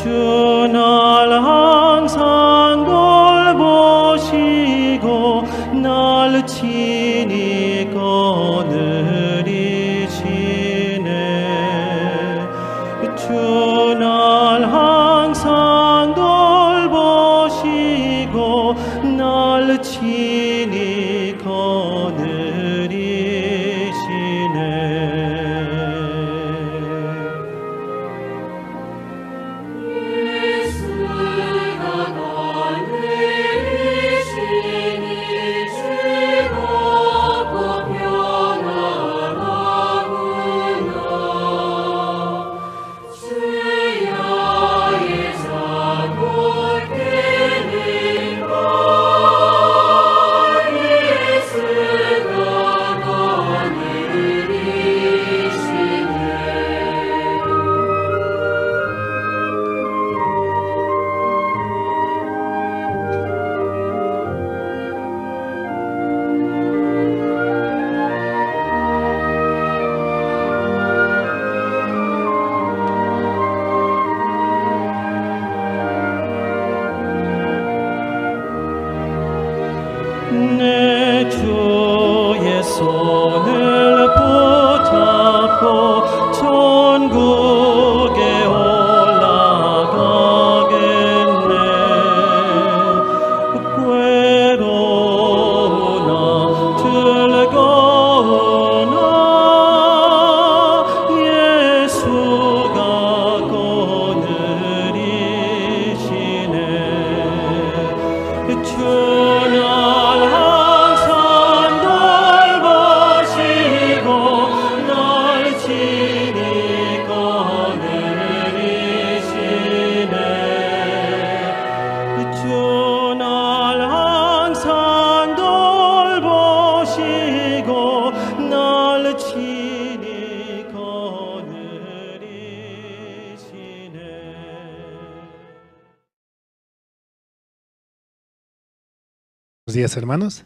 주 날 항상 돌보시고 날 친히 거느리시네. 주 날 항상 돌보시고 날 친히 거느리시네. 예수가 거느리시니 즐겁고 편안하구나. 주야의 자골 되는 것 예수가 거느리시네. 내 주의 손을 붙잡고 천국에 올라가겠네. 괴로우나 즐거우나 예수가 거느리시네. 주 날 항상 돌보시고 날 친히 거느리시네. 주 날 항상 돌보시고 날 친히 거느리시네. Buenos días, hermanos.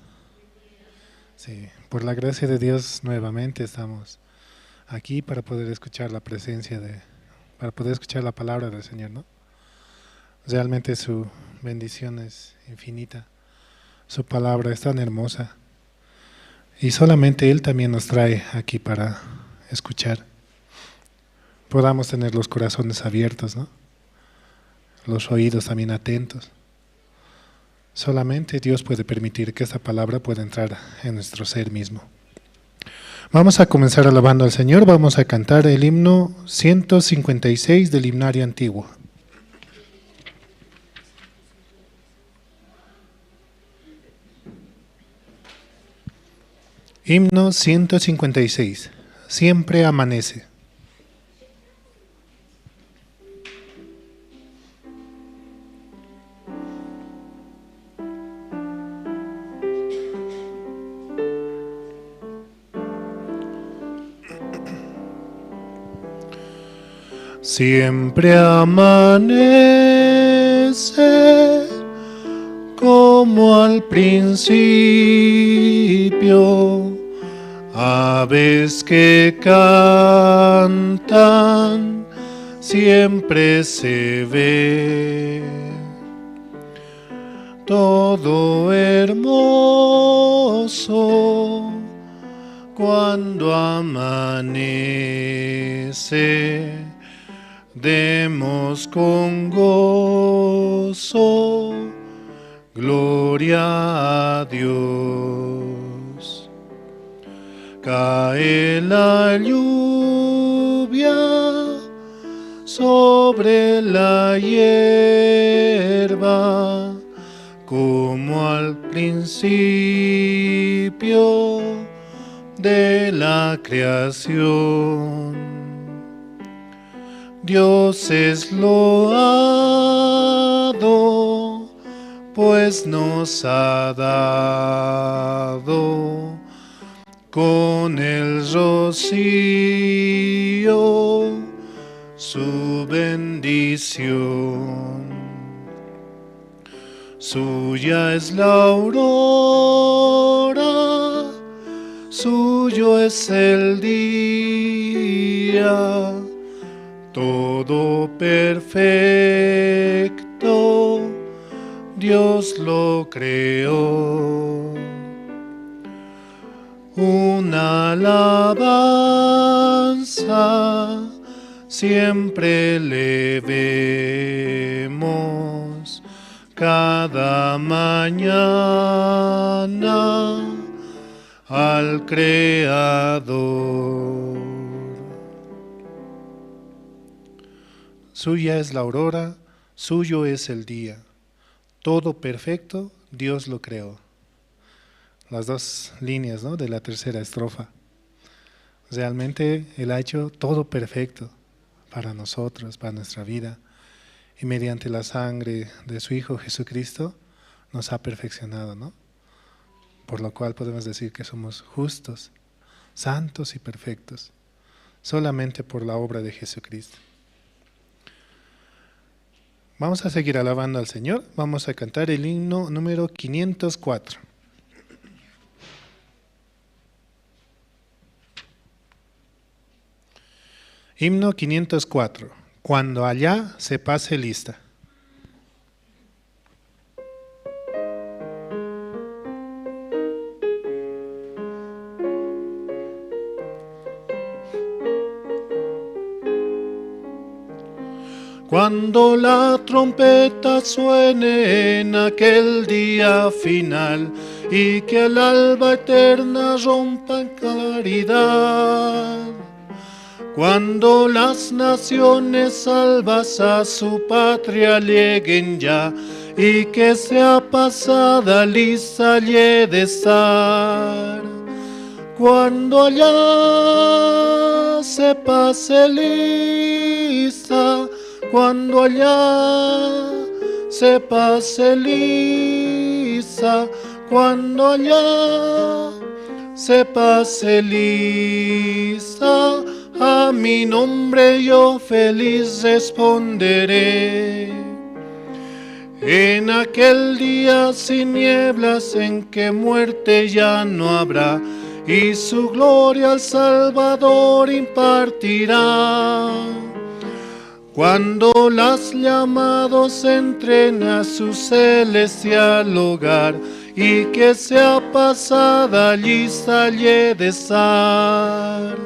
Sí, por la gracia de Dios nuevamente estamos aquí para poder escuchar la presencia de, para poder escuchar la palabra del Señor, ¿no? Realmente su bendición es infinita. Su palabra es tan hermosa. Y solamente Él también nos trae aquí para escuchar. Podamos tener los corazones abiertos, ¿no? Los oídos también atentos. Solamente Dios puede permitir que esta palabra pueda entrar en nuestro ser mismo. Vamos a comenzar alabando al Señor. Vamos a cantar el himno 156 del himnario antiguo. Himno 156. Siempre amanece. Siempre amanece como al principio, aves que cantan, siempre se ve. Todo hermoso cuando amanece, demos con gozo gloria a Dios. Cae la lluvia sobre la hierba, como al principio de la creación. Dios es loado, pues nos ha dado con el rocío su bendición. Suya es la aurora, suyo es el día, Todo perfecto Dios lo creó. Una alabanza siempre le vemos cada mañana al Creador. Suya es la aurora, suyo es el día. Todo perfecto, Dios lo creó. Las dos líneas, ¿no?, de la tercera estrofa. Realmente Él ha hecho todo perfecto para nosotros, para nuestra vida. Y mediante la sangre de su Hijo Jesucristo nos ha perfeccionado, ¿no? Por lo cual podemos decir que somos justos, santos y perfectos, solamente por la obra de Jesucristo. Vamos a seguir alabando al Señor. Vamos a cantar el himno número 504. Himno 504. Cuando allá se pase lista. Cuando la trompeta suene en aquel día final y que al alba eterna rompa en claridad, cuando las naciones salvas a su patria lleguen ya y que sea pasada lista y de estar, cuando allá se pase lista, cuando allá se pase lista, cuando allá se pase lista, a mi nombre yo feliz responderé. En aquel día sin nieblas en que muerte ya no habrá, y su gloria al Salvador impartirá. Cuando las llamados entren a su celestial hogar y que sea pasada lista y de estar.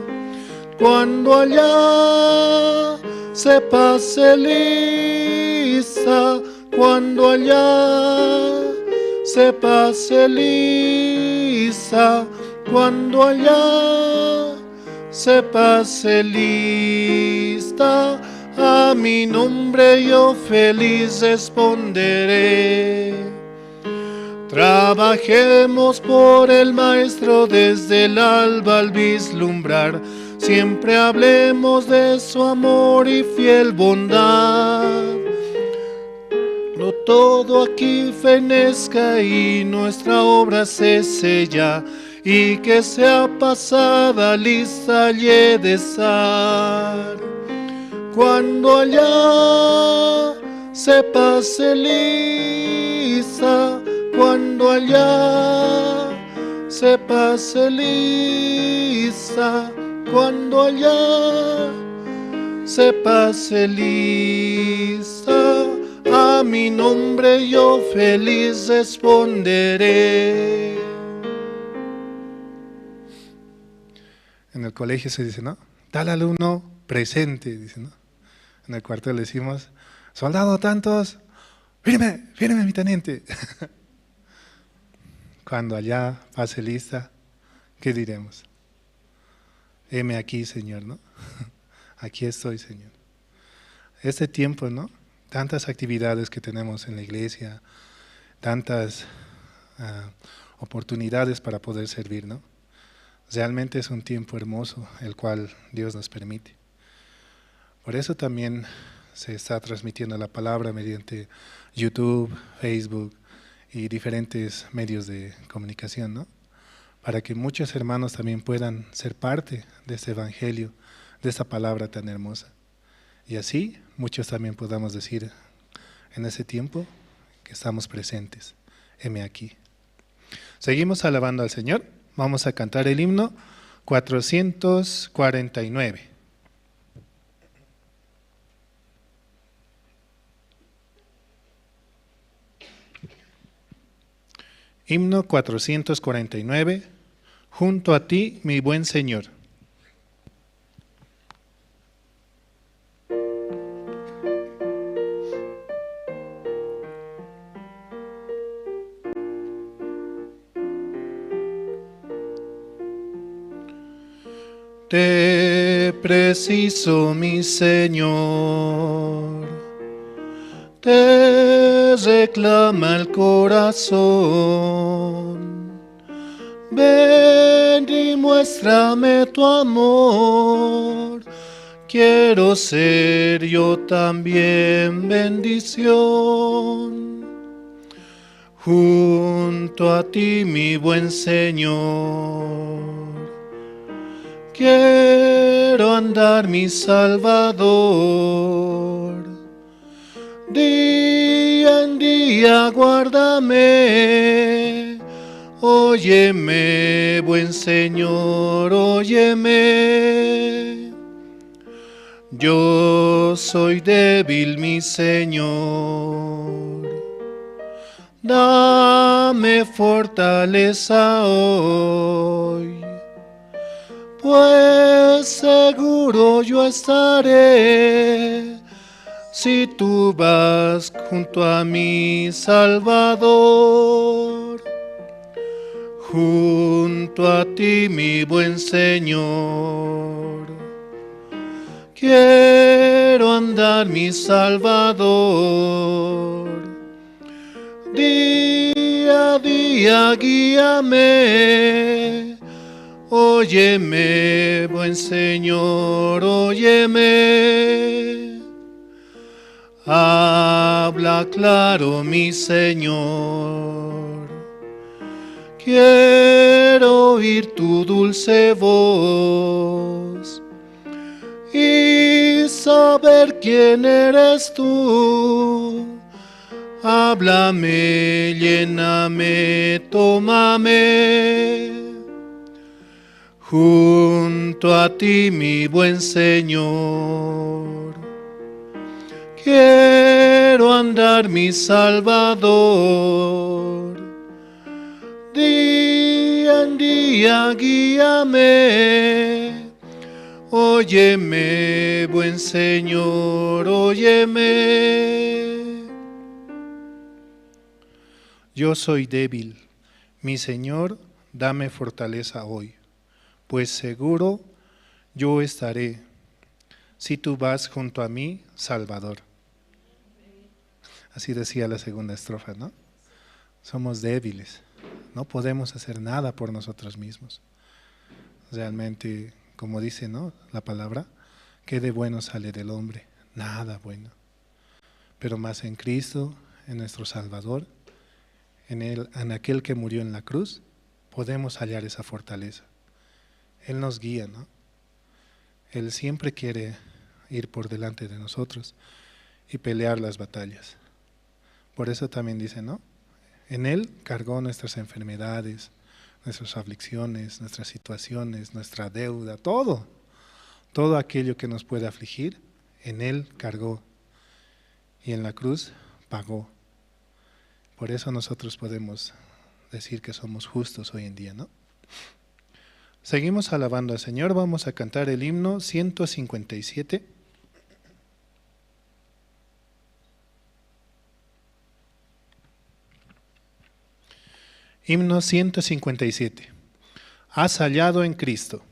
Cuando allá se pase lista, cuando allá se pase lista, cuando allá se pase lista, a mi nombre yo feliz responderé. Trabajemos por el Maestro desde el alba al vislumbrar, siempre hablemos de su amor y fiel bondad. No todo aquí fenezca y nuestra obra cese ya, y que sea pasada lista y de estar. Cuando allá se pase lista, cuando allá se pase lista, cuando allá se pase lista, a mi nombre yo feliz responderé. En el colegio se dice, ¿no? Tal alumno presente, dice, ¿no? En el cuartel le decimos, soldado tantos, firme, firme mi teniente. Cuando allá pase lista, ¿qué diremos? Heme aquí, Señor, ¿no? Aquí estoy, Señor. Este tiempo, ¿no? Tantas actividades que tenemos en la iglesia, tantas oportunidades para poder servir, ¿no? Realmente es un tiempo hermoso el cual Dios nos permite. Por eso también se está transmitiendo la palabra mediante YouTube, Facebook y diferentes medios de comunicación, ¿no? Para que muchos hermanos también puedan ser parte de este evangelio, de esta palabra tan hermosa. Y así muchos también podamos decir en ese tiempo que estamos presentes. Heme aquí. Seguimos alabando al Señor. Vamos a cantar el himno 449. Himno 449, Junto a ti, mi buen Señor. Te preciso, mi Señor, te reclama el corazón. Ven y muéstrame tu amor, quiero ser yo también bendición. Junto a ti, mi buen Señor, quiero andar, mi Salvador. Día en día guárdame, óyeme, buen Señor, óyeme. Yo soy débil, mi Señor, dame fortaleza hoy, pues seguro yo estaré si tú vas junto a mi Salvador. Junto a ti, mi buen Señor, quiero andar, mi Salvador. Día a día guíame, óyeme, buen Señor, óyeme. Habla claro, mi Señor, quiero oír tu dulce voz y saber quién eres tú. Háblame, lléname, tómame. Junto a ti, mi buen Señor, quiero andar, mi Salvador. Día en día guíame, óyeme, buen Señor, óyeme. Yo soy débil, mi Señor, dame fortaleza hoy, pues seguro yo estaré si tú vas junto a mí, Salvador. Así decía la segunda estrofa, ¿no? Somos débiles, no podemos hacer nada por nosotros mismos. Realmente, como dice, ¿no?, la palabra, ¿qué de bueno sale del hombre? Nada bueno. Pero más en Cristo, en nuestro Salvador, en él, en aquel que murió en la cruz, podemos hallar esa fortaleza. Él nos guía, ¿no? Él siempre quiere ir por delante de nosotros y pelear las batallas. Por eso también dice, ¿no? En Él cargó nuestras enfermedades, nuestras aflicciones, nuestras situaciones, nuestra deuda, todo. Todo aquello que nos puede afligir, en Él cargó. Y en la cruz pagó. Por eso nosotros podemos decir que somos justos hoy en día, ¿no? Seguimos alabando al Señor, vamos a cantar el himno 157. Himno 157. Has hallado en Cristo.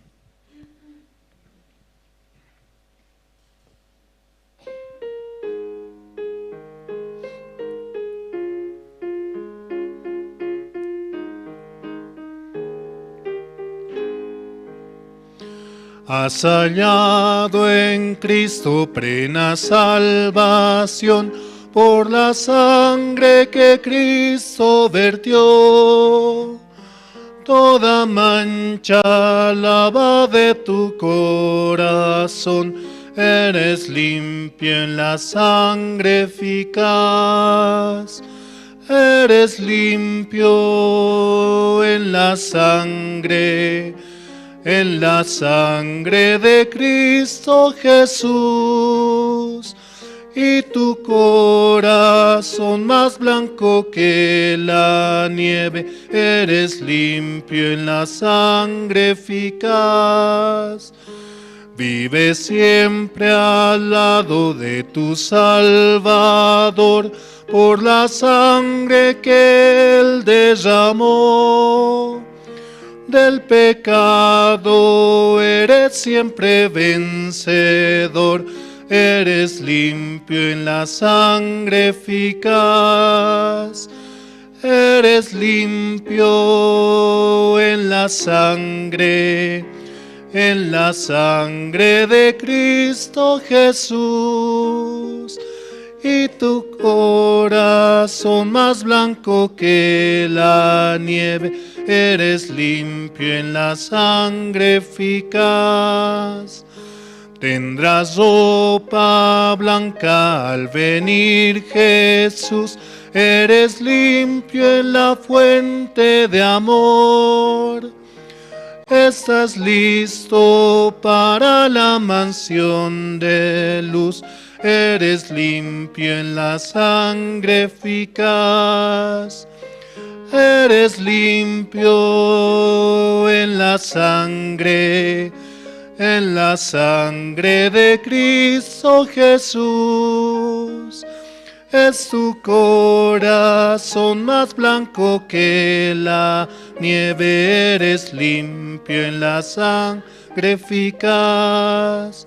Has hallado en Cristo plena salvación por la sangre que Cristo vertió. Toda mancha lava de tu corazón, eres limpio en la sangre eficaz. Eres limpio en la sangre de Cristo Jesús. Y tu corazón más blanco que la nieve, eres limpio en la sangre eficaz. Vive siempre al lado de tu Salvador, por la sangre que Él derramó. Del pecado eres siempre vencedor, eres limpio en la sangre eficaz. Eres limpio en la sangre de Cristo Jesús. Y tu corazón más blanco que la nieve, eres limpio en la sangre eficaz. Tendrás ropa blanca al venir Jesús, eres limpio en la fuente de amor. Estás listo para la mansión de luz, eres limpio en la sangre eficaz. Eres limpio en la sangre de Cristo Jesús. Es tu corazón más blanco que la nieve, eres limpio en la sangre eficaz.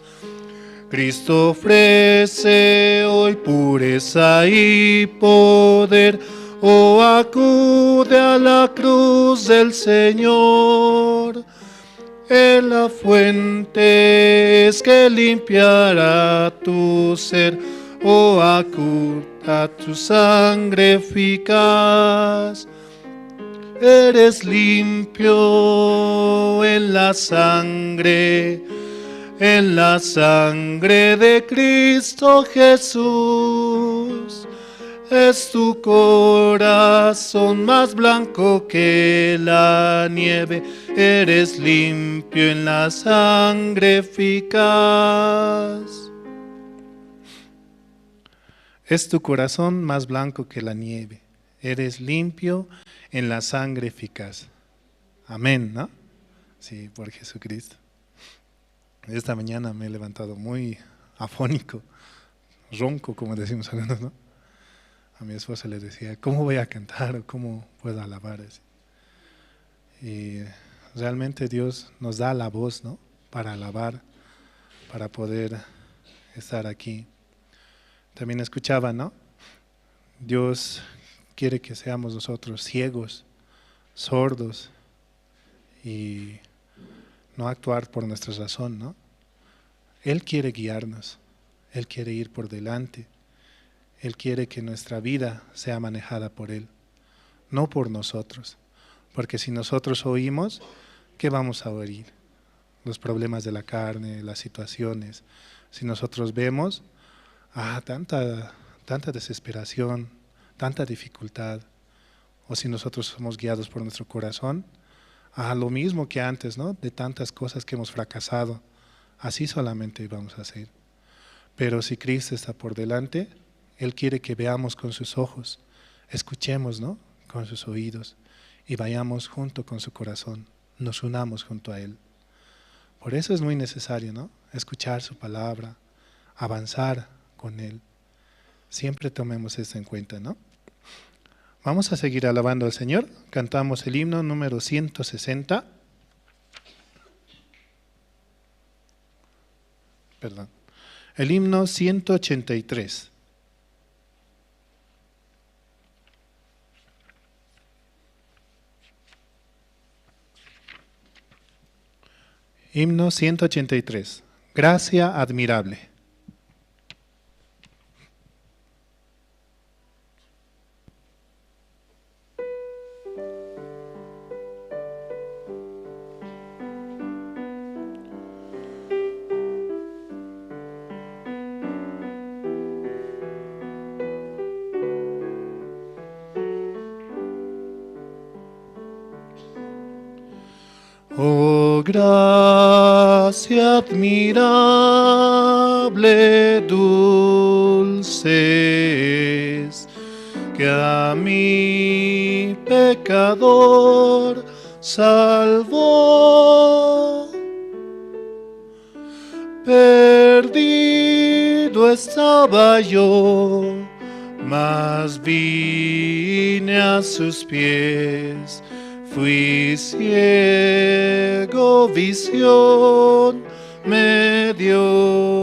Cristo ofrece hoy pureza y poder, oh acude a la cruz del Señor. En la fuente es que limpiará tu ser, oh acude a tu sangre eficaz. Eres limpio en la sangre de Cristo Jesús. Es tu corazón más blanco que la nieve, eres limpio en la sangre eficaz. Es tu corazón más blanco que la nieve, eres limpio en la sangre eficaz. Amén, ¿no? Sí, por Jesucristo. Esta mañana me he levantado muy afónico, ronco, como decimos algunos, ¿no? A mi esposa le decía, ¿cómo voy a cantar o cómo puedo alabar? Y realmente Dios nos da la voz, ¿no? Para alabar, para poder estar aquí. También escuchaba, ¿no? Dios quiere que seamos nosotros ciegos, sordos y no actuar por nuestra razón, ¿no? Él quiere guiarnos, Él quiere ir por delante. Él quiere que nuestra vida sea manejada por Él, no por nosotros. Porque si nosotros oímos, ¿qué vamos a oír? Los problemas de la carne, las situaciones. Si nosotros vemos, tanta desesperación, tanta dificultad. O si nosotros somos guiados por nuestro corazón, lo mismo que antes, ¿no? De tantas cosas que hemos fracasado. Así solamente vamos a hacer. Pero si Cristo está por delante, Él quiere que veamos con sus ojos, escuchemos, ¿no? Con sus oídos y vayamos junto con su corazón, nos unamos junto a Él. Por eso es muy necesario, ¿no? Escuchar su palabra, avanzar con Él. Siempre tomemos esto en cuenta, ¿no? Vamos a seguir alabando al Señor. Cantamos el himno número 160. Perdón. El himno 183. Himno 183. Gracia admirable. Oh, gracia admirable, dulce que a mi pecador salvó. Perdido estaba yo, mas vine a sus pies. Fui ciego, visión me dio.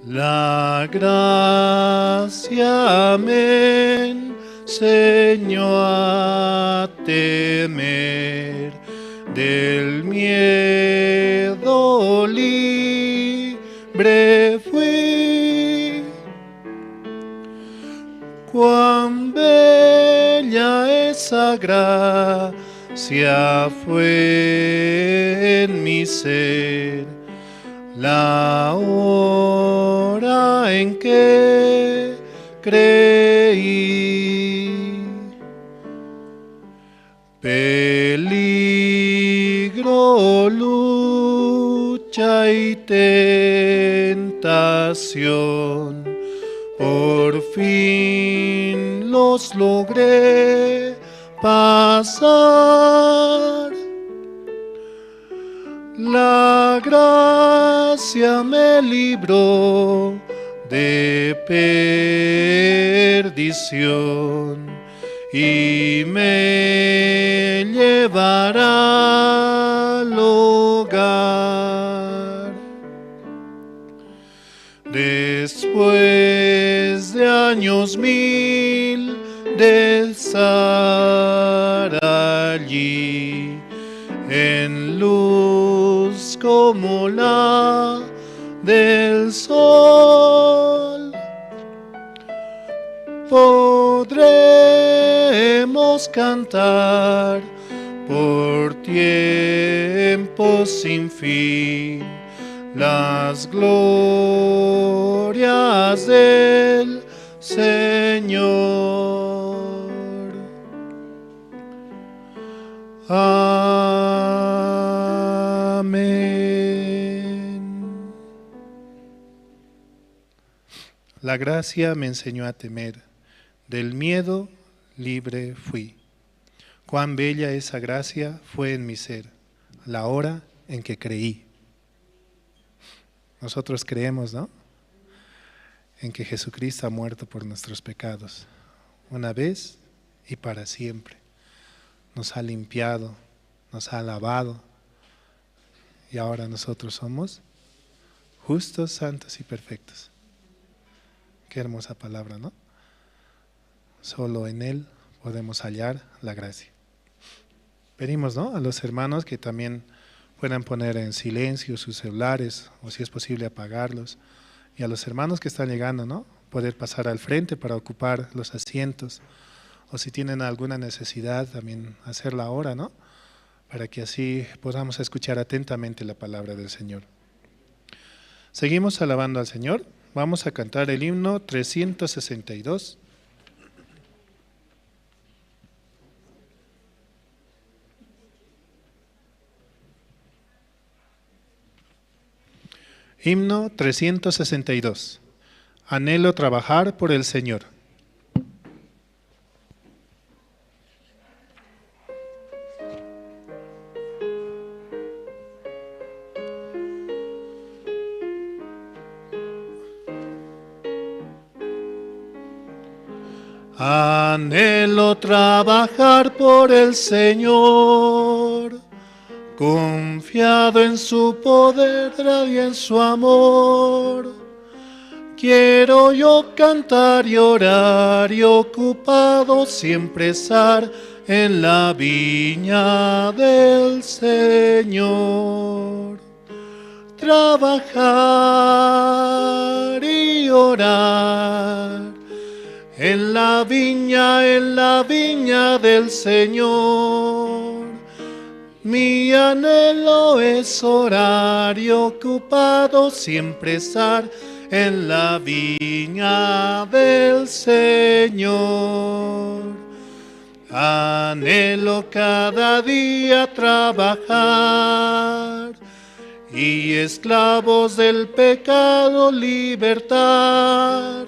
La gracia me enseñó a temer, del miedo libre fui. Cuán bella esa gracia fue en mi ser, la hora en que creí. Peligro, lucha y tentación, por fin los logré pasar. La gracia me libró de perdición y me llevará al hogar. Después de años mil de estar allí, en luz como la del sol, podremos cantar por tiempo sin fin las glorias del Señor. Amén. La gracia me enseñó a temer, del miedo libre fui. Cuán bella esa gracia fue en mi ser, la hora en que creí. Nosotros creemos, ¿no?, en que Jesucristo ha muerto por nuestros pecados, una vez y para siempre. Nos ha limpiado, nos ha lavado, y ahora nosotros somos justos, santos y perfectos. Qué hermosa palabra, ¿no? Solo en Él podemos hallar la gracia. Pedimos, ¿no?, a los hermanos que también puedan poner en silencio sus celulares, o si es posible apagarlos. Y a los hermanos que están llegando, ¿no?, poder pasar al frente para ocupar los asientos, o si tienen alguna necesidad también hacerla ahora, ¿no?, para que así podamos escuchar atentamente la palabra del Señor. Seguimos alabando al Señor. Vamos a cantar el himno 362. Himno 362. Anhelo trabajar por el Señor. Anhelo trabajar por el Señor, confiado en su poder y en su amor. Quiero yo cantar y orar y ocupado siempre estar en la viña del Señor. Trabajar y orar en la viña del Señor. Mi anhelo es orar y ocupado siempre estar en la viña del Señor. Anhelo cada día trabajar y esclavos del pecado libertar.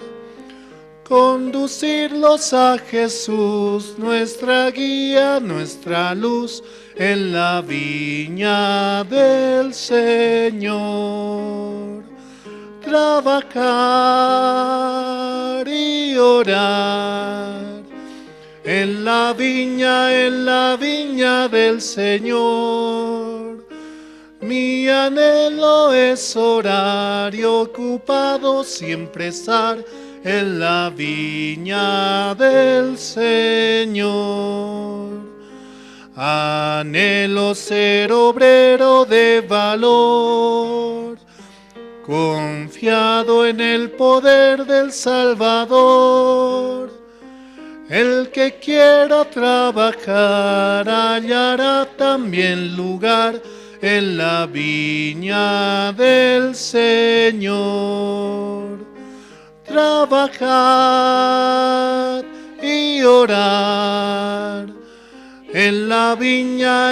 Conducirlos a Jesús, nuestra guía, nuestra luz, en la viña del Señor. Trabajar y orar en la viña del Señor. Mi anhelo es orar y ocupado siempre estar en la viña del Señor. Anhelo ser obrero de valor, confiado en el poder del Salvador. El que quiera trabajar hallará también lugar en la viña del Señor. Trabajad y orar en la viña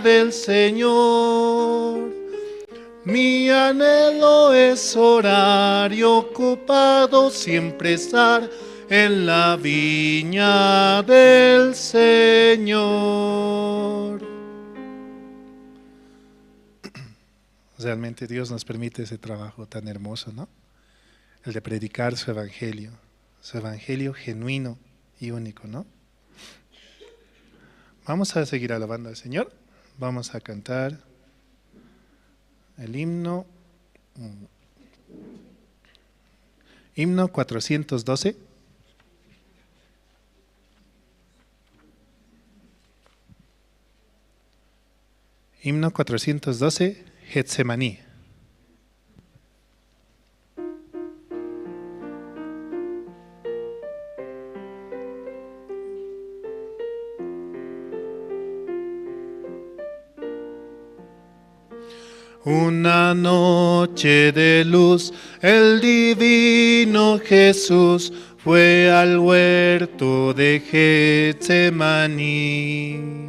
del Señor. Mi anhelo es orar y ocupado siempre estar en la viña del Señor. Realmente Dios nos permite ese trabajo tan hermoso, ¿no? El de predicar su evangelio genuino y único, ¿no? Vamos a seguir alabando al Señor. Vamos a cantar el himno, himno 412. Himno 412, Getsemaní. Una noche de luz, el divino Jesús fue al huerto de Getsemaní.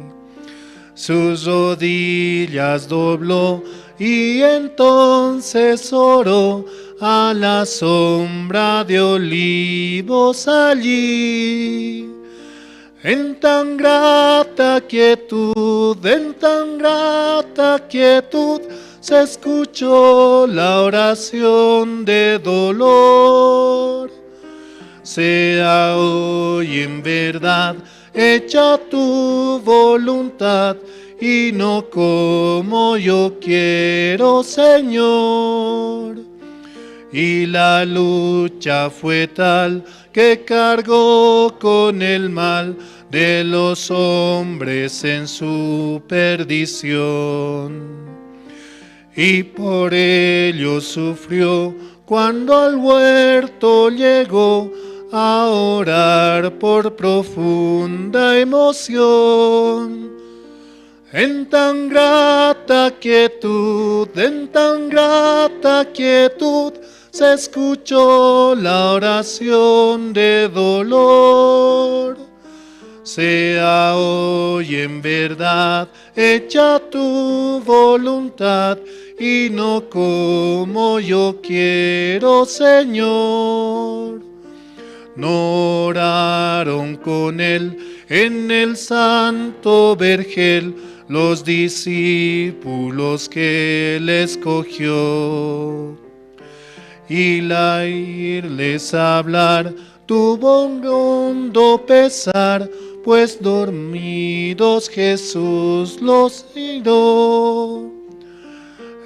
Sus rodillas dobló y entonces oró a la sombra de olivos allí. En tan grata quietud, en tan grata quietud, se escuchó la oración de dolor. Sea hoy en verdad hecha tu voluntad y no como yo quiero, Señor. Y la lucha fue tal que cargó con el mal de los hombres en su perdición. Y por ello sufrió cuando al huerto llegó a orar por profunda emoción. En tan grata quietud, en tan grata quietud, se escuchó la oración de dolor. Sea hoy en verdad hecha tu voluntad y no como yo quiero, Señor. No oraron con él en el santo vergel los discípulos que él escogió. Y al irles a hablar tuvo un hondo pesar, pues dormidos Jesús los miró.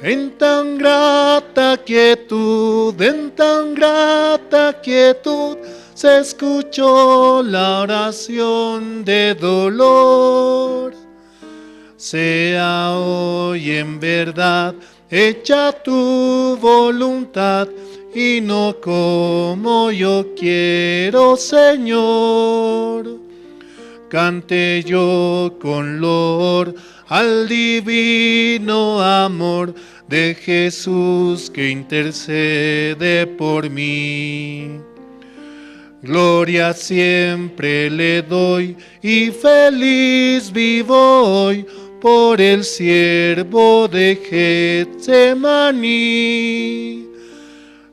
En tan grata quietud, en tan grata quietud, se escuchó la oración de dolor. Sea hoy en verdad hecha tu voluntad y no como yo quiero, Señor. Cante yo con loor al divino amor de Jesús que intercede por mí. Gloria siempre le doy y feliz vivo hoy, Por el siervo de Getsemaní.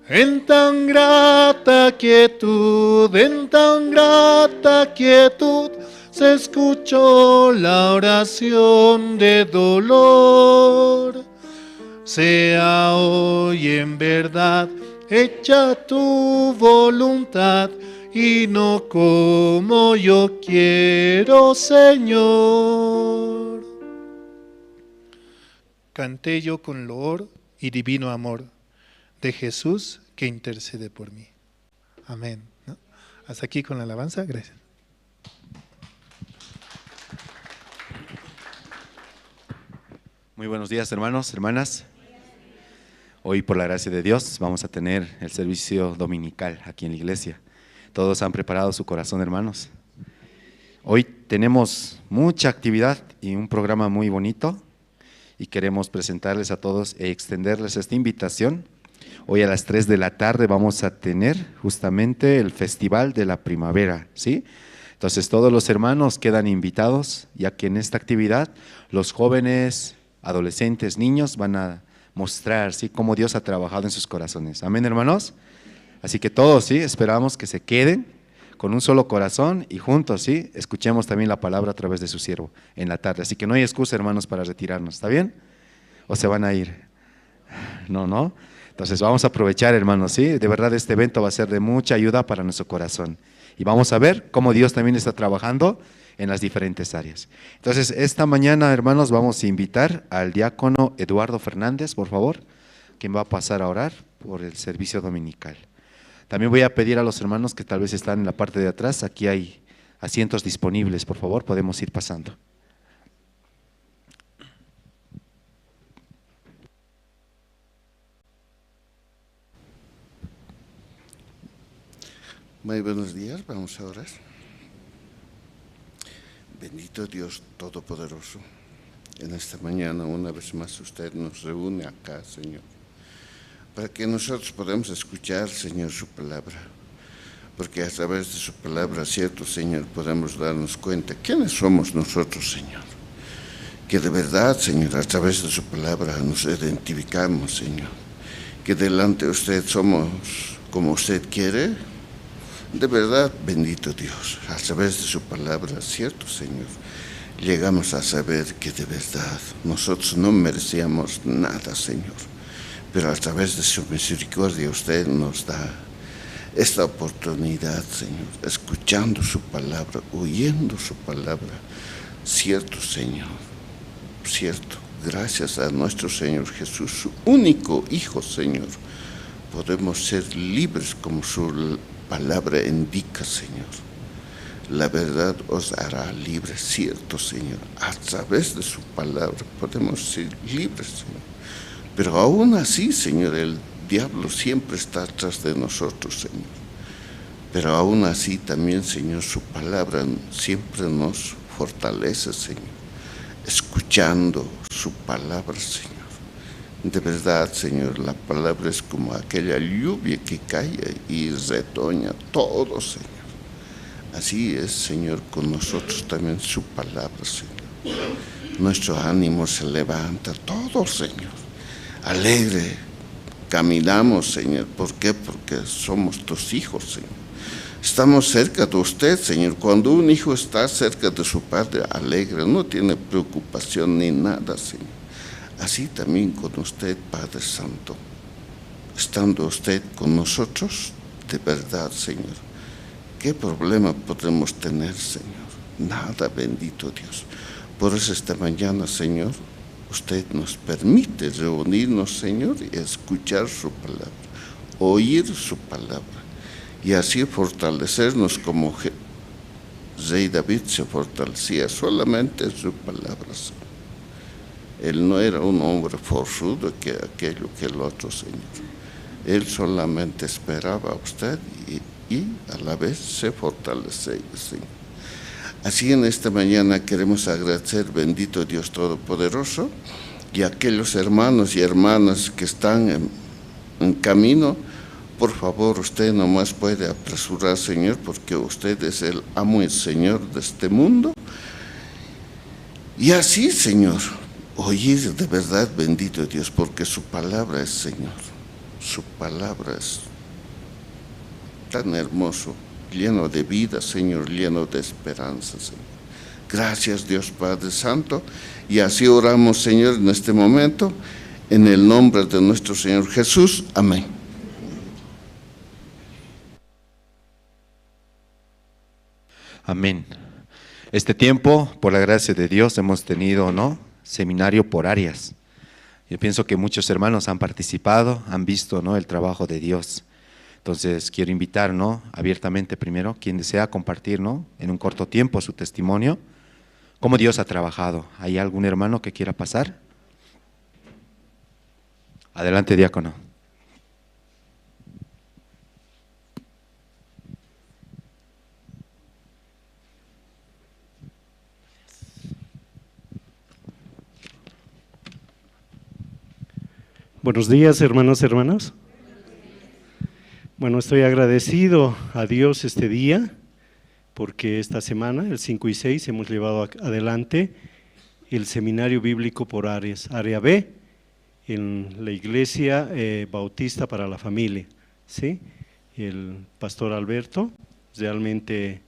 En tan grata quietud, en tan grata quietud, se escuchó la oración de dolor. Sea hoy en verdad hecha tu voluntad y no como yo quiero, Señor. Canté yo con loor y divino amor de Jesús que intercede por mí. Amén, ¿no? Hasta aquí con la alabanza. Gracias. Muy buenos días, hermanos, hermanas. Hoy, por la gracia de Dios, vamos a tener el servicio dominical aquí en la iglesia. Todos han preparado su corazón, hermanos. Hoy tenemos mucha actividad y un programa muy bonito y queremos presentarles a todos e extenderles esta invitación. Hoy a las 3 de la tarde vamos a tener justamente el Festival de la Primavera, ¿sí? Entonces todos los hermanos quedan invitados, ya que en esta actividad los jóvenes, adolescentes, niños van a mostrar, ¿sí?, cómo Dios ha trabajado en sus corazones. Amén, hermanos. Así que todos, ¿sí?, esperamos que se queden con un solo corazón y juntos, ¿sí?, escuchemos también la palabra a través de su siervo en la tarde. Así que no hay excusa, hermanos, para retirarnos, ¿está bien? ¿O se van a ir? No, no. Entonces vamos a aprovechar, hermanos, ¿sí? De verdad este evento va a ser de mucha ayuda para nuestro corazón. Y vamos a ver cómo Dios también está trabajando en las diferentes áreas. Entonces, esta mañana, hermanos, vamos a invitar al diácono Eduardo Fernández, por favor, quien va a pasar a orar por el servicio dominical. También voy a pedir a los hermanos que tal vez están en la parte de atrás, aquí hay asientos disponibles, por favor, podemos ir pasando. Muy buenos días, vamos a orar. Bendito Dios Todopoderoso, en esta mañana una vez más usted nos reúne acá, Señor, para que nosotros podamos escuchar, Señor, su palabra, porque a través de su palabra, cierto, Señor, podemos darnos cuenta quiénes somos nosotros, Señor, que de verdad, Señor, a través de su palabra nos identificamos, Señor, que delante de usted somos como usted quiere. De verdad, bendito Dios, a través de su palabra, cierto, Señor, llegamos a saber que de verdad nosotros no merecíamos nada, Señor, pero a través de su misericordia usted nos da esta oportunidad, Señor, escuchando su palabra, oyendo su palabra, cierto, Señor, cierto, gracias a nuestro Señor Jesús, su único Hijo, Señor, podemos ser libres como su palabra indica, Señor. La verdad os hará libres, cierto, Señor. A través de su palabra podemos ser libres, Señor. Pero aún así, Señor, el diablo siempre está atrás de nosotros, Señor. Pero aún así también, Señor, su palabra siempre nos fortalece, Señor. Escuchando su palabra, Señor. De verdad, Señor, la palabra es como aquella lluvia que cae y retoña todo, Señor. Así es, Señor, con nosotros también su palabra, Señor. Nuestro ánimo se levanta, todo, Señor. Alegre caminamos, Señor. ¿Por qué? Porque somos tus hijos, Señor. Estamos cerca de usted, Señor. Cuando un hijo está cerca de su padre, alegre, no tiene preocupación ni nada, Señor. Así también con usted, Padre Santo, estando usted con nosotros, de verdad, Señor, ¿qué problema podemos tener, Señor? Nada, bendito Dios. Por eso esta mañana, Señor, usted nos permite reunirnos, Señor, y escuchar su palabra, oír su palabra, y así fortalecernos como Rey David se fortalecía solamente en su palabra, Señor. Él no era un hombre forzudo que aquello que el otro, Señor. Él solamente esperaba a usted y a la vez se fortalecía, Señor. Así en esta mañana queremos agradecer, bendito Dios Todopoderoso, y a aquellos hermanos y hermanas que están en camino, por favor, usted nomás puede apresurar, Señor, porque usted es el amo y el Señor de este mundo. Y así, Señor, oír de verdad, bendito Dios, porque su palabra es, Señor, su palabra es tan hermoso, lleno de vida, Señor, lleno de esperanza, Señor. Gracias, Dios Padre Santo, y así oramos, Señor, en este momento, en el nombre de nuestro Señor Jesús. Amén. Amén. Este tiempo, por la gracia de Dios, hemos tenido, ¿no?, seminario por áreas. Yo pienso que muchos hermanos han participado, han visto, ¿no?, el trabajo de Dios. Entonces, quiero invitar, ¿no?, abiertamente primero, quien desea compartir, ¿no?, en un corto tiempo su testimonio, cómo Dios ha trabajado. ¿Hay algún hermano que quiera pasar? Adelante, diácono. Buenos días, hermanos y hermanas. Bueno, estoy agradecido a Dios este día, porque esta semana, el 5 y 6, hemos llevado adelante el seminario bíblico por áreas, área B, en la Iglesia Bautista para la Familia, ¿sí? El pastor Alberto realmente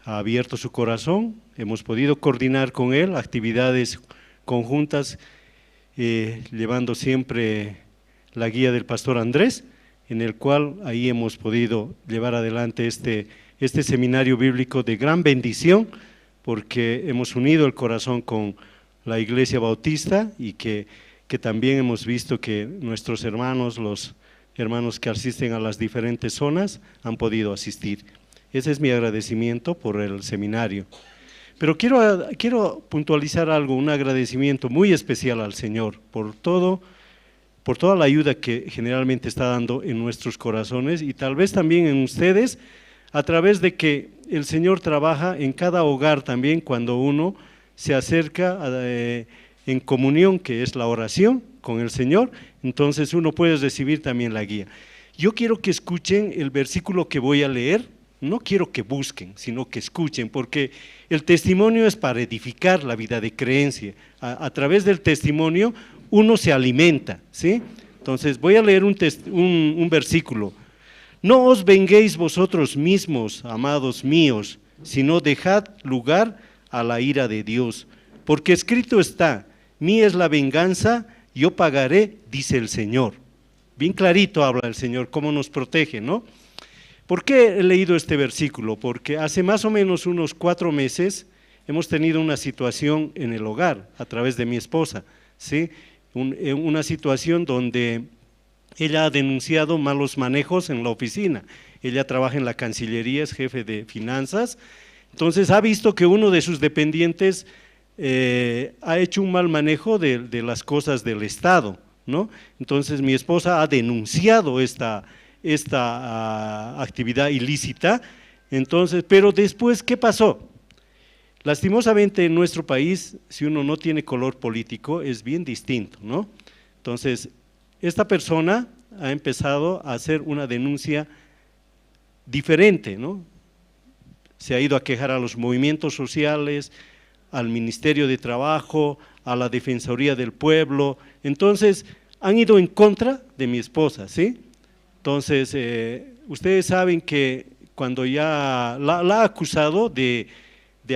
ha abierto su corazón, hemos podido coordinar con él actividades conjuntas, llevando siempre la guía del pastor Andrés, en el cual ahí hemos podido llevar adelante este seminario bíblico de gran bendición, porque hemos unido el corazón con la Iglesia Bautista y que también hemos visto que nuestros hermanos, los hermanos que asisten a las diferentes zonas, han podido asistir. Ese es mi agradecimiento por el seminario. Pero quiero puntualizar algo, un agradecimiento muy especial al Señor por toda la ayuda que generalmente está dando en nuestros corazones y tal vez también en ustedes, a través de que el Señor trabaja en cada hogar también cuando uno se acerca en comunión, que es la oración con el Señor, entonces uno puede recibir también la guía. Yo quiero que escuchen el versículo que voy a leer. No quiero que busquen, sino que escuchen, porque el testimonio es para edificar la vida de creencia. A través del testimonio uno se alimenta, ¿sí? Entonces voy a leer un versículo. No os venguéis vosotros mismos, amados míos, sino dejad lugar a la ira de Dios, porque escrito está, mía es la venganza, yo pagaré, dice el Señor. Bien clarito habla el Señor, cómo nos protege, ¿no? ¿Por qué he leído este versículo? Porque hace más o menos unos 4 meses hemos tenido una situación en el hogar a través de mi esposa, ¿sí? Una situación donde ella ha denunciado malos manejos en la oficina. Ella trabaja en la Cancillería, es jefe de finanzas. Entonces ha visto que uno de sus dependientes ha hecho un mal manejo de las cosas del Estado, ¿no? Entonces mi esposa ha denunciado esta actividad ilícita. Entonces, pero después, ¿qué pasó? Lastimosamente en nuestro país, si uno no tiene color político, es bien distinto, ¿no? Entonces, esta persona ha empezado a hacer una denuncia diferente, ¿no? Se ha ido a quejar a los movimientos sociales, al Ministerio de Trabajo, a la Defensoría del Pueblo. Entonces, han ido en contra de mi esposa, ¿sí? Entonces, ustedes saben que cuando ya la ha acusado de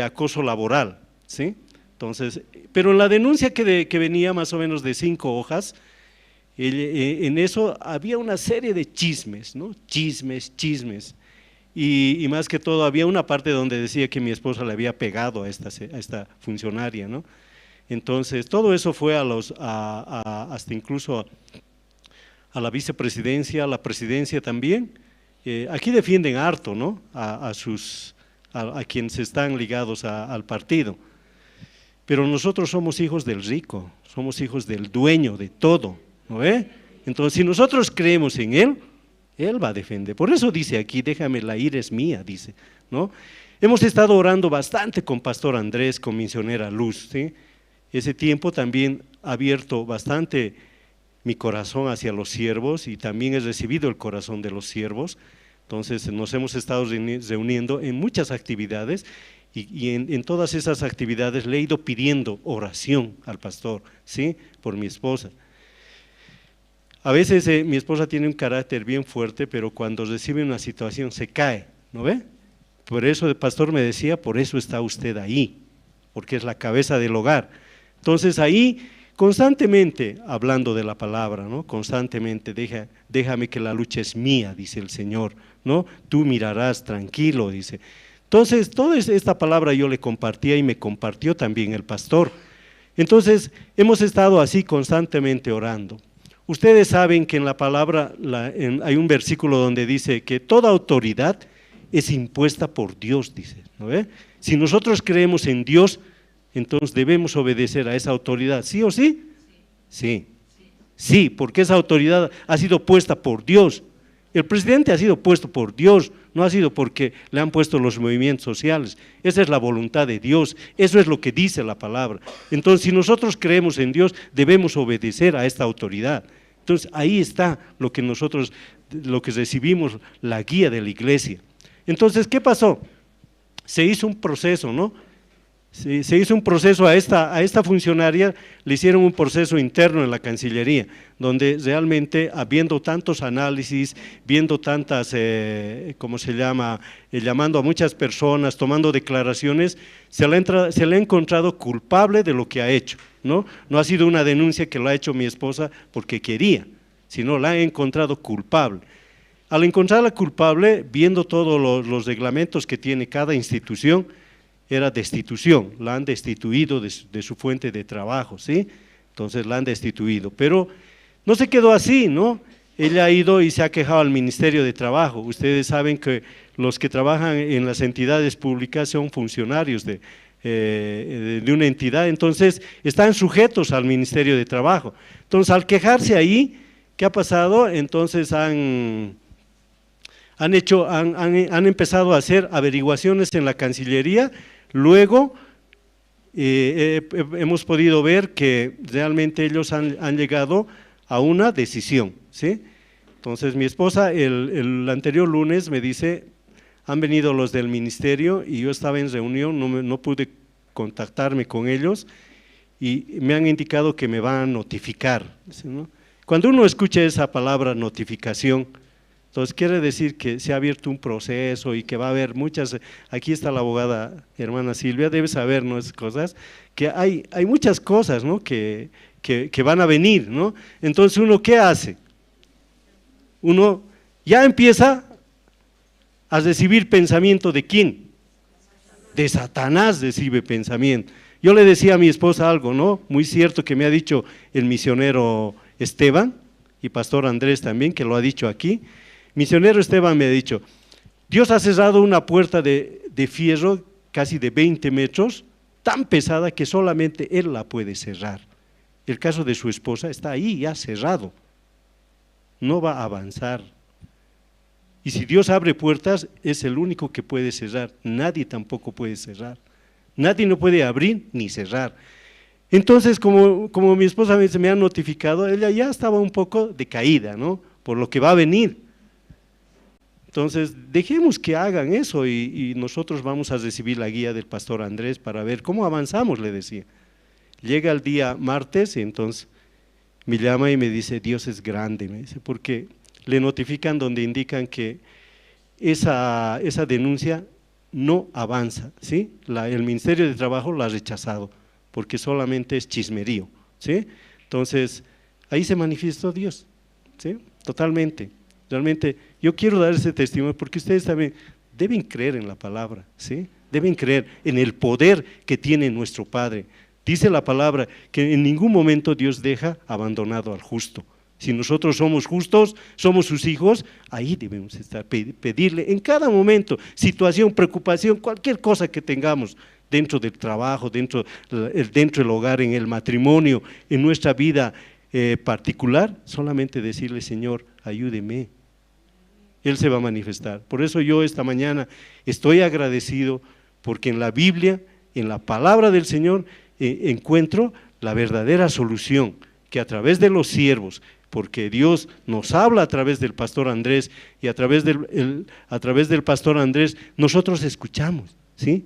acoso laboral, ¿sí? Entonces, pero en la denuncia que venía más o menos de 5 hojas, en eso había una serie de chismes, ¿no? Chismes, chismes. Y más que todo había una parte donde decía que mi esposa le había pegado a esta funcionaria, ¿no? Entonces, todo eso fue hasta incluso a la vicepresidencia, a la presidencia también. Aquí defienden harto, ¿no? A quienes están ligados al partido. Pero nosotros somos hijos del rico, somos hijos del dueño de todo, ¿no ve? Entonces, si nosotros creemos en él, él va a defender. Por eso dice aquí, déjame, la ira es mía, dice, ¿no? Hemos estado orando bastante con Pastor Andrés, con Misionera Luz, ¿sí? Ese tiempo también ha abierto bastante mi corazón hacia los siervos y también he recibido el corazón de los siervos. Entonces nos hemos estado reuniendo en muchas actividades Y en todas esas actividades le he ido pidiendo oración al pastor, ¿sí? Por mi esposa. A veces mi esposa tiene un carácter bien fuerte, pero cuando recibe una situación se cae, ¿no ve? Por eso el pastor me decía, por eso está usted ahí, porque es la cabeza del hogar. Entonces ahí, constantemente hablando de la palabra, ¿no? Constantemente, déjame que la lucha es mía, dice el Señor, ¿no? Tú mirarás tranquilo, dice. Entonces, toda esta palabra yo le compartía y me compartió también el pastor. Entonces, hemos estado así constantemente orando. Ustedes saben que en la palabra hay un versículo donde dice que toda autoridad es impuesta por Dios, dice, ¿no ve? Si nosotros creemos en Dios, entonces debemos obedecer a esa autoridad, ¿sí o sí? Sí, sí, porque esa autoridad ha sido puesta por Dios. El presidente ha sido puesto por Dios, no ha sido porque le han puesto los movimientos sociales. Esa es la voluntad de Dios, eso es lo que dice la palabra. Entonces, si nosotros creemos en Dios, debemos obedecer a esta autoridad. Entonces, ahí está lo que nosotros, lo que recibimos, la guía de la iglesia. Entonces, ¿qué pasó? Se hizo un proceso, ¿no? Se hizo un proceso a esta funcionaria, le hicieron un proceso interno en la Cancillería, donde realmente, habiendo tantos análisis, viendo tantas, ¿cómo se llama?, llamando a muchas personas, tomando declaraciones, se le ha encontrado culpable de lo que ha hecho, ¿no? No ha sido una denuncia que lo ha hecho mi esposa porque quería, sino la ha encontrado culpable. Al encontrarla culpable, viendo todos los reglamentos que tiene cada institución, era destitución, la han destituido de su fuente de trabajo, ¿sí? Entonces la han destituido, pero no se quedó así, ¿no? Ella ha ido y se ha quejado al Ministerio de Trabajo. Ustedes saben que los que trabajan en las entidades públicas son funcionarios de una entidad, entonces están sujetos al Ministerio de Trabajo. Entonces, al quejarse ahí, ¿qué ha pasado? Entonces han empezado a hacer averiguaciones en la Cancillería. Luego hemos podido ver que realmente ellos han llegado a una decisión, ¿sí? Entonces mi esposa el anterior lunes me dice, han venido los del ministerio y yo estaba en reunión, no pude contactarme con ellos y me han indicado que me van a notificar, ¿sí, no? Cuando uno escucha esa palabra notificación, entonces quiere decir que se ha abierto un proceso y que va a haber muchas, aquí está la abogada hermana Silvia, debe saber, ¿no?, esas cosas, que hay muchas cosas, ¿no?, que van a venir, ¿no? Entonces uno, ¿qué hace? Uno ya empieza a recibir pensamiento de ¿quién? De Satanás recibe pensamiento. Yo le decía a mi esposa algo, ¿no?, muy cierto que me ha dicho el misionero Esteban y pastor Andrés también, que lo ha dicho aquí. Misionero Esteban me ha dicho, Dios ha cerrado una puerta de fierro casi de 20 metros, tan pesada que solamente Él la puede cerrar. El caso de su esposa está ahí ya cerrado, no va a avanzar. Y si Dios abre puertas, es el único que puede cerrar, nadie tampoco puede cerrar, nadie no puede abrir ni cerrar. Entonces, como mi esposa me ha notificado, ella ya estaba un poco decaída, ¿no?, por lo que va a venir. Entonces, dejemos que hagan eso y nosotros vamos a recibir la guía del pastor Andrés para ver cómo avanzamos, le decía. Llega el día martes y entonces me llama y me dice, Dios es grande, me dice, porque le notifican donde indican que esa denuncia no avanza, ¿sí? El Ministerio de Trabajo la ha rechazado, porque solamente es chismerío, ¿sí? Entonces, ahí se manifestó Dios, ¿sí? Totalmente. Realmente, yo quiero dar ese testimonio porque ustedes también deben creer en la palabra, ¿sí? Deben creer en el poder que tiene nuestro Padre. Dice la palabra que en ningún momento Dios deja abandonado al justo. Si nosotros somos justos, somos sus hijos, ahí debemos estar, pedirle en cada momento, situación, preocupación, cualquier cosa que tengamos dentro del trabajo, dentro del hogar, en el matrimonio, en nuestra vida particular, solamente decirle, Señor, ayúdeme. Él se va a manifestar. Por eso yo esta mañana estoy agradecido porque en la Biblia, en la palabra del Señor, encuentro la verdadera solución, que a través de los siervos, porque Dios nos habla a través del pastor Andrés y a través del pastor Andrés, nosotros escuchamos, ¿sí?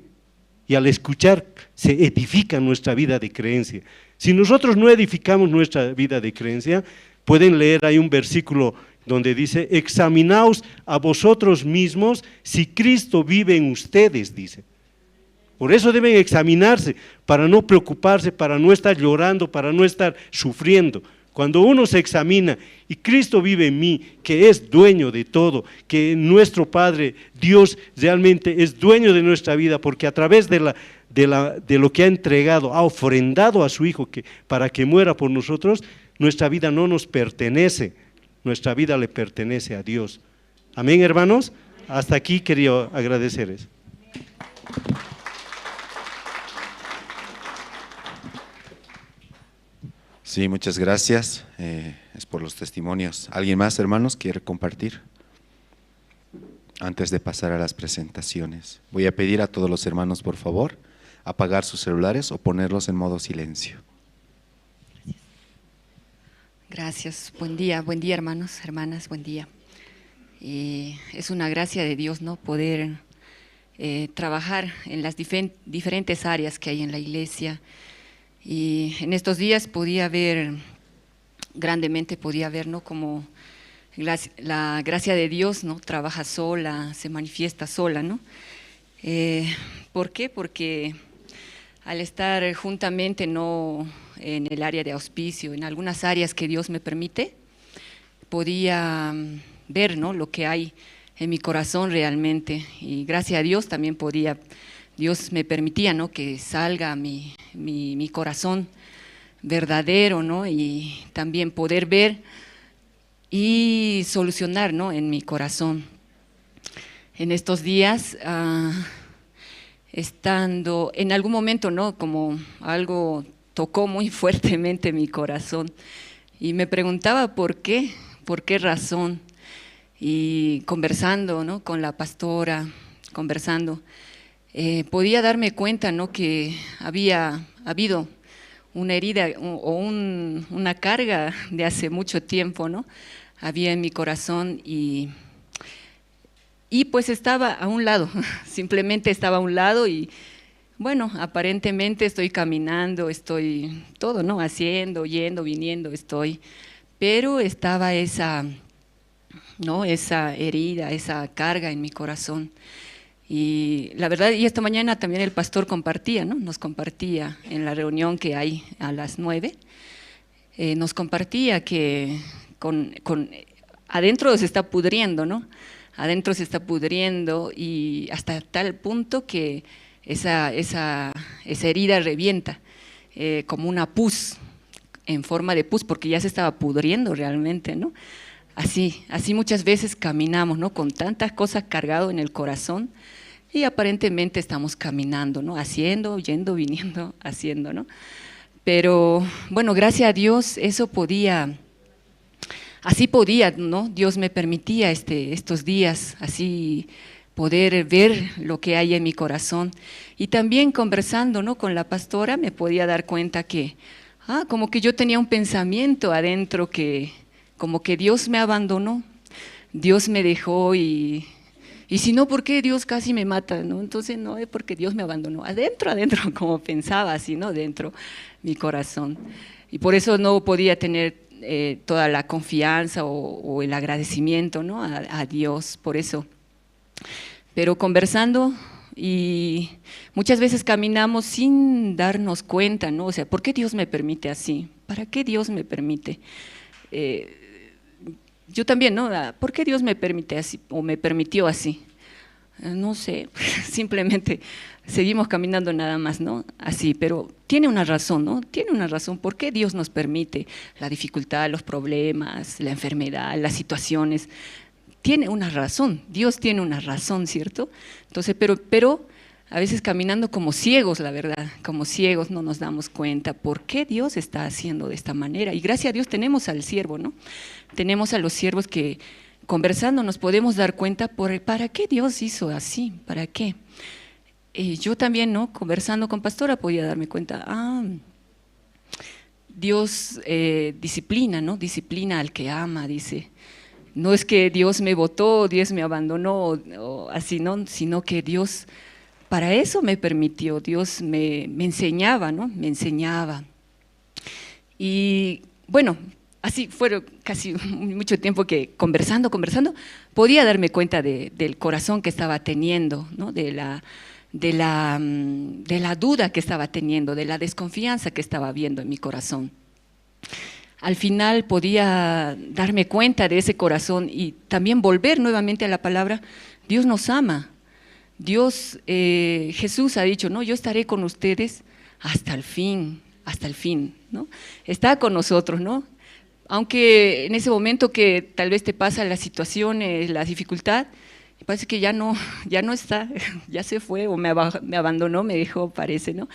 Y al escuchar se edifica nuestra vida de creencia. Si nosotros no edificamos nuestra vida de creencia, pueden leer ahí un versículo donde dice, examinaos a vosotros mismos si Cristo vive en ustedes, dice. Por eso deben examinarse, para no preocuparse, para no estar llorando, para no estar sufriendo. Cuando uno se examina y Cristo vive en mí, que es dueño de todo, que nuestro Padre Dios realmente es dueño de nuestra vida, porque a través de lo que ha entregado, ha ofrendado a su Hijo para que muera por nosotros, nuestra vida no nos pertenece, nuestra vida le pertenece a Dios. Amén, hermanos. Hasta aquí quería agradecerles. Sí, muchas gracias, es por los testimonios. ¿Alguien más, hermanos, quiere compartir? Antes de pasar a las presentaciones, voy a pedir a todos los hermanos, por favor, apagar sus celulares o ponerlos en modo silencio. Gracias, buen día, hermanos, hermanas, buen día. Es una gracia de Dios, ¿no?, poder trabajar en las diferentes áreas que hay en la iglesia. Y en estos días podía ver, grandemente podía ver, ¿no?, como la gracia de Dios, ¿no?, trabaja sola, se manifiesta sola, ¿no? ¿Por qué? Porque al estar juntamente, ¿no?, en el área de auspicio, en algunas áreas que Dios me permite, podía ver, ¿no?, lo que hay en mi corazón realmente. Y gracias a Dios también podía, Dios me permitía, ¿no?, que salga mi corazón verdadero, ¿no?, y también poder ver y solucionar, ¿no?, en mi corazón. En estos días, estando en algún momento, ¿no?, como algo tocó muy fuertemente mi corazón y me preguntaba por qué razón, y conversando, ¿no?, con la pastora, conversando, podía darme cuenta, ¿no?, que había habido una herida o una carga de hace mucho tiempo, ¿no?, había en mi corazón y pues estaba a un lado, simplemente estaba a un lado y bueno, aparentemente estoy caminando, estoy todo, ¿no?, haciendo, yendo, viniendo, estoy, pero estaba esa, ¿no?, esa herida, esa carga en mi corazón. Y la verdad, y esta mañana también el pastor compartía, ¿no?, nos compartía en la reunión que hay a las 9, nos compartía que adentro se está pudriendo, ¿no?, adentro se está pudriendo y hasta tal punto que esa herida revienta como una pus, en forma de pus, porque ya se estaba pudriendo realmente, ¿no? Así muchas veces caminamos, ¿no?, con tantas cosas cargado en el corazón y aparentemente estamos caminando, ¿no?, haciendo, yendo, viniendo, haciendo, ¿no? Pero bueno, gracias a Dios eso podía, así podía, ¿no? Dios me permitía estos días así poder ver lo que hay en mi corazón. Y también conversando, ¿no?, con la pastora me podía dar cuenta que, como que yo tenía un pensamiento adentro que como que Dios me abandonó, Dios me dejó y si no, ¿por qué Dios casi me mata? ¿No? Entonces no es porque Dios me abandonó, adentro, como pensaba así, ¿no?, dentro mi corazón. Y por eso no podía tener toda la confianza o el agradecimiento, ¿no?, a Dios, por eso. Pero conversando y muchas veces caminamos sin darnos cuenta, ¿no? O sea, ¿por qué Dios me permite así? ¿Para qué Dios me permite? Yo también, ¿no? ¿Por qué Dios me permite así o me permitió así? No sé, simplemente seguimos caminando nada más, ¿no? Así, pero tiene una razón, ¿no? Tiene una razón. ¿Por qué Dios nos permite la dificultad, los problemas, la enfermedad, las situaciones? Tiene una razón, Dios tiene una razón, ¿cierto? Entonces, pero a veces caminando como ciegos, la verdad, como ciegos no nos damos cuenta por qué Dios está haciendo de esta manera. Y gracias a Dios tenemos al siervo, ¿no? Tenemos a los siervos que conversando nos podemos dar cuenta para qué Dios hizo así, para qué. Yo también, ¿no?, conversando con pastora podía darme cuenta, Dios disciplina, ¿no? Disciplina al que ama, dice. No es que Dios me botó, Dios me abandonó, o así, ¿no?, sino que Dios Para eso me permitió, Dios me enseñaba, ¿no? Me enseñaba. Y bueno, así fueron casi mucho tiempo que conversando, podía darme cuenta del corazón que estaba teniendo, ¿no? De la duda que estaba teniendo, de la desconfianza que estaba viendo en mi corazón. Al final podía darme cuenta de ese corazón y también volver nuevamente a la palabra. Dios nos ama. Dios, Jesús ha dicho, no, yo estaré con ustedes hasta el fin, ¿no? Está con nosotros, ¿no? Aunque en ese momento que tal vez te pasa las situaciones, la dificultad, parece que ya no está, ya se fue o me abandonó, me dejó, parece, ¿no?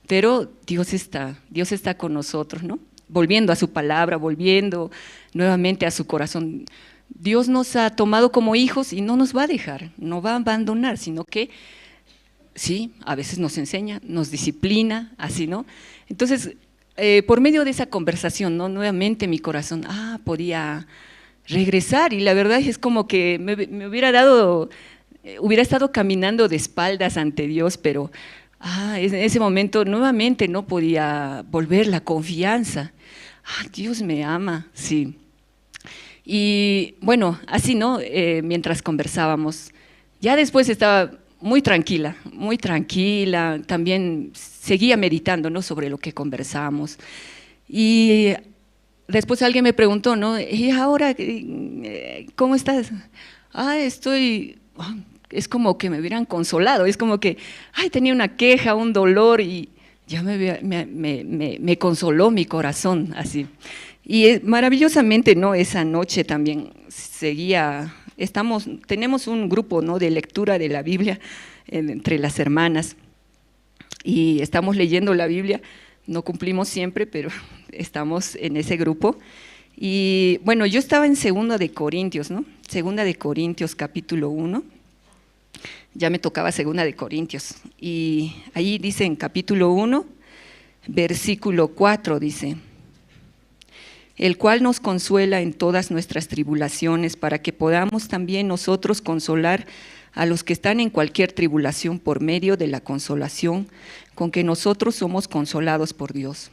Pero Dios está con nosotros, ¿no? Volviendo a su palabra, volviendo nuevamente a su corazón. Dios nos ha tomado como hijos y no nos va a dejar, no va a abandonar, sino que sí, a veces nos enseña, nos disciplina, así, ¿no? Entonces, por medio de esa conversación, ¿no? Nuevamente mi corazón, podía regresar, y la verdad es como que me hubiera dado, hubiera estado caminando de espaldas ante Dios, pero en ese momento nuevamente no podía volver la confianza. Dios me ama, sí. Y bueno, así, ¿no? Mientras conversábamos, ya después estaba muy tranquila, también seguía meditando, ¿no? Sobre lo que conversamos. Y después alguien me preguntó, ¿no? ¿Y ahora cómo estás? Estoy… Es como que me hubieran consolado, es como que, tenía una queja, un dolor y ya me consoló mi corazón, así. Y maravillosamente, ¿no? Esa noche también seguía, tenemos un grupo, ¿no? De lectura de la Biblia entre las hermanas y estamos leyendo la Biblia, no cumplimos siempre, pero estamos en ese grupo. Y bueno, yo estaba en Segunda de Corintios, ¿no? Segunda de Corintios capítulo 1, ya me tocaba Segunda de Corintios, y ahí dice en capítulo 1, versículo 4, dice: el cual nos consuela en todas nuestras tribulaciones, para que podamos también nosotros consolar a los que están en cualquier tribulación por medio de la consolación con que nosotros somos consolados por Dios.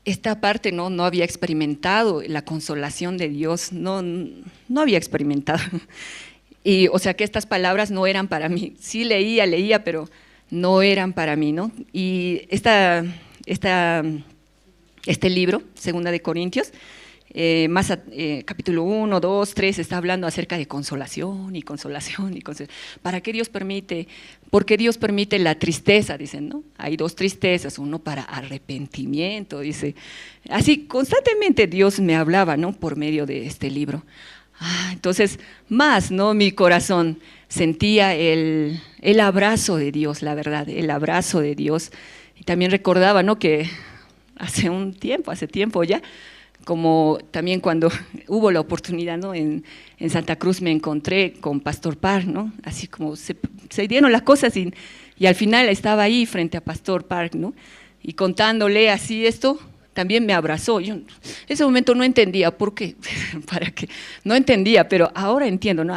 Esta parte no había experimentado la consolación de Dios, no había experimentado. Y, o sea que estas palabras no eran para mí. Sí leía, pero no eran para mí, ¿no? Y este libro, Segunda de Corintios, capítulo 1, 2, 3, está hablando acerca de consolación y consolación y consolación. ¿Para qué Dios permite? ¿Por qué Dios permite la tristeza? Dicen, ¿no? Hay dos tristezas, uno para arrepentimiento, dice. Así constantemente Dios me hablaba, ¿no? Por medio de este libro. Entonces, más, ¿no? Mi corazón sentía el abrazo de Dios, la verdad, el abrazo de Dios. Y también recordaba, ¿no? Que hace tiempo ya, como también cuando hubo la oportunidad, ¿no? En Santa Cruz me encontré con Pastor Park, ¿no? Así como se dieron las cosas y al final estaba ahí frente a Pastor Park, ¿no? Y contándole así esto, también me abrazó. Yo en ese momento no entendía por qué, para qué, no entendía, pero ahora entiendo, ¿no?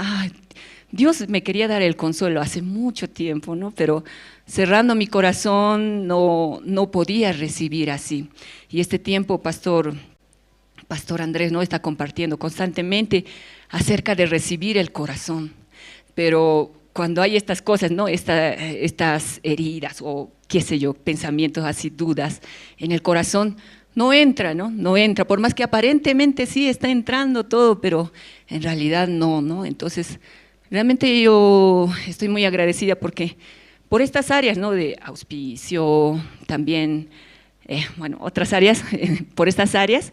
Dios me quería dar el consuelo hace mucho tiempo, ¿no? Pero cerrando mi corazón no podía recibir así. Y este tiempo, Pastor Andrés, ¿no? Está compartiendo constantemente acerca de recibir el corazón. Pero cuando hay estas cosas, ¿no? Estas heridas o qué sé yo, pensamientos así, dudas en el corazón, no entra, ¿no? No entra, por más que aparentemente sí está entrando todo, pero en realidad no, ¿no? Entonces, realmente yo estoy muy agradecida porque por estas áreas, ¿no? De auspicio, también, bueno, otras áreas, por estas áreas,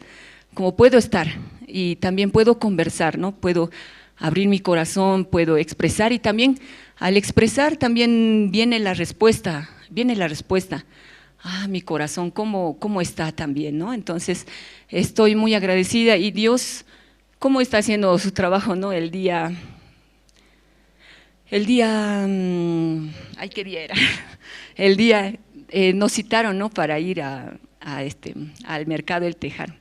como puedo estar y también puedo conversar, ¿no? Puedo abrir mi corazón, puedo expresar y también al expresar también viene la respuesta, mi corazón, ¿cómo está también, ¿no? Entonces, estoy muy agradecida y Dios, ¿cómo está haciendo su trabajo, ¿no? El día, ay, ¿qué día era? El día, nos citaron, ¿no? Para ir al mercado El Tejar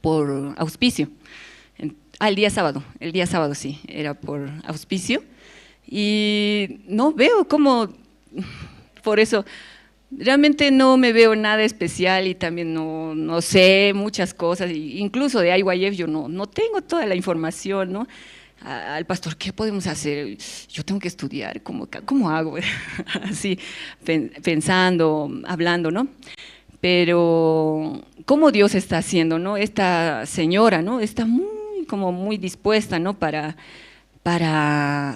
por auspicio. El día sábado sí, era por auspicio. Y no veo cómo, por eso, realmente no me veo nada especial y también no sé muchas cosas, incluso de IYF yo no tengo toda la información, ¿no? Al pastor, ¿qué podemos hacer? Yo tengo que estudiar, ¿cómo hago? Así, pensando, hablando, ¿no? Pero, ¿cómo Dios está haciendo, no? Esta señora, ¿no? Está muy dispuesta, ¿no? Para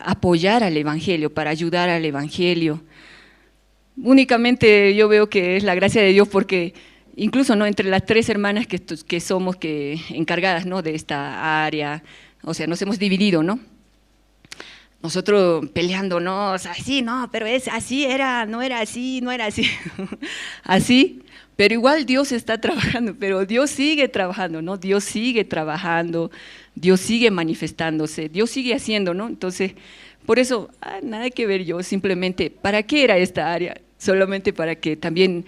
apoyar al Evangelio, para ayudar al Evangelio. Únicamente yo veo que es la gracia de Dios porque incluso, ¿no? Entre las tres hermanas que somos encargadas, ¿no? De esta área, o sea, nos hemos dividido, ¿no? Nosotros peleando, no, o sea, sí, no, pero es así era, no era así, no era así, así, pero igual Dios está trabajando, pero Dios sigue trabajando, ¿no? Dios sigue trabajando, Dios sigue manifestándose, Dios sigue haciendo, ¿no? Entonces, por eso, nada que ver yo, simplemente, ¿para qué era esta área? Solamente para que también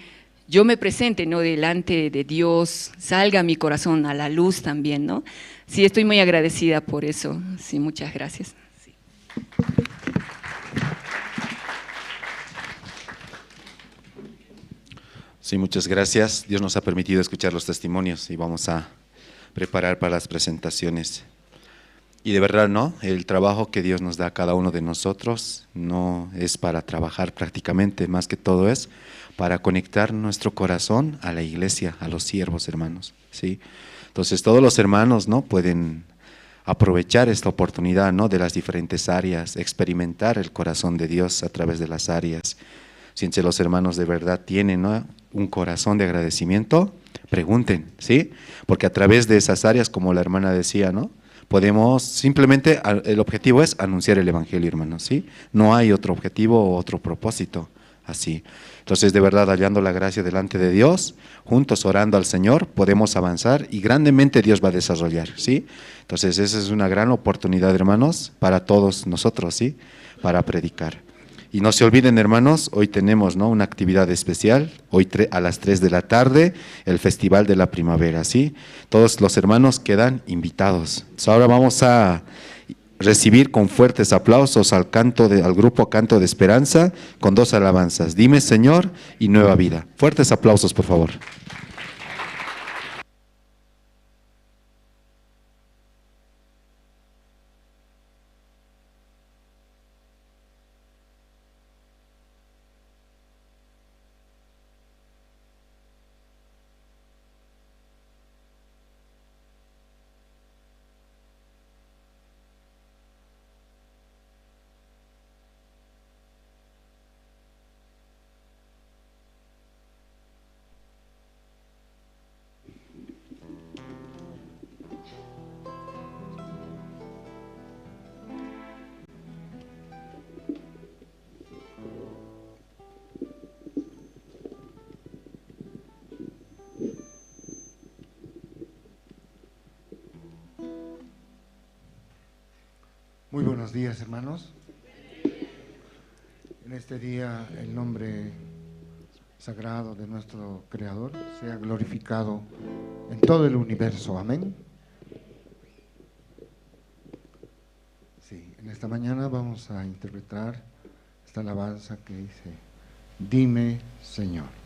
yo me presente, ¿no? Delante de Dios, salga mi corazón a la luz también, ¿no? Sí, estoy muy agradecida por eso, sí, muchas gracias. Sí. Sí, muchas gracias. Dios nos ha permitido escuchar los testimonios y vamos a preparar para las presentaciones. Y de verdad, ¿no? El trabajo que Dios nos da a cada uno de nosotros no es para trabajar prácticamente, más que todo es para conectar nuestro corazón a la iglesia, a los siervos, hermanos, ¿sí? Entonces todos los hermanos, ¿no? Pueden aprovechar esta oportunidad, ¿no? De las diferentes áreas, experimentar el corazón de Dios a través de las áreas. Si entre los hermanos de verdad tienen, ¿no? Un corazón de agradecimiento, pregunten, ¿sí? Porque a través de esas áreas, como la hermana decía, ¿no? Podemos simplemente, el objetivo es anunciar el evangelio, hermanos, ¿sí? No hay otro objetivo o otro propósito así. Entonces, de verdad, hallando la gracia delante de Dios, juntos orando al Señor, podemos avanzar y grandemente Dios va a desarrollar, ¿sí? Entonces, esa es una gran oportunidad, hermanos, para todos nosotros, ¿sí? Para predicar. Y no se olviden, hermanos, hoy tenemos, ¿no? Una actividad especial, hoy a las 3 de la tarde, el Festival de la Primavera, ¿sí? Todos los hermanos quedan invitados. Entonces, ahora vamos a recibir con fuertes aplausos al grupo Canto de Esperanza, con dos alabanzas, Dime Señor y Nueva Vida. Fuertes aplausos, por favor. Muy buenos días, hermanos. En este día el nombre sagrado de nuestro Creador sea glorificado en todo el universo. Amén. Sí, en esta mañana vamos a interpretar esta alabanza que dice: Dime, Señor.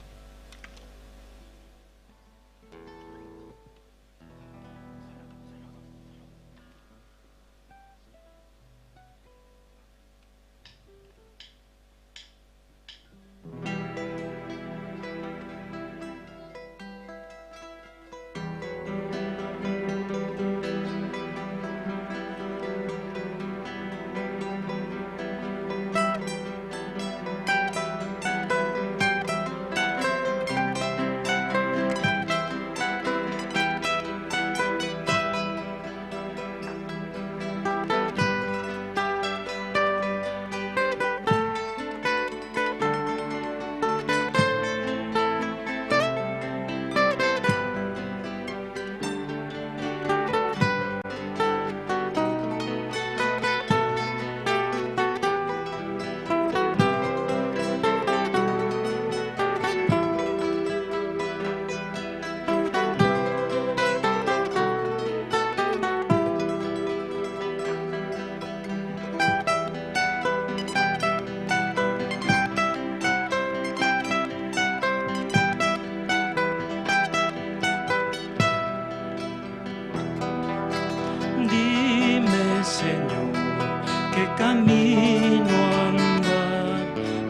Camino andar?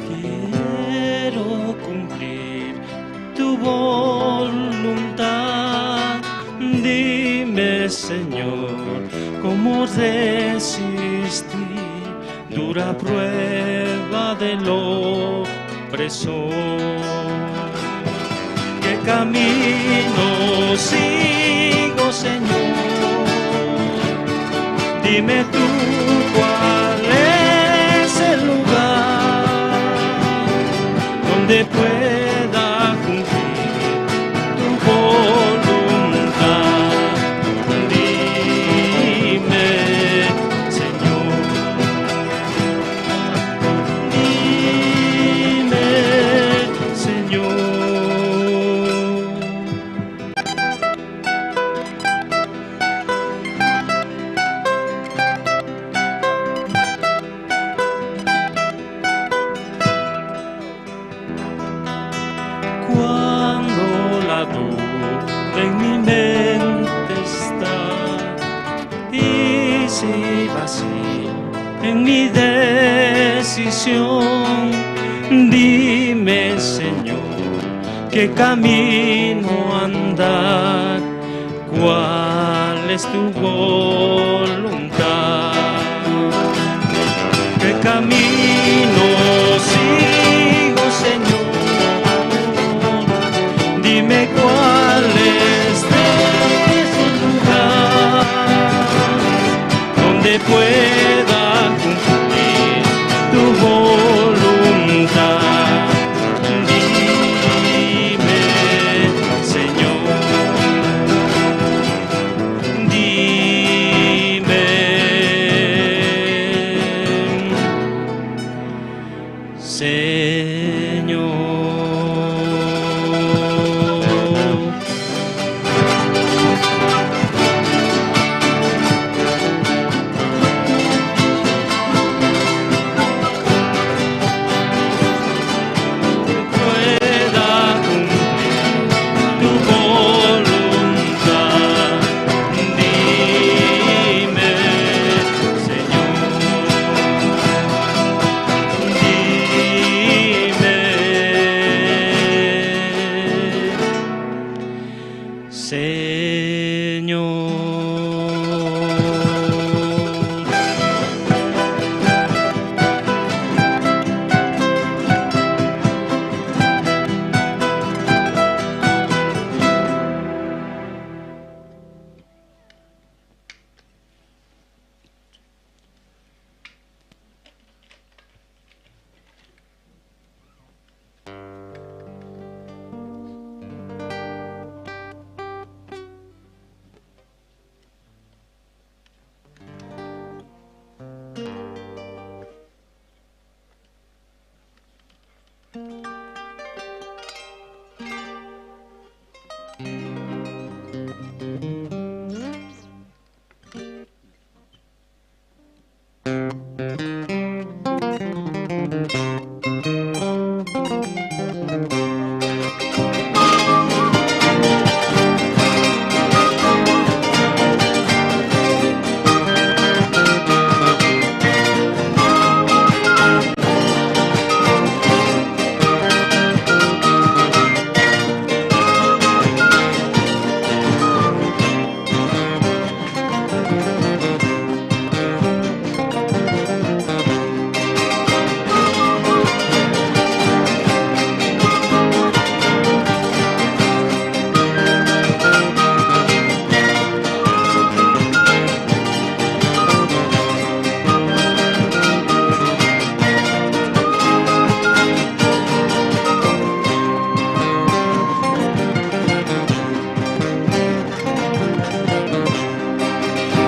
Quiero cumplir tu voluntad. Dime, Señor, cómo resistir dura prueba del opresor. ¿Qué camino sigo, Señor? Dime tú cuál es el lugar donde pueda cumplir tu voluntad. Dime, Señor. Dime, Señor. Cuando la duda en mi mente está y si vacilo en mi decisión, dime, Señor, qué camino andar, cuál es tu voluntad. ¿Qué camino sigo, Señor? Dime cuál es el lugar donde pueda cumplir tu voluntad. Dime, Señor. Dime, Señor. Pueda cumplir tu voluntad. Dime, Señor. Dime, Señor.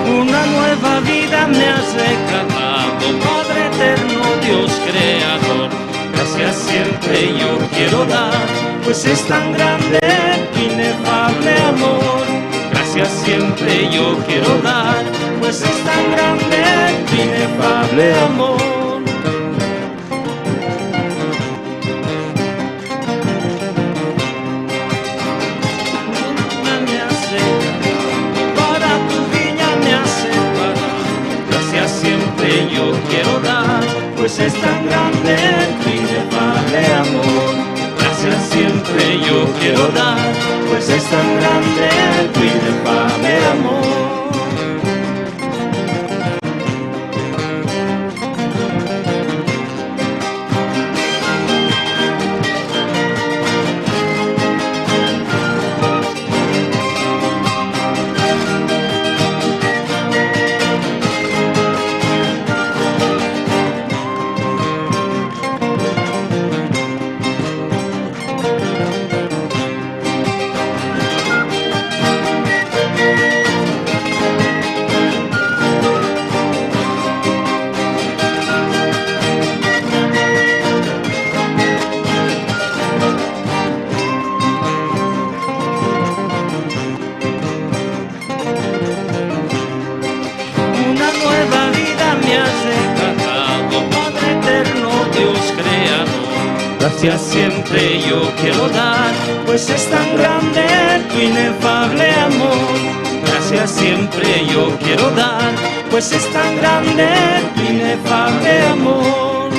Una nueva vida me has regalado, Padre eterno, Dios creador. Gracias siempre yo quiero dar, pues es tan grande tu inefable amor. Gracias siempre yo quiero dar, pues es tan grande tu inefable amor. Me has separado, para tu viña me has separado. Gracias siempre siempre yo quiero dar, pues es tan grande tu inefable amor. Gracias siempre yo quiero dar, pues es tan grande tu inefable amor. Gracias siempre yo quiero dar, pues es tan grande tu inefable amor. Gracias siempre yo quiero dar, pues es tan grande tu inefable amor.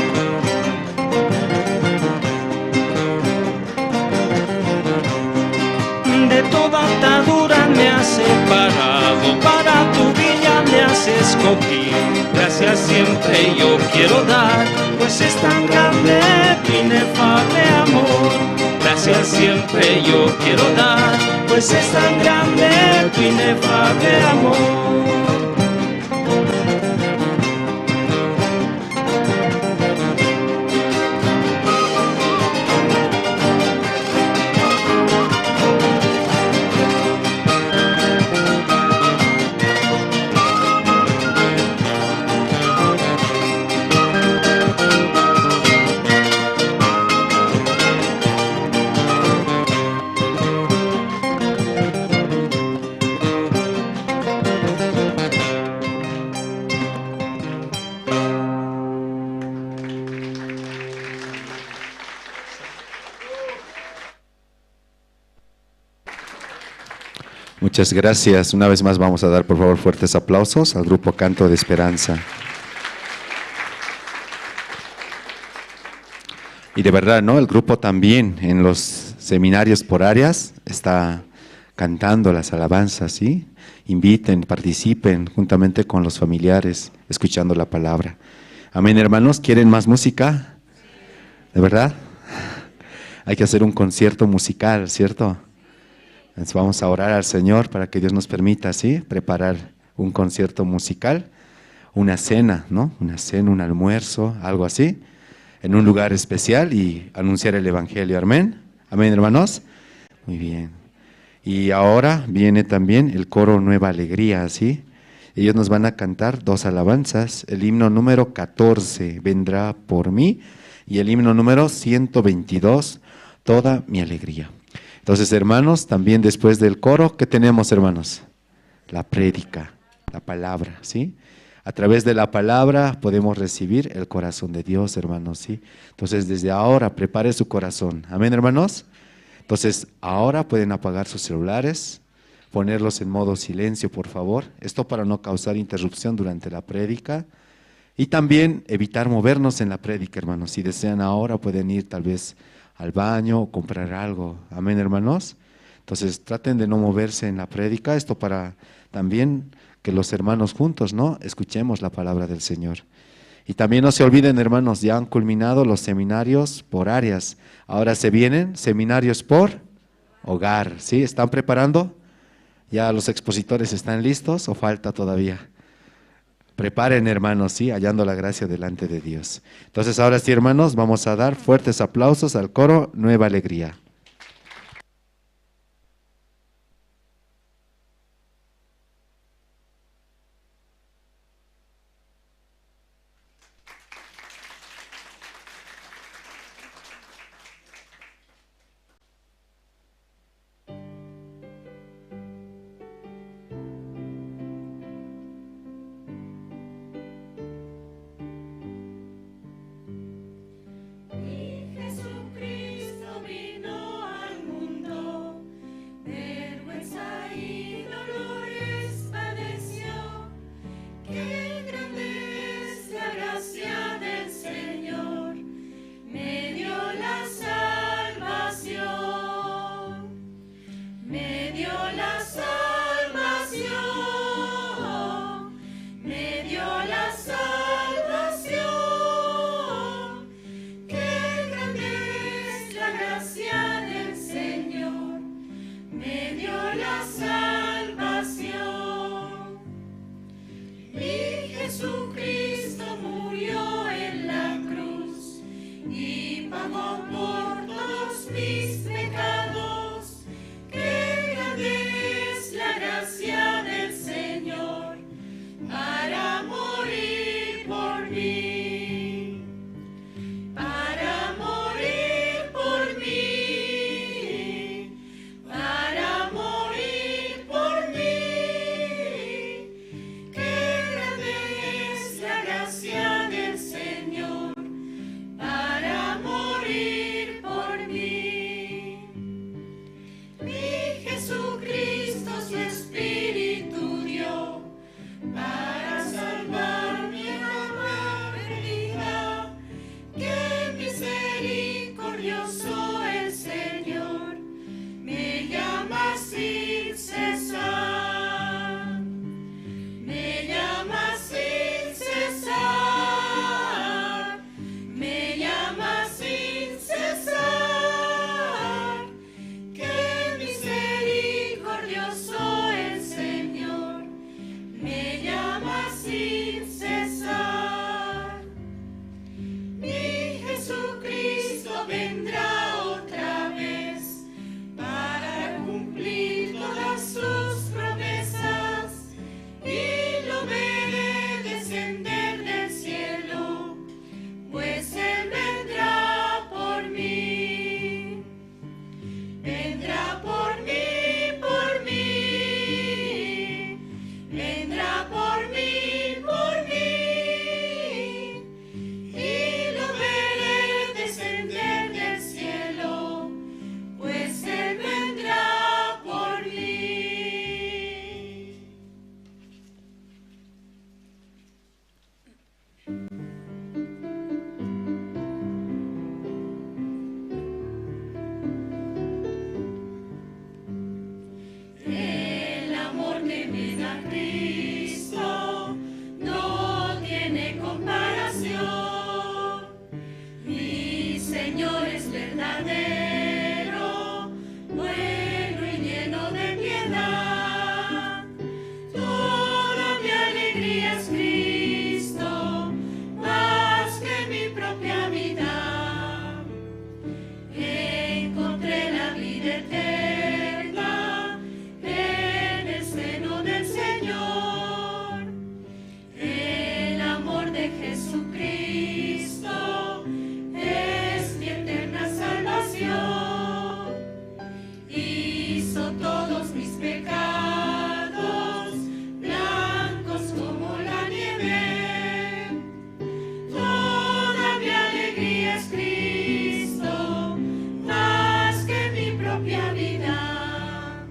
De toda atadura me has separado, para tu viña me has escogido. Gracias siempre yo quiero dar, pues es tan grande tu inefable amor. Gracias siempre yo quiero dar, pues es tan grande tu inefable amor. Muchas gracias. Una vez más vamos a dar, por favor, fuertes aplausos al grupo Canto de Esperanza. Y de verdad, ¿no? El grupo también en los seminarios por áreas está cantando las alabanzas, ¿sí? Inviten, participen juntamente con los familiares, escuchando la palabra. Amén, hermanos. ¿Quieren más música? ¿De verdad? Hay que hacer un concierto musical, ¿cierto? Entonces vamos a orar al Señor para que Dios nos permita, ¿sí?, preparar un concierto musical, una cena, ¿no? Una cena, un almuerzo, algo así, en un lugar especial y anunciar el Evangelio. Amén. Amén, hermanos. Muy bien. Y ahora viene también el coro Nueva Alegría, ¿sí? Ellos nos van a cantar dos alabanzas, el himno número 14, Vendrá por mí, y el himno número 122, Toda mi alegría. Entonces, hermanos, también después del coro, ¿qué tenemos, hermanos? La prédica, la palabra, ¿sí? A través de la palabra podemos recibir el corazón de Dios, hermanos, ¿sí? Entonces, desde ahora, prepare su corazón. Amén, hermanos. Entonces, ahora pueden apagar sus celulares, ponerlos en modo silencio, por favor. Esto para no causar interrupción durante la prédica. Y también evitar movernos en la prédica, hermanos. Si desean ahora, pueden ir tal vez al baño o comprar algo. Amén, hermanos. Entonces, traten de no moverse en la prédica. Esto para también que los hermanos juntos, ¿no?, escuchemos la palabra del Señor. Y también no se olviden, hermanos, ya han culminado los seminarios por áreas. Ahora se vienen seminarios por hogar, ¿sí? ¿Están preparando? ¿Ya los expositores están listos o falta todavía? Preparen, hermanos, ¿sí? Hallando la gracia delante de Dios. Entonces, ahora sí, hermanos, vamos a dar fuertes aplausos al coro Nueva Alegría. Jesucristo vino. mí, para morir por mí, para morir por mí. Qué grande es la gracia del Señor para morir por mí. Mi Jesucristo su Espíritu dio para salvar mi alma perdida. Qué misericordioso el Señor, me llama sin cesar. Me llama sin cesar, me llama sin cesar. Qué misericordioso el Señor, me llama sin cesar. Mi Jesucristo vendrá otra vez para cumplir todas sus promesas, y lo veré descender del cielo, pues Él vendrá por mí. Vendrá por mí, por mí, vendrá por mí, por mí, y lo veré descender del cielo, pues Él vendrá por mí. El amor que me da Cristo no tiene comparación. Mi Señor es verdadero, bueno y lleno de piedad. Toda mi alegría es Cristo, más que mi propia vida. Encontré la vida eterna en el seno del Señor. El amor de Jesucristo es mi eterna salvación. Hizo todos mis pecados blancos como la nieve. Toda mi alegría es Cristo, más que mi propia vida.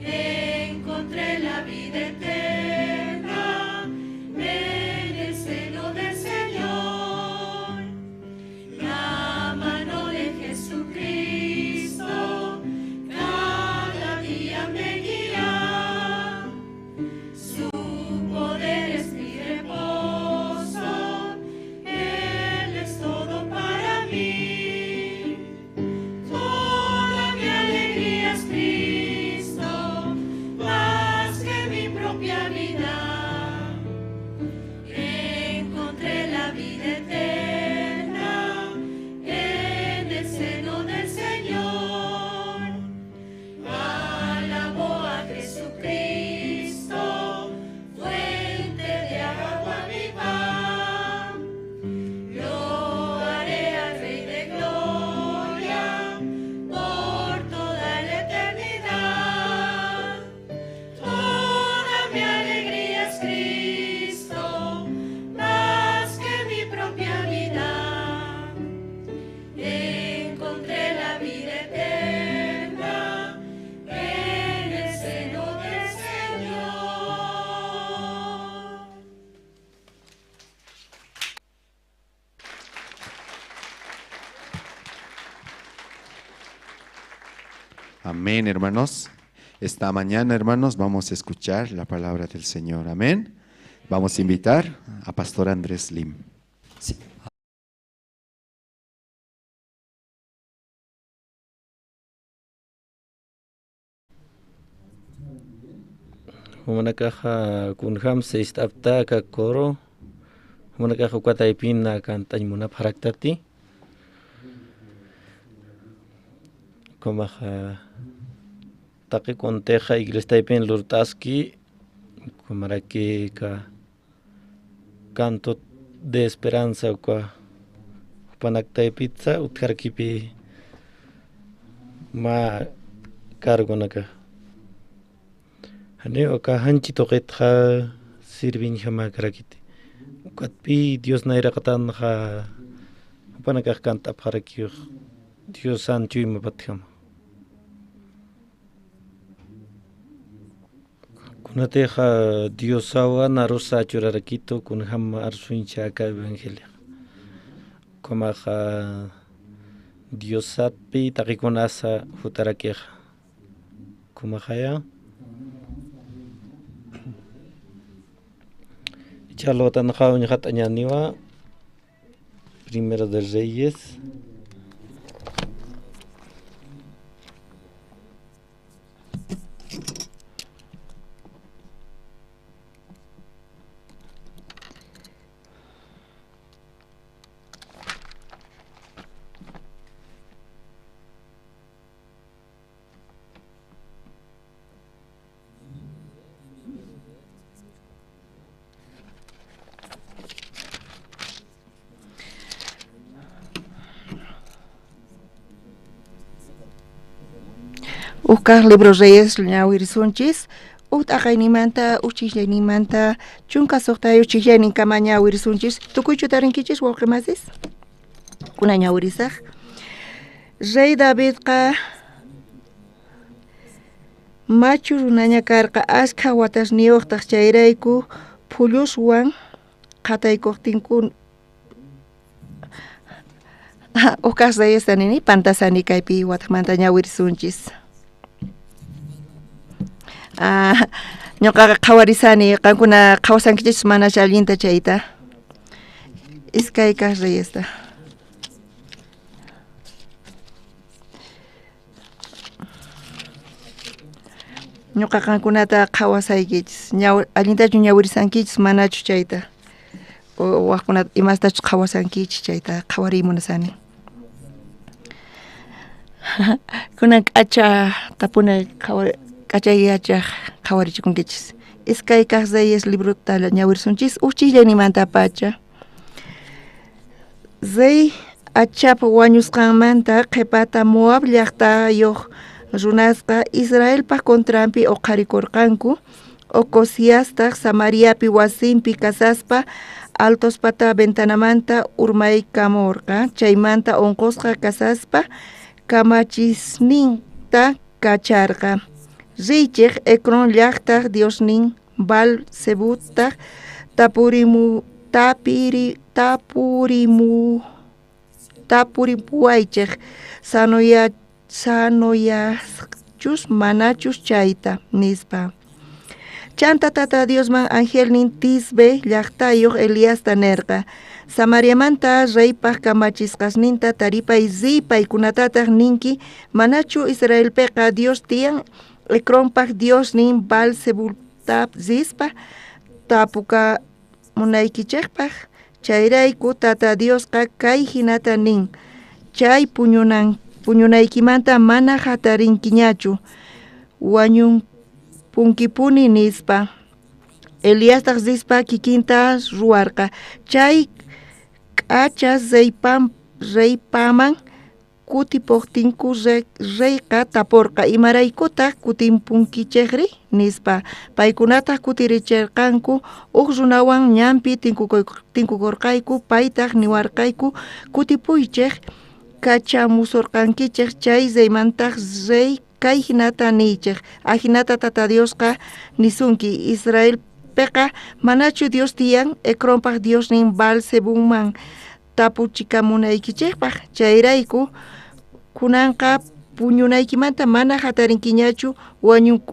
Encontré la vida eterna en el seno del Señor. La mano de Jesucristo cada día me guía. Su poder es mi reposo, Él es todo para mí. Toda mi alegría es Cristo, más que mi propia vida. Encontré la vida eterna en el seno del Señor. Alabo a Jesucristo, fuente de agua viva. Lo haré al Rey de Gloria por toda la eternidad. Toda mi alegría es Cristo, más que mi propia vida. Encontré la vida eterna en el seno del Señor. Amén, hermanos. Esta mañana, hermanos, vamos a escuchar la palabra del Señor. Amén. Vamos a invitar a Pastor Andrés Lim. Sí. Humanakaja kunjam seistaptaka coro. Humanakaja ukataipina kantañmunap haraktati. Kumaja taqi konteja iglesia lurtaski kumaraki ka canto de Esperanza kwa panaktaypitsa utkarkipi ma cargonaka hane oka hanchi toqetja sirvinja makrakiti ukatpi Dios nayraqatanja panakaj kant'apjarakiyuq Dios sanchuyma patjama kunateja Diosawa narusa churarakito kunjama arsuinchaka evangelio kumaja Diosatpi taqikunasa jutarakeja kumajaya Ichalotanja uñjat'añaniwa Primero de Reyes. Ukkaq libro Reyes ñawirisunchis uj t'aqaynimanta uj ch'ijllaynimanta 16 ch'ijllayninkama ñawirisunchis tukuychu tarinkichis wawqimasis kuna ñawirisaq Rey Davidqa machu runaña karqa askha watasniyuqtaq chayrayku phulluswan qhataykuqtinku ukkaq Reyesta nini pantasani kaypi wataqmanta ñawirisunchis. Ñuqaqa qhawarisani qankuna qhawasankichis mana allinta chayta iskay kaq Reyesta. Ñuqa qankunata qhawasaykichis allintachu ñawirisankichis manachu chayta waqkunata imastachus qhawasankichis chayta qhawariy munasani. Kunan k'acha tapuna k'acha yachaq qhawarichikunkichis iskay kaq Reyes librota ñawirisunchis uj ch'ijllaynimantapacha Rey Achab wañusqanmanta qhipata Moab llaqtayuq runasqa Israelpaj contranpi uqharikurqanku Ocosiastaq Samariapi wasinpi kasaspa altospata ventanamanta urmaykamurqa chaymanta unqusqa kasaspa kamachisninta kacharqa Riychej Ecrón llaqtaq diosnin Baal Zebubtaq tapuripuwaychej sanoyasqchus manachus chayta nispa. Chanta Tata Diosman angelnin Tisbe llaqtayuq Eliasta nerqa Samariamanta reypaj kamachisqasninta taripay riy paykunatataq ninki manachu Israelpiqa Dios tiyan Ecronpaj diosnin Baal Zebubta rispa tapukamunaykichejpaj chayrayku Tata Diosqa kay hinata nin chay puñunaykimanta mana hatarinkiñachu wañupunkipuni nispa. Eliastaq rispa kikinta ruwarqa chay k'acha reypaman kutipuqtinku reyqa tapurqa imaraykutaq kutimpunkichejri nispa paykunataq kutirichirqanku uj runawan ñanpi tinkukurqayku paytaq niwarqayku kutipuychej kachamusurqankichej chay reymantaq rey kay hinata niychej ajinata Tata Diosqa nisunki Israelpiqa manachu Dios tiyan Ecronpaj diosnin Baal Zebubman tapuchikamunaykichejpaj chayrayku kunanqa puñunaykimanta mana hatarinkiñachu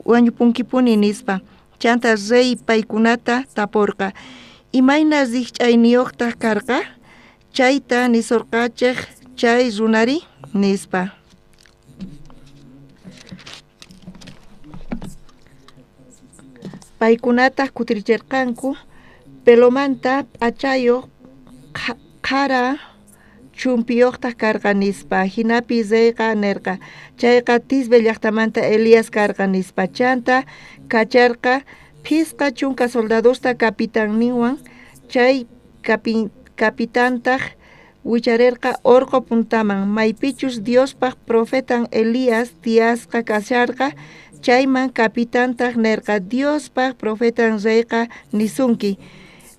wañupunkipuni nispa. Chanta rey paykunata tapurqa imayna rikch'ayniyuqtaq karqa chayta nisurqachej chay runari nispa. Paykunataq kutirichirqanku pelomanta p'achayuq qhara chumpiyuqtaq karqa nispa. Hinapi reyqa nirqa chayqa Tisbe llaqtamanta Elías karqa nispa. Chanta kacharqa 50 soldadosta capitanninwan chay Capitantaj wicharerqa orqo puntaman, maypichus Diospaj profetan Elías tiyasqa kasharqa, chayman. Capitantaj nerqa: Diospaj profetan reyqa nisunki,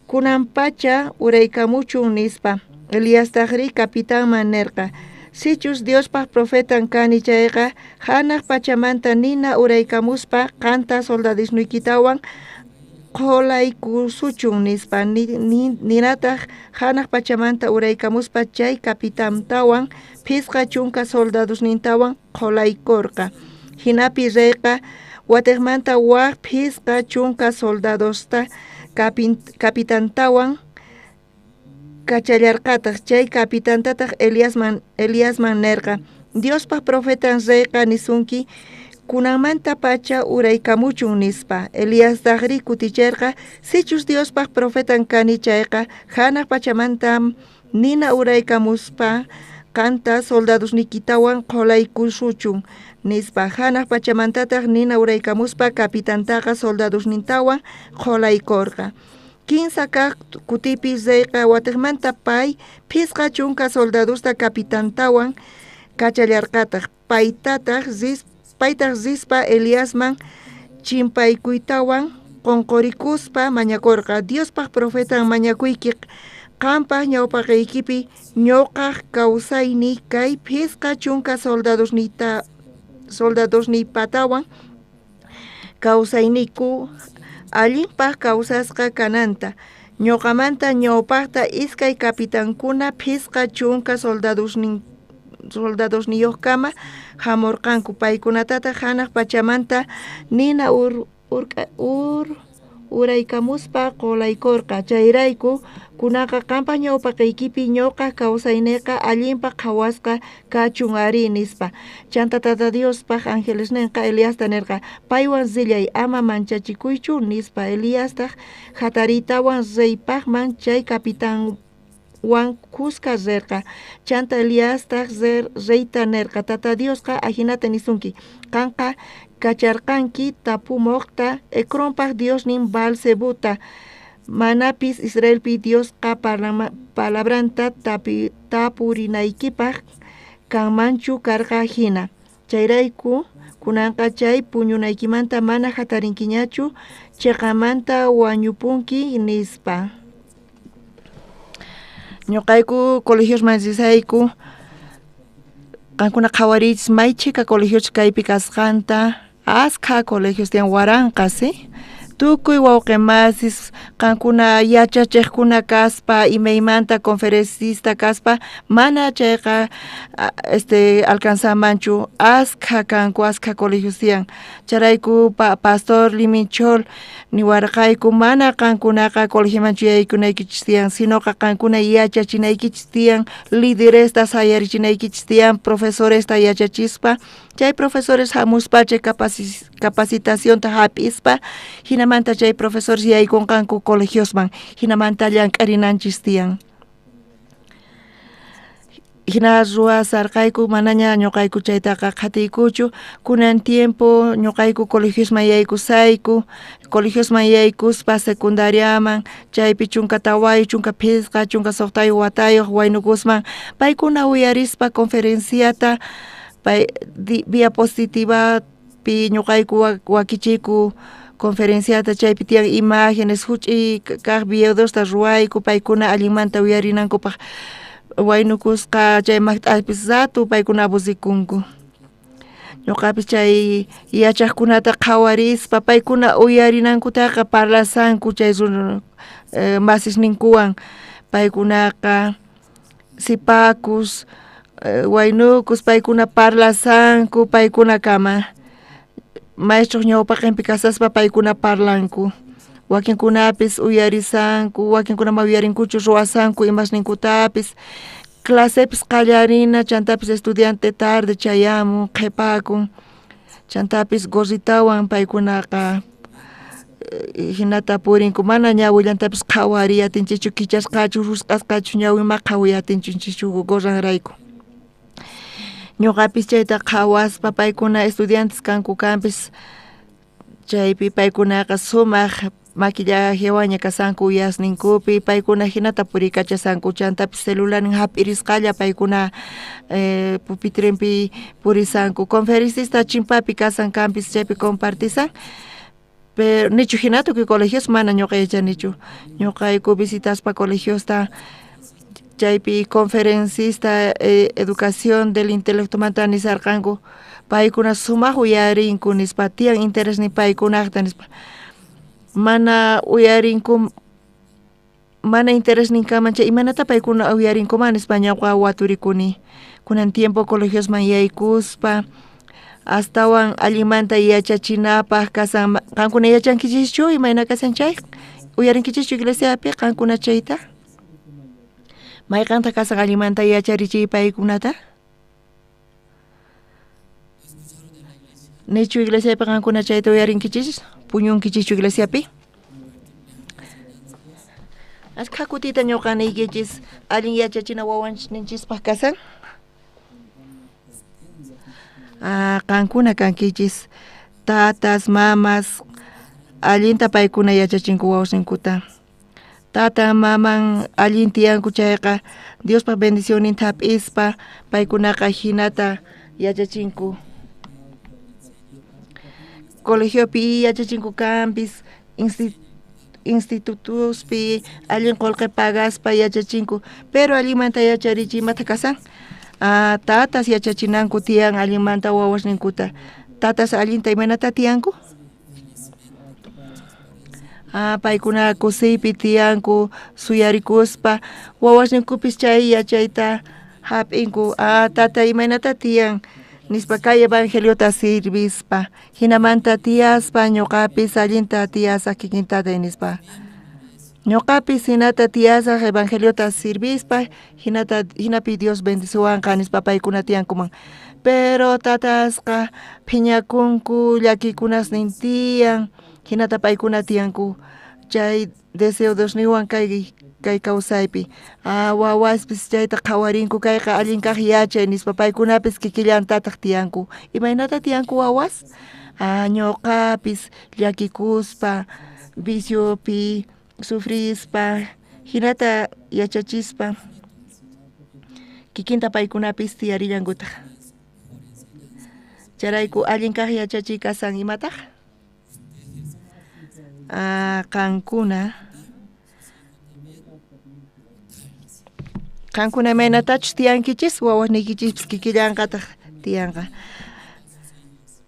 kunanpacha uraykamuchun, nispa. Eliastajrí capitanman nerqa: Sichus Diospaj profetan kani chayqa, janaj pachamanta nina uraykamuspa qanta soldadosniykitawan qholaykusuchun, nispa. Ninataj janaj pachamanta uraykamuspa chay capitantawan 50 soldadosnintawan qholaykorqa. Jinapi reyqa watejmanta waj 50 soldadosta capitantawan kachallarqataj. Chay capitantataj Eliasman nerqa: Diospaj profetan reyqa nisunki, kunanmantapacha uraykamuchun, nispa. Eliastajrí kuticherqa: Sichus Diospaj profetan kani chayqa, janaj pachamanta nina uraykamuspa qanta soldadosniykitawan qholaykusuchun, nispa. Janaj pachamantataj nina uraykamuspa capitantaqa soldadosnintawan qholaykorqa. Kinsa kaj kutipi reyqa watejmanta pay 50 soldadosta capitantawan kachallarqataj. Paytaj rispa Eliasman chimpaykuytawan qonqorikuspa mañakorqa: Diospaj profetan, mañakuyki qanpaj ñawpaqeykipi ñoqaj kawsayniy kay 50 soldadosniypatawan kawsayniyku allinpaj kawsasqa kananta. Ñoqamanta ñawpajta iskay capitankuna 50 soldadosniyojkama jamorqanku, paykunatataj janaj pachamanta nina uraykamuspa qolaykorqa. Chayrayku kunanqa qanpaj ñawpaqeykipi ñoqaj kawsayneyqa allinpaj qhawasqa kachun ari, nispa. Chanta Tata Diospaj angelesnenqa Eliasta nerqa: Paywan rillay, ama manchachikuychu, nispa. Eliastaj jatariytawan reypajman chay capitanwan khuska rerqa. Chanta Eliastaj reyta nerqa: Tata Diosqa ajinata nisunki, qanqa kacharqanki tapumojta Ecronpaj diosnin Baal-zebuta, manapis Israelpi Diosqa palabranta tapurinaykipaj kanmanchu karqa jina. Chayrayku kunanqa chay puñunaykimanta mana jatarinkiñachu, cheqamanta wañupunki, nispa. Ñoqayku colegiosman risayku, qankuna qhawariychis may chhika colegios kaypi kasqanta, askha colegios tiyan, waranqas, Tukuy wawqi masis qankuna yachachejkuna kaspa, imaymanta conferencista kaspa, mana chayqa alcanzamanchu, askha kanku, askha colegios tiyan. Chayrayku pastor Liminchol niwarqayku, mana qankunaqa colegiomanchu yaykunaykichis tiyan, sinoqa qankuna yachachinaykichis tiyan, lideresta sayarichinaykichis tiyan, profesoresta yachachispa, chay profesores hamuspa chay capacitacionta hap'ispa, hinamanta chay profesores yaykunqanku colegiosman, hinamanta llank'arinanchis tiyan. Hina ruwasarqayku, manaña ñuqayku chaytaqa qhatiykuchu. Kunan tiempo ñuqayku colegiosman yaykusayku, colegiosman yaykuspa secundariaman, chaypi 14, 15, 16 watayuq waynukusman paykuna uyarispa conferenciata, pay vía positivapi ñuqayku wakichiyku conferenciata, chaypi tiyan imágenes, huch'iy kaq videosta ruwayku paykuna allinmanta uyarinankupaq. Waynukusqa chay maqt'apis rato paykuna abusikunku. Ñuqapis chay yachaqkunata qhawarispa paykuna uyarinankutaqa parlasanku chay masisninkuwan, paykunaqa sipakus, waynukus paykuna parlasanku, paykuna kama maestroq ñawpaqinpi kasaspa paykuna parlanku. Wakinkunapis uyarisanku, wakinkuna ma uyarinkuchu, ruwasanku imasninkutapis. Clasepis qallarina, chantapis estudiante tarde chayamun, qhipakun, chantapis gorritawan paykunaqa hinata purinku, mana ñawillantapis qhawariy atinchikchu, kichasqachu, rusq'asqachu, ñawima qhawiy atinchikchu gorranrayku. Ñuqapis chayta qhawaspa paykuna estudiantes kanku kanpis, chaypi paykunaqa sumaq Maquillajewaña kasanku uyasninkupi paykuna hinata purikachasanku chantapis celularnin hap'irisqalla paykuna pupitrenpi purisanku conferencista chimpapi kasan kanpis chaypi compartisan pero nichu hina tukuy colegios mana ñuqa yachanichu ñuqayku visitaspa colegiosta chaypi conferencista educación del intelectomanta nisarqanku paykuna sumaq uyarinku nispa tiyan interesnin paykunaqta nispa mana uyarinku mana interesnin kanman chay imaynata paykuna uyarinkuman nispa ñuqa waturikuni kunan tiempo colegiosman yaykuspa astawan allinmanta yachachinapaq kasan qankuna yachankichischu imayna kasan chay uyarinkichishchu iglesiapi qankuna chayta mayqanta kasan allinmanta yacharichiy paykunata nichu iglesiapi qankuna chayta uyarinkichis puñunkichischu iglesiapi Ashkha kutita ñuqa niykichis allin yachachina wawanninchispaq kasan qankuna kankichis tatas mamas allinta paykuna yachachinku wawasninkuta tatan maman allin tiyanku chayqa Diospaq bendicionninta hap'ispa paykunaqa hinata yachachinku colegiopi yachachinku kanpis institutospi allin qullqi pagaspa yachachinku pero allinmanta yacharichiy imata kasan tatas yachachinanku tiyan allinmanta wawasninkuta tatas allinta imaynata tiyanku paykuna kusiypi tiyanku suyarikuspa wawasninkupis chay yachayta hap'inku tata imaynata tiyan nispa kay evangeliota sirvispa hinamanta tiyaspa ñuqapis allinta tiyasaq kikin tatay nispa ñuqapis hinata tiyasaq evangeliota sirvispa hinata hinapi Dios bendiciwanqa nispa paykuna tiyankuman pero tatasqa phiñakunku llakikunasnin tiyan hinata paykuna tiyanku chay deseo Diosninwan kay kawsaypi wawaspis chayta qhawarinku kayqa allin kaq yachay nispa paykunapis kikillantataq tiyanku imaynata tiyanku wawas ñuqapis llakikuspa viciopi sufrispa hinata yachachispa kikinta paykunapis tiyarillankutaq chayrayku allin kaq yachachiy kasan imataq qankuna qankuna imaynatachus tiyankichis wawasniykichispis kikillanqataq tiyanqa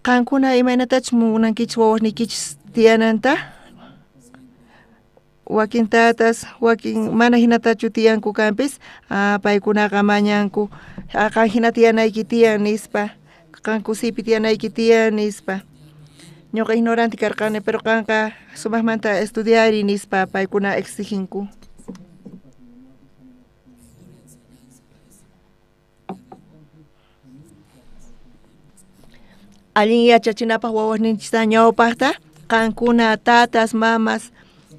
qankuna imaynatachus munankichis wawasniykichis tiyananta wakin tatas wakin mana hinatachu tiyanku kanpis paykunaqa mañanku qan hina tiyanayki tiyan nispa qan kusiypi tiyanayki tiyan nispa ñuqa ignorante karqani pero qanqa sumaqmanta estudiari nispa paykuna exiginku allin yachachinapaq wawasninchista ñawpaqta qankuna tatas mamas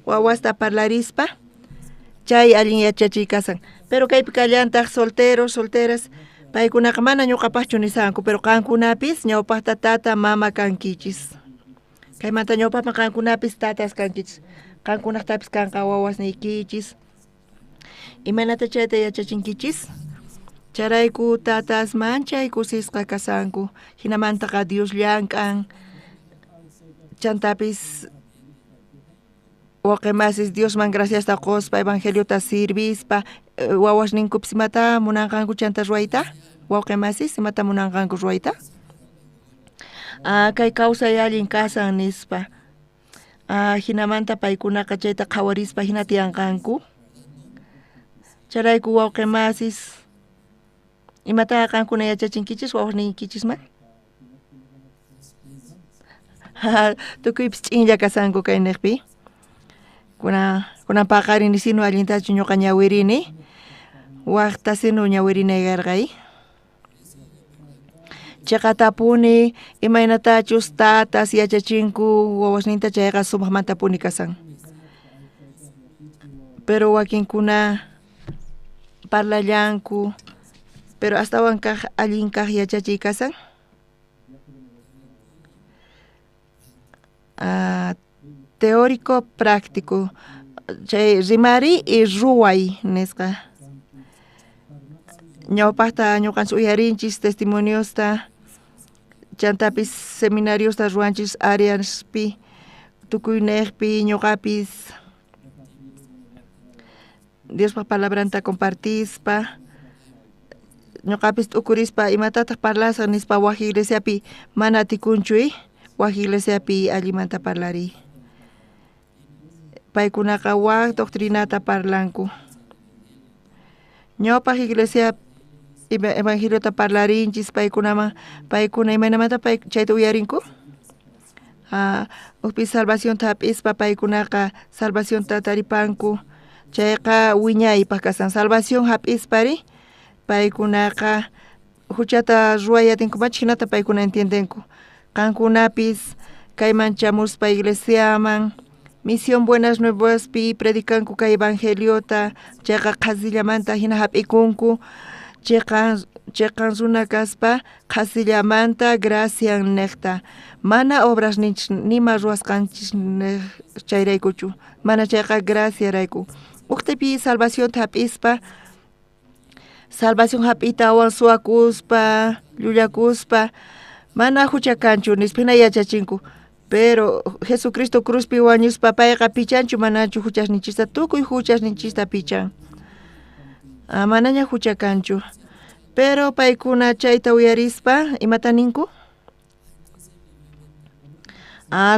wawasta parlarispa chay allin yachachiy kasan pero kaypi kallantaq solteros solteras paykunaqa mana ñuqapaqchu nisanku pero qankunapis ñawpaqta tata mama kankichis kaymanta ñawpaqman qankunapis tatas kankichis qankunaqtapis kanqa wawasniykichis imaynata chayta yachachinkichis chayrayku tatas manchay kusisqa kasanku hinamantaqa Dios llank'an chantapis wawqimasis Diosman graciasta quspa evangeliota sirvispa wawasninkupis imata munanqanku chanta ruwayta wawqimasis imata munanqanku ruwayta kay kawsay allin kasan nispa hinamanta paykunaqa chayta qhawarispa hina tiyanqanku chayrayku wawqimasis imata qankuna yachachinkichis wawasniykichisman tukuypis ch'inlla kasanku kay niqpi kunan paqarini sino allintachu ñuqa ñawirini waqta sino ñawirinay karqay chiqatapuni imaynatachus tatas yachachinku wawasninta chayqa sumaqmantapuni kasan pero wakinkuna parlallanku pero astawan kaq allin kaq yachachiy kasan Teórico práctico. Chay rimari y ruway nisqa. Ñawpaqta ñuqanchis uyarinchis testimoniosta, chantapis seminariosta ruwanchis áreaspi, tukuyneqpi ñuqapis Diospa palabranta compartispa, ñuqapis t'ukurispa imatataq parlasaq nispa waj iglesiapi mana atikunchu, waj iglesiapi allimanta parlariy. Paykunaqa waj doctrinata parlanku. Ñawpaq iglesia evangeliota parlarinchis paykunaman, paykuna imaynamanta pay chayta uyarinku? Ujpi salvacionta hap'ispa paykunaqa salvacionta taripanku, chayqa wiñaypaq kasan. Salvación hap'ispari paykunaqa huchata ruway atinkumanchu hinata paykuna entiendenku. Qankunapis kayman chamuspa iglesiaman Misión Buenas Nuevaspi predicanku kay evangeliota, chayqa qhasillamanta hina hap'ikunku, chiqan chiqan runa kaspa qhasillamanta gracian niqta, mana obras ninchis nima ruwasqanchis niq chayraykuchu, mana chayqa graciarayku. Uqtipi salvacionta hap'ispa, salvación hap'iytawan suwakuspa, llullakuspa, mana hucha kanchu nispa hina yachachinku. Pero Jesucristo cruzpi wañuspa payqa pichanchu manachu huchasninchista, tukuy huchasninchista pichan. Manaña hucha kanchu. Pero paykuna chayta uyarispa imata ninku?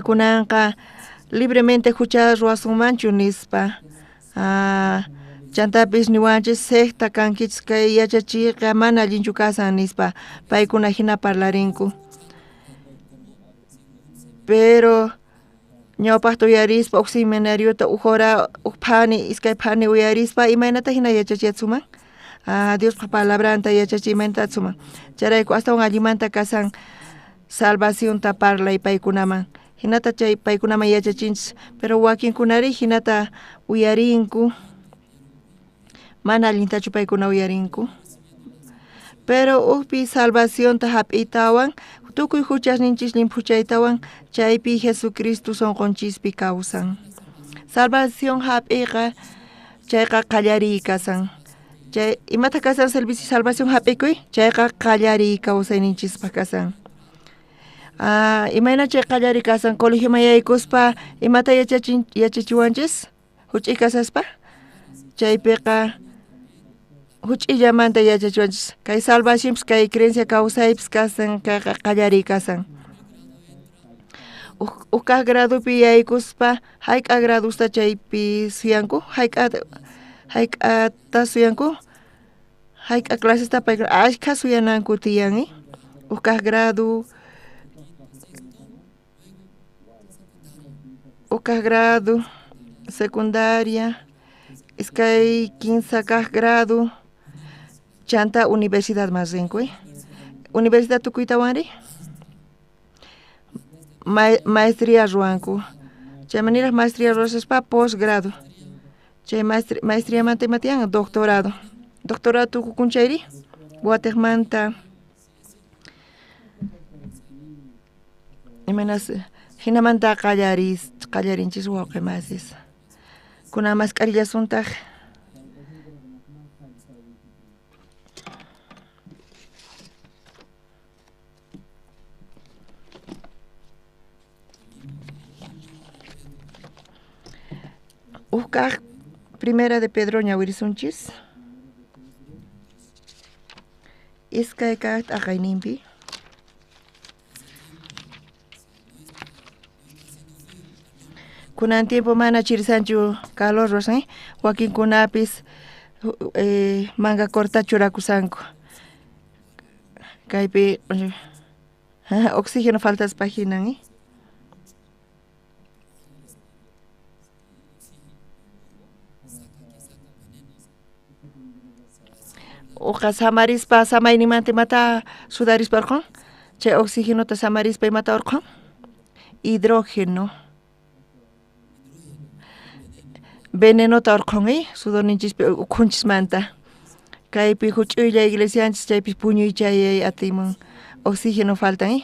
Kunanqa libremente hucha ruwasunmanchu nispa. Chantapis niwanchis secta kankichis kay yachachiyqa mana allinchu kasan nispa paykuna hina parlarinku. Pero ñawpaqta uyarispa uj seminariota uj hora uj phani iskay phani uyarispa imaynata hina yachachiyatsuman? Diospa palabranta yachachiy imaynata atsuman. Chayrayku astawan allimanta kasan salvacionta parlay paykunaman. Hinata chay paykunaman yachachinchis, pero wakinkunari hinata uyarinku, mana allintachu paykuna uyarinku. Pero ujpi salvacionta hap'iytawan tukuy huchasninchis llimphuchaytawan chaypi Jesucristo sunqunchispi kawsan. Salvación hap'iyqa chayqa qallariy kasan. Chay imata kasan servicio salvación hap'ikuy chayqa qallariy kawsayninchispaq kasan. Imayna chay qallariy kasan colegioman yaykuspa imata yachachiwanchis huch'iy kasaspa chaypiqa huch'illamanta yachachiwanchis kay salvacionpis kay creencia kawsaypis kasan kayqa qallariy kasan. Uj kaq gradupi yaykuspa hayk'a gradusta chaypi suyanku hayk'ata suyanku hayk'a clasesta paykuna ashkha suyananku tiyan, uj kaq gradu secundaria iskay kinsa kaq gradu chanta universidad mas rinku, Universidad tukuytawanri maestría ruwanku. Chay manera maestría ruwaspa posgrado. Chay maestríamanta ima tiyan doctorado. Doctorado tukukun chayri watiqmanta imaynas hinamanta qallarinchis wawqi masis. Kunan mask'arillasuntaq. Uj kaq primera de Pedro ñawirisunchis. Iskay kaq t'aqayninpi. Kunan tiempo mana chirisanchu calor ruwasan, wakinkunapis manga corta churakusanku. Kaypi oxígeno faltaspa hinan, Uqa samarispa samaynimanta imata sudarispa urqhun, chay oxígenota samarispa imata urqhun? Hidrógeno. Venenota urqhun, sudorninchispi ukhunchismanta. Kaypi huch'uylla iglesianchis chaypis puñuy chayay atimun oxígeno faltan,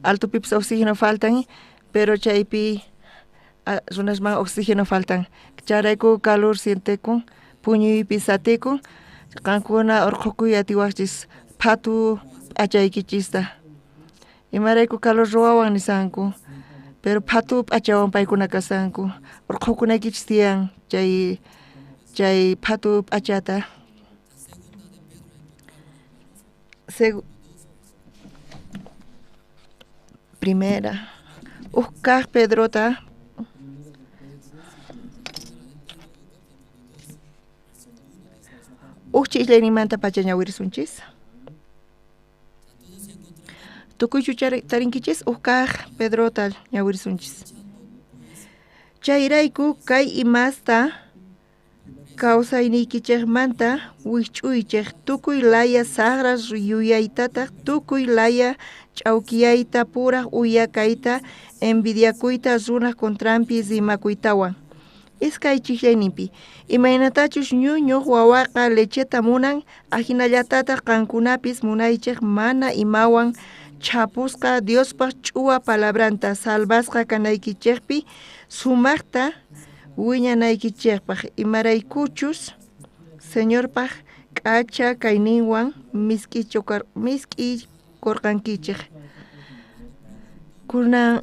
Altopipis oxígeno faltan, pero chaypi Runasman oxígeno faltan. Chayrayku calor sientekun, puñuypi satikun, qankuna urqhukuy atiwaqchis phatu p'achaykichista. Imarayku calor ruwawan nisanku, pero phatu p'achawan paykuna kasanku. Urqhukunaykichis tiyan chay phatu p'achata. Primera, uj Pedrota uj ch'illayninmanta pacha ñawirisunchis. Tukuychu tarinkichis uj kaj Pedrota ñawirisunchis. Chayrayku kay imasta kawsayniykichejmanta wikch'uychej tukuy laya saqra yuyaytataq tukuy laya ch'awkiyayta puraj uyakayta envidiakuyta runaj contranpi rimakuytawan. Iskay ch'illayninpi imaynatachus ñuñuq wawaqa lecheta munan ajinallatataq qankunapis munaychej mana imawan chhapusqa Diospaq ch'uwa palabranta salvasqa kanaykichejpi sumaqta wiñanaykichejpaq imaraykuchus Señorpaq k'acha kayninwan misk'ikorqankichej. Kunan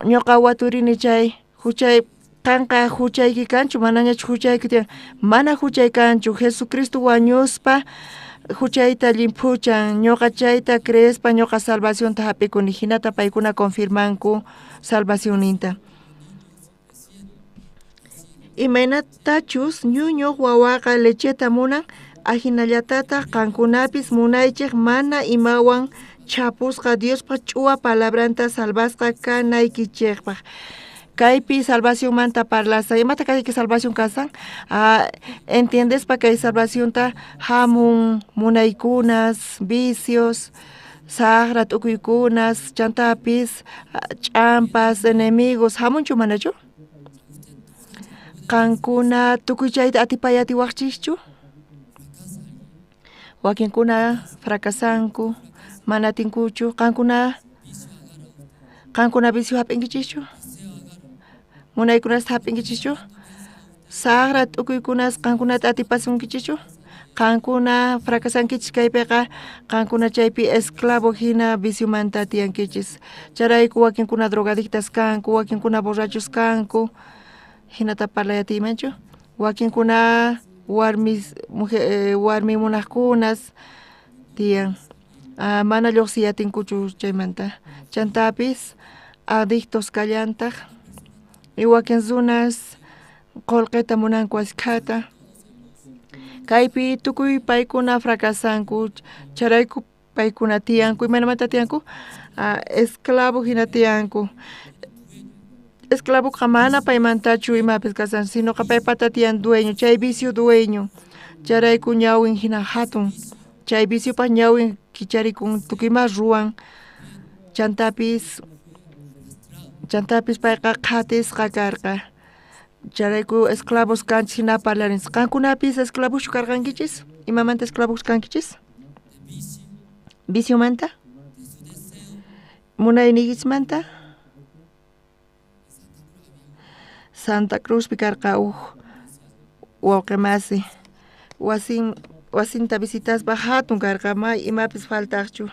ñuqa waturini chay huchay qanqa huchayki kanchu manañachu huchayki tiyan mana huchay kanchu Jesucristo wañuspa huchayta llimphuchan ñuqa chayta creespa ñuqa salvacionta hap'ikuni hinata paykuna confirmanku salvacionninta. Imaynatachus ñuñuq wawaqa lecheta munan ajinallatataq qankunapis munaychej mana imawan chhapusqa Diospaq ch'uwa palabranta salvasqa kanaykichejpaq. Kaypi salvacionmanta parlasa imata kayki salvación kasan entiendespa kay salvacionta hamun munaykunas vicios saqra t'ukuykunas chantapis ch'ampas enemigos hamunchu manachu qankuna tukuy chayta atipay atiwaqchischu wakinkuna fracasanku mana atinkuchu qankuna vicio hap'inkichischu munaykunasta hap'inkichischu saqra t'ukuykunas qankunata atipasunkichichu qankuna fracasankichis kaypiqa qankuna chaypi esclavo hina viciomanta tiyankichis chayrayku wakinkuna drogadictas kanku wakinkuna borrachos kanku hinata parlay atiymanchu wakinkuna warmis warmi munaqkunas tiyan mana lluqsiy atinkuchu chaymanta chantapis adictos kallantaq y wakin runas qullqita munanku askhata kaypi tukuy paykuna fracasanku chayrayku paykuna tiyanku imaynamanta tiyanku esclavo hina tiyanku esclavoqa mana paymantachu imapis kasan sinoqa paypata tiyan dueño chay vicio dueño chayrayku ñawin hina hatun chay viciopaq ñawin kicharikun tukuy ima ruwan chantapis payqa qhatisqa karqa chayrayku esclavos kanchis hina parlarinchis qankunapis esclavoschu karqankichis imamanta esclavos kankichis viciomanta munayniykichismanta Santa Cruzpi karqa uj wawqimasi wasinta visitaspa hatun karqa may imapis faltaqchu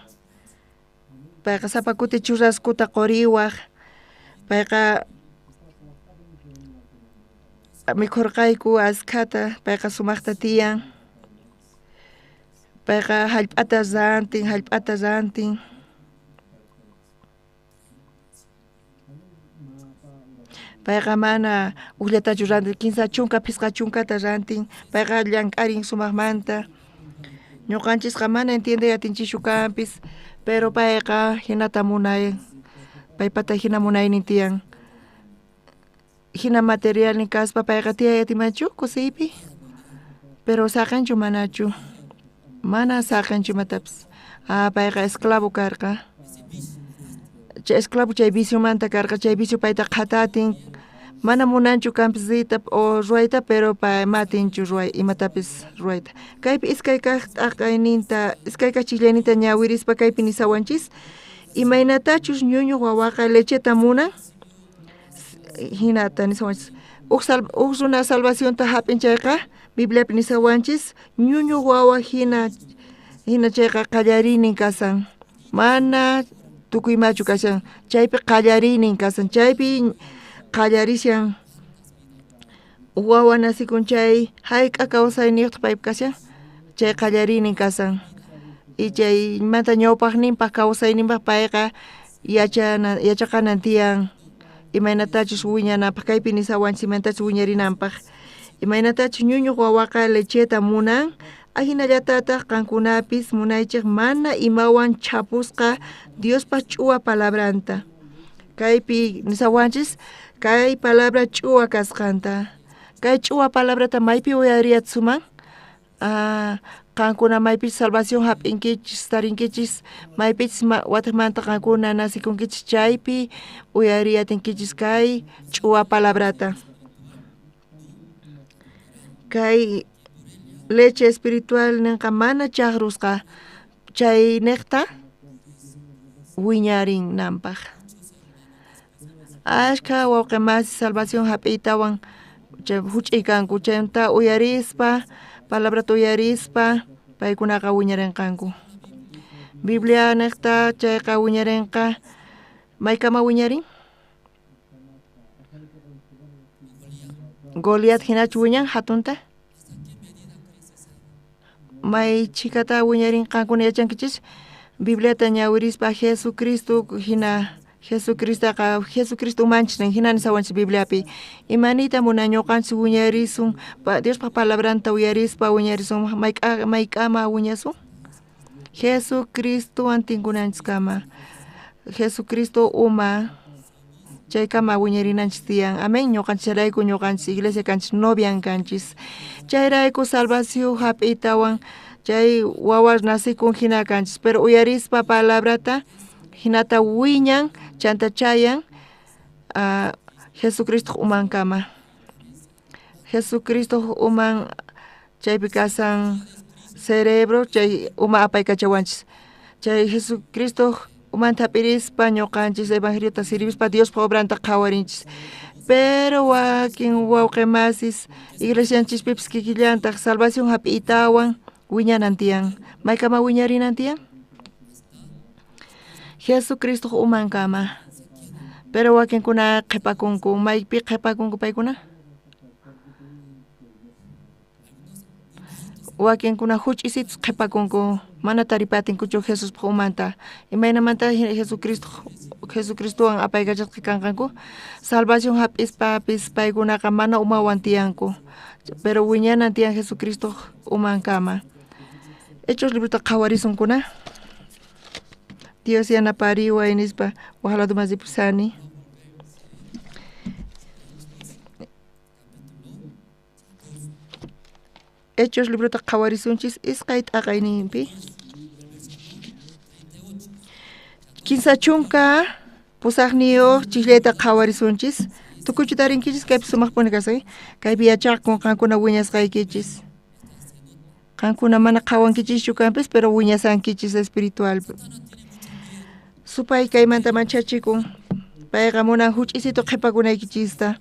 payqa sapa kuti churraskuta quriwaq payqa mikhurqayku askhata payqa sumaqta tiyan payqa hallp'ata rantin payqa mana ujllatachu rantin 30 50 rantin payqa llank'arin sumaqmanta ñuqanchisqa mana entiendey atinchischu kanpis pero payqa hinata munay paypata hina munaynin tiyan hina materialnin kaspa payqa tiyay atimanchu kusiypi pero saqinchu manachu mana saqinchu imatapis payqa esclavo karqa chay esclavo chay viciomanta karqa chay vicio payta qhatatin mana munanchu kanpis riyta o ruwayta pero pay matinchu ruway imatapis ruwayta kaypi iskay kaq t'aqayninta iskay kaq ch'illayninta ñawirispa kaypi nisawanchis imaynatachus ñuñuq wawaqa lecheta munan Hinata nisawanchis uj runa salvacionta hap'in chayqa Bibliapi nisawanchis ñuñu wawa hina chayqa qallariynin kasan mana tukuymachu kashan chaypi qallariynin kasan chaypi qallarishan wawa nasikun chay hayk'a kawsayniyuqtaq paypi kashan chay qallariynin kasan y chaymanta ñawpaqninpaq kawsayninpaq payqa yachaqanan tiyan imaynatachus wiñanapaq kaypi nisawanchis imaynatachus wiñarinanpaq imaynatachus ñuñuq wawaqa lecheta munan ajinallatataq qankunapis munaychik mana imawan chhapusqa Diospa ch'uwa palabranta kaypi nisawanchis kay palabra ch'uwa kasqanta kay ch'uwa palabrata maypi uyariyatsuman qankuna maypis salvación hap'inkichis tarinkichis maypichis wataqmanta qankuna nasikunkichis chaypi uyariyatinkichis kay ch'uwa palabrata kay leche espiritual ninqa mana chaqrusqa chayniqta wiñarinanpaq ashkha wawqi masi salvación hap'iytawan chay huch'iy kanku chayta uyarispa palabrata uyarispa paykunaqa wiñarinqanku Biblia niqta chayqa wiñarinqa maykama wiñarin Goliat hinachu wiñan hatunta may chhikata wiñarin qankuna yachankichis Bibliata ñawirispa Jesucristo hina Jesucristoqa Jesucristo umanchis nin hina nisawanchis Bibliapi imaniyta munan ñuqanchis wiñarisun Diospa palabranta uyarispa wiñarisun mayk'ama wiñasun Jesucristowan tinkunanchiskama Jesucristo uma chaykama wiñarinanchis tiyan amén ñuqanchis ñuqanchis iglesia kanchis novian kanchis chayrayku salvación hap'iytawan chay wawas nasikun hina kanchis pero uyarispa palabrata hinata wiñan chanta chayan Jesucristo umankama Jesucristo uman chaypi kasan cerebro chay uma apaykachawanchis chay Jesucristo umanta hap'irispa ñuqanchis evangeliota sirvispa Diospa obranta qhawarinchis pero wakin wawqi masis iglesianchispipis kikillantaq salvación hap'iytawan wiñanan tiyan maykama wiñarinan tiyan Jesucristo umankama pero wakinkuna qhipakunku maypi qhipakunku paykuna wakinkuna huch'isitus qhipakunku mana taripatinkuchu Jesuspaq umanta imaynamanta Jesucristowan apaykachasqa kanqanku salvación hap'ispapis paykunaqa mana umawan tiyanku pero wiñanan tiyan Jesucristo umankama Hechos librota qhawarisunkuna Dios yanapariway nispa waj ladoman ripusani Hechos librota qhawarisunchis iskay t'aqayninpi 38 chiqllayta qhawarisunchis tukuychu tarinkichis kaypi sumaqpuni kasay kaypi yachaqkun qankuna wiñasqaykichis qankuna mana qhawankichischu kanpis pero wiñasankichis espiritual supay kaymanta manchachikun payqa munan huch'isitu qhipakunaykichista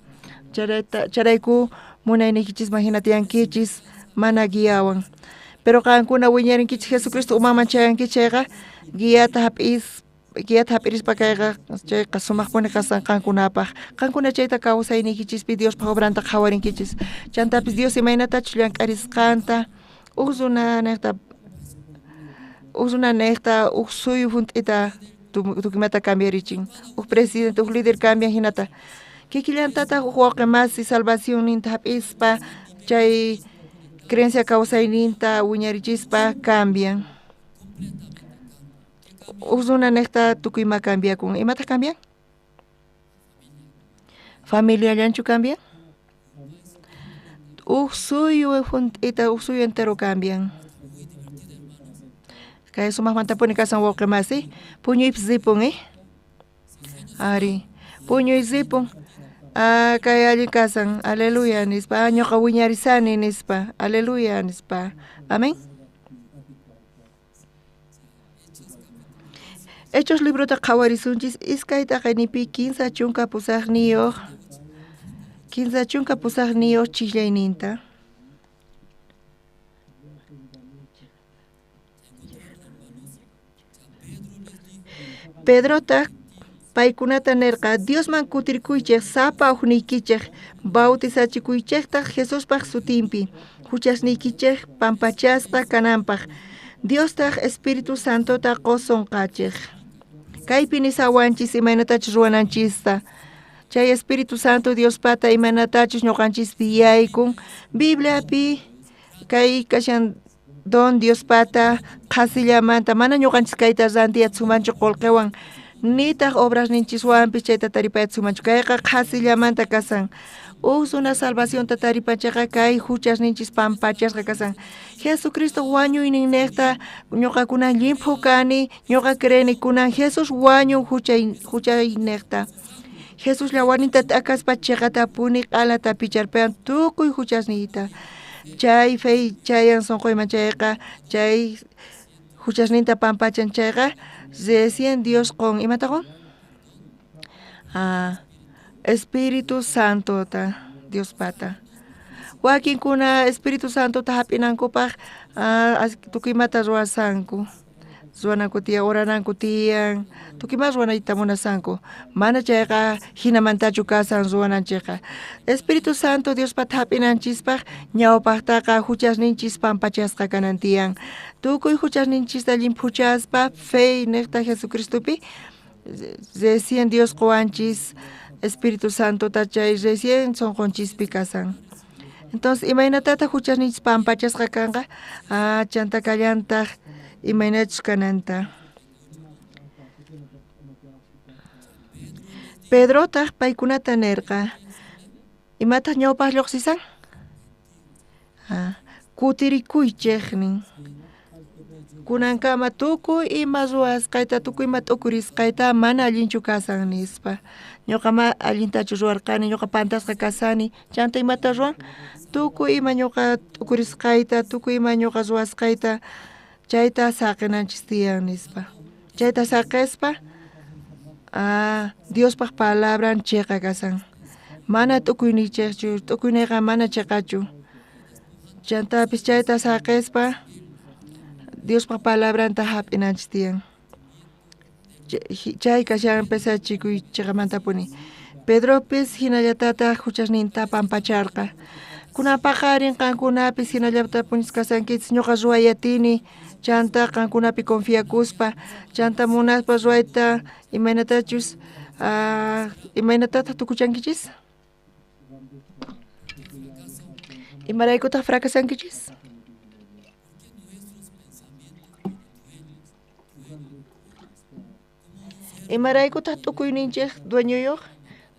charayku munayniykichisman hina tiyankichis mana guiawan pero qankuna wiñarinkichis Jesucristo umaman chayankichis chayqa guiata hap'irispa kayqa chayqa sumaqpuni kasan qankunapaq qankuna chayta kawsayniykichispi Diospaq obranta qhawarinkichis chantapis Dios imaynatachus llank'arisqanta uj runa niqta uj suyu hunt'ita tukuymata cambiarichin uj presidente uj líder cambian hinata kikillantataq uj wawqi masi salvacionninta hap'ispa chay creencia kawsayninta wiñarichispa cambian uj runa niqta tukuyma cambiakun imataq cambian familiallanchu cambian uj suyu hunt'ita uj suyu entero cambian kay sumaqmantapuni kasan wawqi masi puñuypis ripun ari puñuy ripun kay allin kasan aleluya nispa ñuqa wiñarisani nispa aleluya nispa amén Hechos librota qhawarisunchis iskay t'aqayninpi 38. 38 chijllayninta. Pedrotaq paykunata nerqa Diosman kutirkuychej sapa ujniykichej bautizachikuychejtaj Jesuspaj sutinpi huchasniykichej pampachasqa kananpaj Diostaq Espíritu Santota qosonqachej. Kaypi nisawanchis imaynatachus ruwananchista. Chay Espíritu Santo Diospata imaynatachus ñuqanchispi yaykun Bibliapi kay kashan don Diospata qhasillamanta mana ñuqanchis kayta rantiyatsumanchu qullqiwan nitaq obrasninchiswanpis chayta taripayatsumanchu kayqa qhasillamanta kasan. Uj runa salvacionta taripanchayqa kay huchasninchis pampachasqa kasan. Jesucristo wañuyninniqta ñuqakuna llimphu kani, ñuqa creeni kunan Jesús wañun huchayniqta. Jesús llawarninta t'akaspa chiqatapuni q'alata picharpayan tukuy huchasniyta. Chay fe chayan sunquyman chayqa chay huchasninta pampachan chayqa recién Dios qun imata qun? Espíritu Santota Diospata. Wakinkuna Espíritu Santota hap'inankupaq tukuy imata ruwasanku. Ruwananku tiyan, orananku tiyan, tukuy ima ruwanayta munasanku. Mana chayqa hinamantachu kasan ruwananchikqa. Espíritu Santo Diospata hap'inanchispaq ñawpaqtaqa huchasninchis pampachasqa kanan tiyan. Tukuy huchasninchista llimphuchaspa fe niqta Jesucristopi recién Dios quwanchis Espíritu Santota chay recién sunqunchispi kasan. Entonces imaynatataq huchasninchis pampachasqa kanqa? Chanta kallantaq imaynachus kananta. Pedrotaq paykunata nerqa imataq ñawpaq lluqsisan? Kutirikuychej nin. Kunankama tukuy ima ruwasqayta, tukuy ima t'ukurisqayta mana allinchu kasan nispa. Ñuqa ma allintachu ruwarqani, ñuqa pantasqa kasani. Chanta imata ruwan? Tukuy ima ñuqa t'ukurisqayta, tukuy ima ñuqa ruwasqayta chayta saqinanchis tiyan nispa. Chayta saqispa Diospaj palabran chiqa kasan. Mana t'ukuyninchikchu, t'ukuyniyqa mana chiqachu. Chantapis chayta saqispa Diospaj palabranta hap'inanchis tiyan. Chay kashan pesachikuy chiqamantapuni. Pedropis hinallatataq huchasninta pampacharqa. Kunanpaqarin qankunapis hinallatapunis kasankichis ñuqa ruwayatini chanta qankunapi confiakuspa chanta munaspa ruwayta imaynatachus imaynatataq tukuchankichis? Imaraykutaq fracasankichis? Imaraykutaq t'ukuyninchik dueñoyuq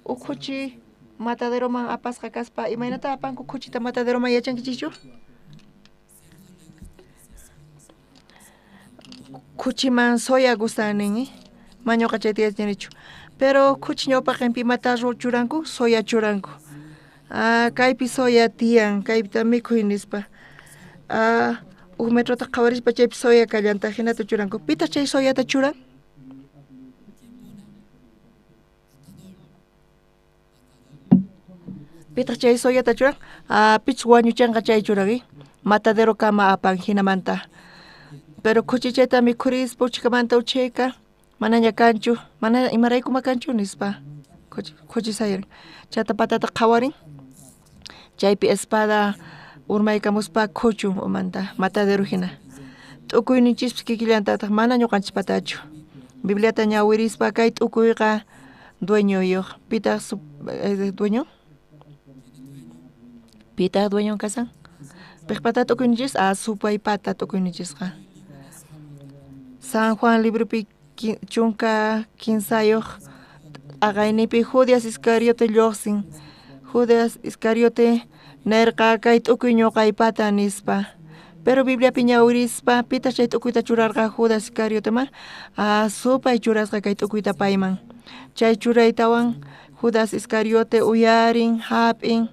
ukhuchi mataderoman apasqa kaspa imaynata apanku khuchita mataderoman yachankichischu? Khuchiman soya gustan nin, mañuqa chayta yachanichu. Pero khuchi ñawpaqinpi imata churanku? Soya churanku. Kaypi soya tiyan, kaypita mikhuy nispa. Uj metrota qhawarispa chaypi soya kallantaq hinata churanku. Pitaq chay soyata churan? Pitaq chay soyata churan? Pichus wañuchanqa chay churan, matadero kama apan hinamanta. Pero khuchi chayta mikhurispa uchkamanta uchhika manaña kanchu, mana imaraykuma kanchu nispa. Khuchi sayarin. Chayta patata qhawarin. Chaypi espada urmaykamuspa khuchun umanta matadero hina. T'ukuyninchispis kikillantataq mana ñuqanchispatachu. Bibliata ñawirispa kay t'ukuyqa dueñoyuq. Pitaq dueño? Pitaq dueñon kasan? Piqpata t'ukuyninchis? Supaypata t'ukuyninchisqa. San Juan libropi 13 t'aqaynipi Judas Iscariote lluqsin. Judas Iscariote nerqa kay t'ukuy ñuqaypata nispa. Pero Bibliapi ñawirispa pitaq chay t'ukuyta churarqa Judas Iscarioteman? Supay churasqa kay t'ukuyta payman. Chay churaytawan Judas Iscariote uyarin, hap'in.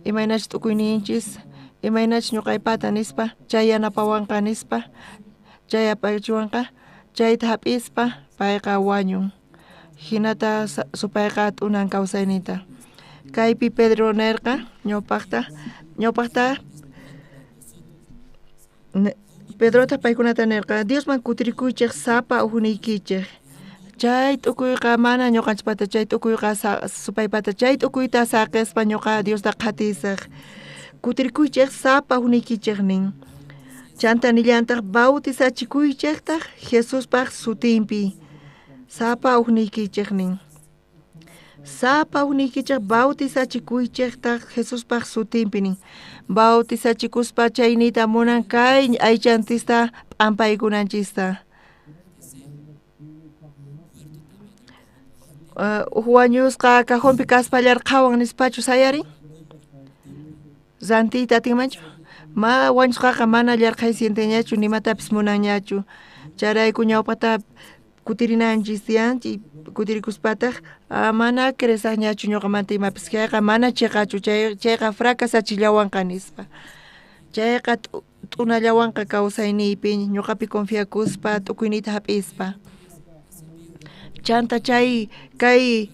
Imaynachus t'ukuyninchis, imaynachus ñuqaypata nispa, chay yanapawanqa nispa, chay apachiwanqa, chayta hap'ispa payqa wañun. Hinata supayqa t'unan kawsayninta. Kaypi Pedro nerqa ñawpaqta Pedrota paykunata nerqa Diosman kutirikuychej sapa ujuniykichej. Chay t'ukuyqa mana ñuqanchikpata, chay t'ukuyqa supaypata, chay t'ukuyta saqispa ñuqa Diosta qhatisaj. Kutirikuychej sapa ujuniykichej nin. Chanta nillantaq bautizachikuychejtaq Jesuspaj sutinpi. Sapa ujuniykichej nin. Sapa ujuniykichej bautizachikuychejtaq Jesuspaj sutinpi nin. Bautizachikuspa chaynita munan kay aychantista p'ampaykunanchista. Uj wañusqa cajonpi kaspa llarqhawan nispachu sayarin? Rantiyta atinmanchu? Ma wañusqaqa mana llarqhay sienteñachu nimatapis munanñachu. Chayrayku ñawpata kutirinanchis tiyan, kutirikuspataq mana cresaqñachu ñuqamanta imapis chayqa mana chiqachu, chayqa fracasachillawanqa nispa. Chayqa t'unallawanqa kawsayniypi ñuqapi confiakuspa t'ukuyniyta hap'ispa. Chanta chay kay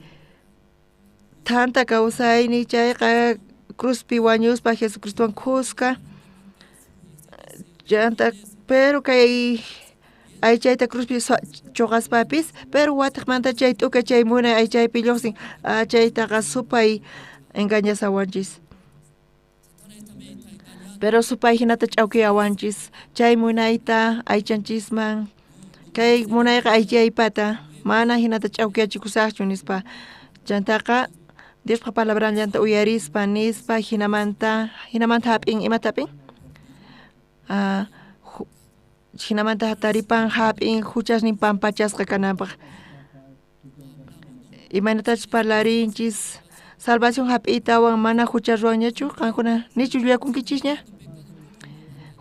thanta kawsayniy chayqa cruzpi wañuspa Jesucristowan khuska. Chanta pero kay aychayta cruzpi chuqaspapis, pero watiqmanta chay t'uka chay munay aychaypi lluqsin, chaytaqa supay engañasawanchis. Pero supay hinata ch'awkiyawanchis chay munayta aychanchisman, kay munayqa aychaypata mana hinata ch'awkiyachikusaqchu nispa. Chantaqa Diospa palabranllanta uyarispa nispa hinamanta hap'in imata hap'in? Hinamanta taripan hap'in huchasnin pampachasqa kananpaq. Imaynatachus parlarinchis salvación hap'iytawan mana hucha ruwanñachu qankuna nichu llullakunkichisña?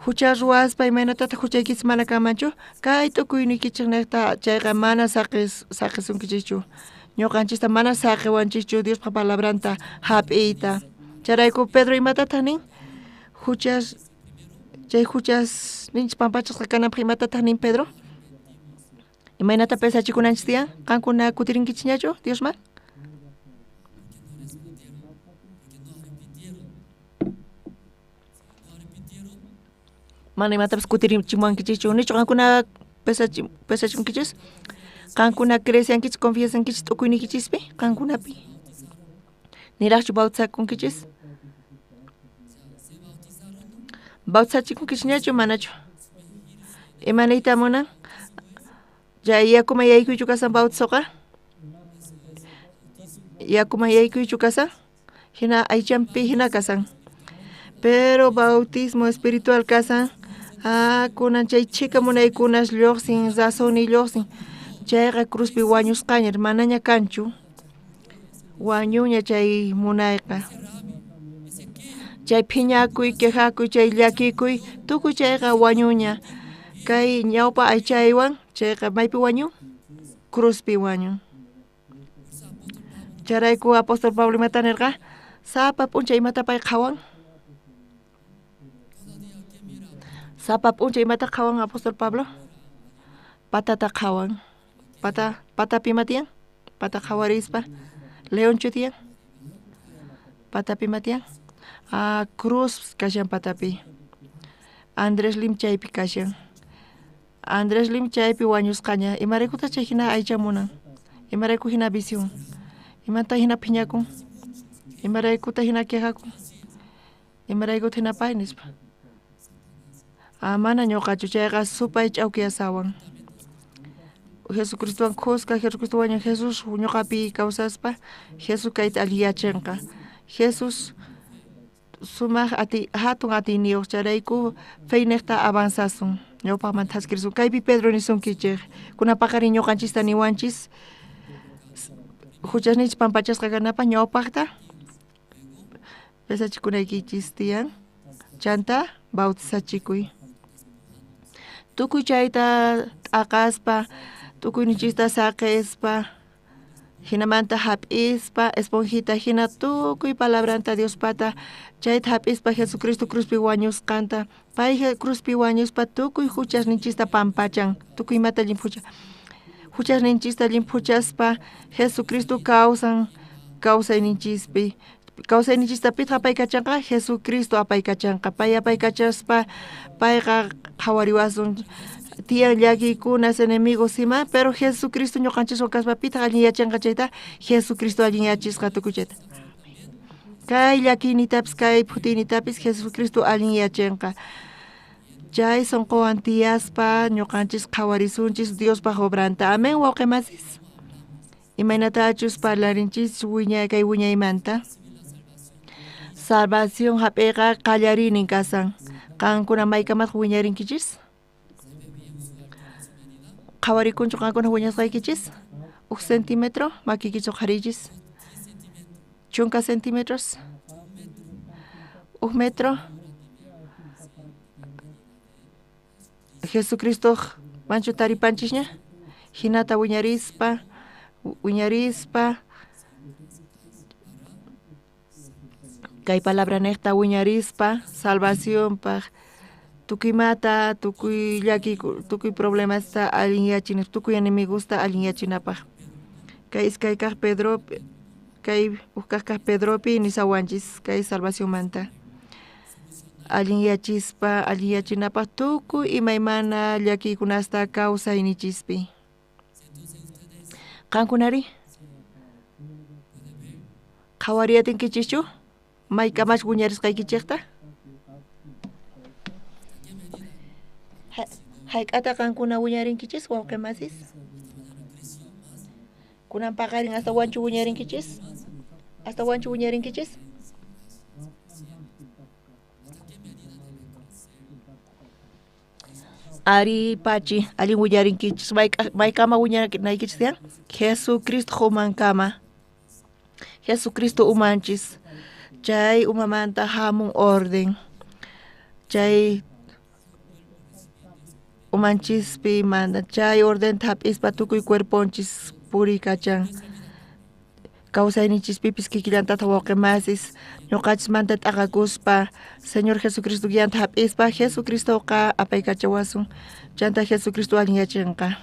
Hucha ruwaspa imaynatataq huchaykichis mana kanmanchu? Kay t'ukuyniykichej niqta chayqa mana saqisunkichikchu. Ñuqanchista mana saqiwanchischu Diospa palabranta hap'iyta. Chayrayku Pedro imatataq nin? Huchas chay huchas ninchis pampachasqa kananpaq imatataq nin Pedro? Imaynata pesachikunanchis tiyan? Qankuna kutirinkichikñachu Diosman? Mana imatapis kutirichimuwankichikchu nichu qankuna pesachikunkichis? Qankuna creciankichis confiasankichis t'ukuyniykichispi qankunapi? Niraqchu bautizakunkichis? Bautizachikunkichikñachu manachu? Imaniyta munan? Chay yakuman yaykuychu kasan bautizoqa? Yakuman yaykuychu kasan? Hina aychanpi hina kasan. Pero bautismo espiritual kasan, kunan chay chhika munaykunas lluqsin, razonni lluqsin. Chayqa cruzpi wañusqaña manaña kanchu. Wañuña chay munayqa. Chay phiñakuy, quejakuy, chay llakikuy, tukuy chayqa wañuña. Kay ñawpa aychaywan chayqa maypi wañun? Cruzpi wañun. Chayrayku apóstol Pablo imata nirqa? Sapa p'unchay imata pay qhawan? Sapa p'unchay imata qhawan apóstol Pablo? Patata qhawan. Patapi ima tiyan? Pata qhawarispa. Leonchu tiyan? Patapi ima tiyan? Cruz kashan patapi. Andrés Lim chaypi kashan. Andrés Lim chaypi wañusqaña. Imaraykutaq chay hina aycha munan? Imarayku hina visión? Imanta hina phiñakun? Imaraykutaq hina quejakun? Imaraykutaq hina pay nispa? Mana ñuqachu chayqa supay ch'awkiyasawan. Jesucristowan khuska, Jesucristo wañun, Jesús ñuqapi kawsaspa, Jesús kayta alliyachinqa. Jesús sumaq hatun atiyniyuq chayrayku feyniqta avanzasun, ñawpaqman thaskirisun. Kaypi Pedro nisunkichej, kunan paqarin ñuqanchista niwanchis, huchasninchis pampachasqa kanapaq ñawpaqta pesachikunaykichis tiyan, chanta bautizachikuy. Tukuy chayta t'aqaspa, tukuyninchista saqispa, hinamanta hap'ispa, esponjita hina tukuy palabranta Diospata, chayta hap'ispa Jesucristo cruzpi wañusqanta, pay cruzpi wañuspa tukuy huchasninchista pampachan, tukuy imata llimphuchan. Huchasninchista llimphuchaspa Jesucristo kawsan kawsayninchispi. Kawsayninchista pitaq apaykachanqa? Jesucristo apaykachanqa. Pay apaykachaspa payqa qhawariwasun. Tiyan llakiykunas, enemigos ima, pero Jesucristo ñuqanchiswan kaspa pitaq allin yachanqa chayta? Jesucristo allin yachisqa tukuy chayta. Kay llakiynitapis, kay phutiynitapis Jesucristo allin yachanqa. Chay sonqowan tiyaspa ñuqanchis qhawarisunchis Diospaj obranta. Amén, wawqi masis. Imaynatachus parlarinchis wiñay kay wiñaymanta. Salvación hap'iyqa qallariynin kasan. Qankuna maykamataq wiñarinkichis? Qhawarikunchu qankuna wiñasqaykichis? Uj centímetro makiykichis uqhariychis. 10 centímetros. 1 metro. Jesucristo manchu taripanchisña? Hinata wiñarispa, wiñarispa. Kay palabra nejta wiñarispa, salvacionpaj, tukuymata, tukuy llaki, tukuy problemasta allinyachinapaj, tukuy enemigosta allinyachinapaj. Kay iskay kaj Pedro, kay uj kaj kaj Pedropi nisawanchis kay salvacionmanta. Allinyachispa, allinyachinapaj tukuy imaymana llakiykunasta kawsaynichispi. Qankunari? Qhawariyatinkichikchu? Maykamach wiñarisqaykichikta? Hayk'ata qankuna wiñarinkichis wawqi masis? Kunan paqarin hasta wanchu wiñarinkichis? Hasta wanchu wiñarinkichis? Ari pachi, allin wiñarinkichis. Maykama wiñanaykichis tiyan? Jesucristo umankama. Jesucristo umanchis. Chay umamanta hamun orden. Chay umanchispi manda. Chay orden hap'ispa tukuy cuerponchis puriykachan. Kawsayninchispipis kikillantata wawqi masis ñuqanchismanta t'aqakuspa Señor Jesucristo guianta hap'ispa Jesucristoqa apaykachawasun. Chanta Jesucristo allinyachinqa.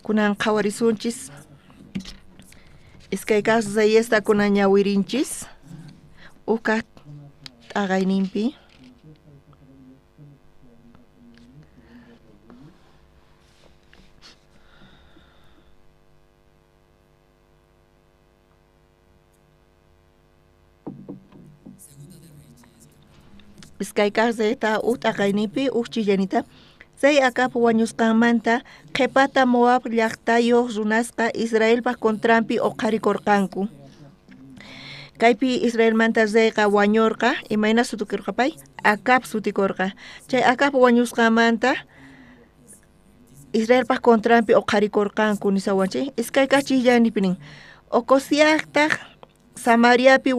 Kunan qhawarisunchis. Iskay kaj Reyesta kunan ñawirinchis. Uj kaj t'aqayninpi. Iskay kaj Reyta uj t'aqayninpi uj chillanita. Rey Acab wañusqanmanta qhipata Moab llaqtayuq runasqa Israelpaj contranpi uqharikurqanku. Kaypi Israelmanta reyqa wañurqa, imayna sutikurqa pay? Acab sutikurqa. Chay Acab wañusqanmanta Israelpaj contranpi uqharikurqanku nisawanchik. Iskay kaj chillanipi nin. Ocosiajtaj Samariapi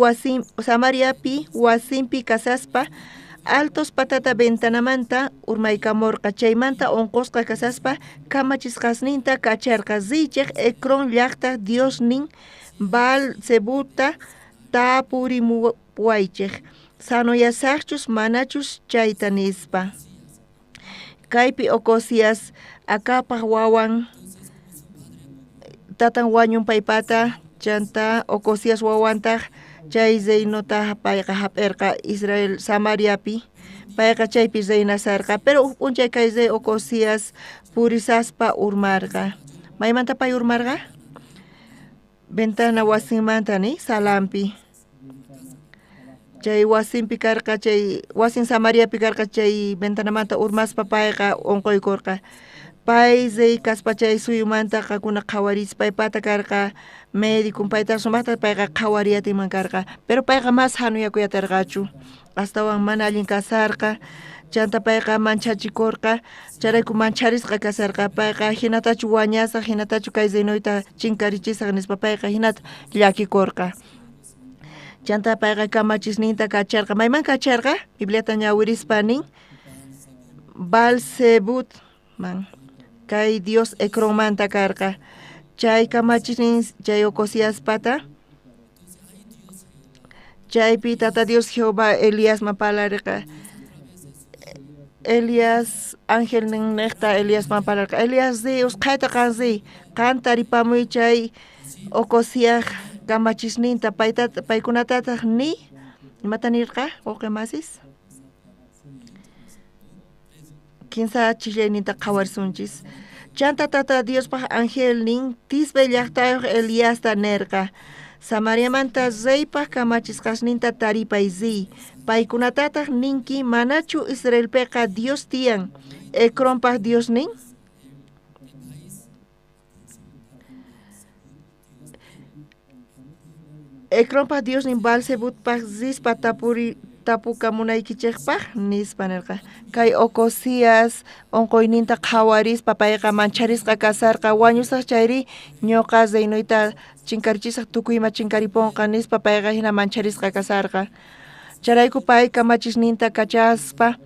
wasinpi kasaspa altos patata ventanamanta urmaykamurqa. Chaymanta unqusqa kasaspa kamachisqasninta kacharqa. Riychej Ecrón llaqta Diosnin Baal Zebuta tapurimuwaychej. Sanoyasaqchus manachus chayta nispa. Kaypi Ocosías Acabpaj wawan tatan wañun paypata chanta Ocosías wawantaj chay reinota payqa hap'irqa Israel Samariapi. Payqa chaypi reinasarqa. Pero uj p'unchay kay rey Ocosías purisaspa urmarqa. Maymanta pay urmarqa? Ventana wasinmanta ni salampi. Chay wasinpi karqa, chay wasin Samariapi karqa, chay ventanamanta urmaspa payqa unquykurqa. Pay rey kaspa chay suyumanta qakuna qhawarispa paypata karqa médico, payta sumaqta payqa qhawariyatinman karqa. Pero payqa mas hanuyakuyatarqachu. Astawan mana allin kasarqa. Chanta payqa manchachikurqa. Chayrayku mancharisqa kasarqa. Payqa hinatachu wañasaq, hinatachu kay reinoyta chinkarichisaq nispa payqa hinata llakikurqa. Chanta payqa kamachisninta kacharqa. Mayman kacharqa? Bibliata ñawirispa nin Baal-zebub man. Kay Dios Ecronmanta karqa. Chay kamachisnin chay Ocosiaspata. Chaypi Tata Dios Jehová Eliasman parlarqa. Elías ángel nejta Eliasman parlarqa. Elías ri usqhayta qan ri. Qan taripamuy chay Ocosiaj Kamachisninta paykunatataq niy. Imata nirqa wawqi masis? Kinsa chillayninta qhawarsunchis. Chanta Tata Diospaj angelnin Tisbe llaqtayuq Eliasta nerqa: Samariamanta reypaj kamachisqasninta taripay riy. Paykunatataq ninki manachu Israelpeqa Dios tiyan, Ecronpaj Diosnin? Ecronpaj Diosnin Baalzebutpaj rispa tapukamunaykichejpaj nispa nerqa. Kay Ocosías onqoyninta qhawarispa payqa mancharisqa kasarqa wañusaj chayri ñuqa reinoyta chinkarichisaj tukuy ima chinkariponqa nispa payqa hina mancharisqa kasarqa. Chayrayku pay kamachisninta kachaspa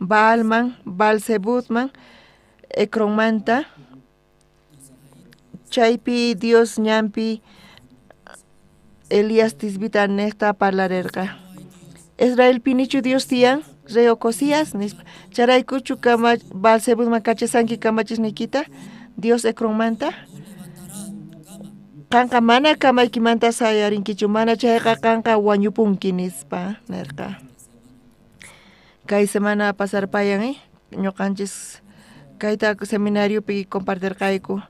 Baalman, Baalzebutman, Ecronmanta chaypi Dios ñanpi Elías Tisbita nejta parlarerqa. Israelpinichu Dios tiyan, rey Ocosías nispa. Chayraykuchu Baalzebutman kachasanki kamachisniykita Dios Ecronmanta? Qanqa mana kamaykimanta sayarinkichu, mana chayqa qanqa wañupunki nispa nerqa. Kay semana pasarpayan ñuqanchis kayta seminariopi compartirqayku.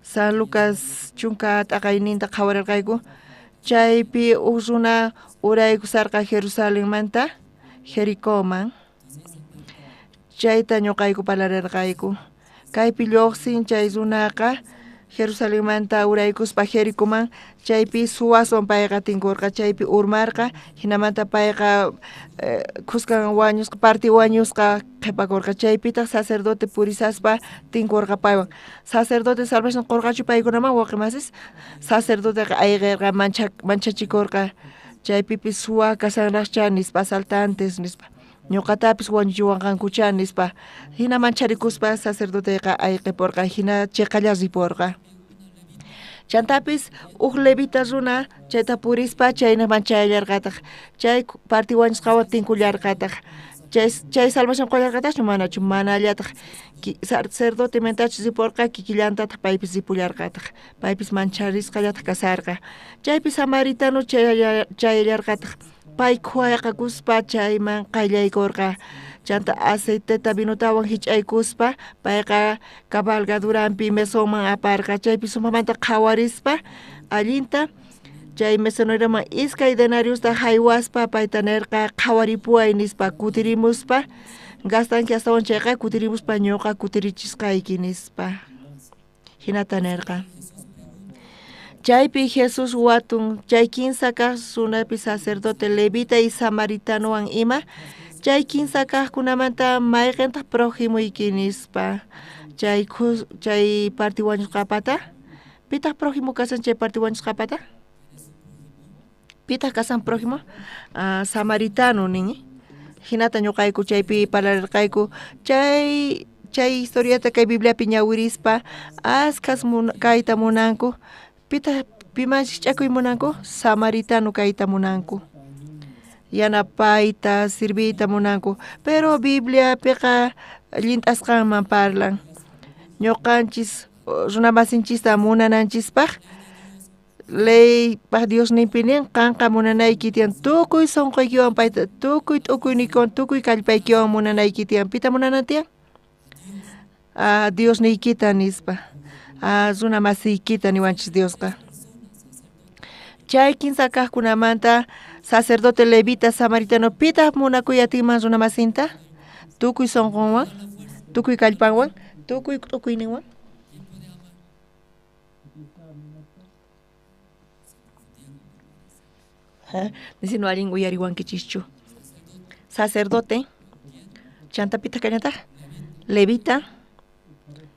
San Lucas chunka t'aqayninta qhawarirqayku. Chaypi uj runa uraykusarqa Jerusalenmanta Jericoman. Chayta ñuqayku parlarerqayku. Kaypi lluqsin chay runaqa Jerusalenmanta uraykuspa Jericoman, chaypi suwaswan payqa tinkurqa, chaypi urmarqa, hinamanta payqa khuskan wañusqa, parti wañusqa qhipakurqa. Chaypitaq sacerdote purisaspa tinkurqa paywan. Sacerdote salvación qurqachu paykunaman wawqi masis? Sacerdoteqa ayqirqa, manchachikurqa. Chaypipis suwa kasanraqcha nispa, asaltantes nispa. Ñuqatapis wañuchiwanqankucha nispa. Hina mancharikuspa sacerdoteqa ayqipurqa, hina chiqalla ripurqa. Chantapis uj levita runa chayta purispa chaynaman chayallarqataq. Chay parti wañusqawan tinkullarqataq. Chay salvación qullarqataqchu manachu? Manallataq. Sacerdote mentachus ripurqa kikillantataq paypis ripullarqataq. Paypis mancharisqallataq kasarqa. Chaypi samaritano chayallarqataq. Pay khuyaqakuspa chayman qayllaykurqa. Chanta aceiteta vinotawan hich'aykuspa payqa cabalgaduranpi mesonman aparqa. Chaypi sumamanta qhawarispa allinta chay mesoneroman iskay denariosta haywaspa payta nerqa qhawaripuway nispa kutirimuspa gastanki astawan chayqa kutirimuspa ñuqa kutirichisqayki nispa. Hinata nerqa. Chaypi Jesús watun chay kinsa kaq runapi sacerdote levita y samaritanowan ima chay kinsa kaqkunamanta mayqintaq prójimoyki nispa. Chay parti wañusqapata pitaq prójimo kasan chay parti wañusqapata? Pitaq kasan prójimo? Samaritano nin. Hinata ñuqayku chaypi parlarqayku chay historiata kay Bibliapi ñawirispa askhas kayta munanku. Pitaq pimanchis ch'akuy munanku? Samaritano kayta munanku. Yanapayta, sirviyta munanku. Pero Bibliapiqa llint'asqanman parlan. Ñuqanchis runamasinchista munananchispaq leypaj Diosninpi nin qanqa munanayki tiyan tukuy sunquykiwan payta, tukuy t'ukuyniykiwan, tukuy kallpaykiwan munanayki tiyan. Pita munanan tiyan? Diosniykita nispa. Runa masiykita niwanchis Diosqa. Chay kinsa kaqkunamanta sacerdote levita samaritano pitaq munakuy atinman runa masinta? Tukuy sunqunwan, tukuy kallpanwan, tukuy t'ukuyninwan. Nisinu allin uyariwankichischu. Sacerdote, chanta pitaq kañataq? Levita,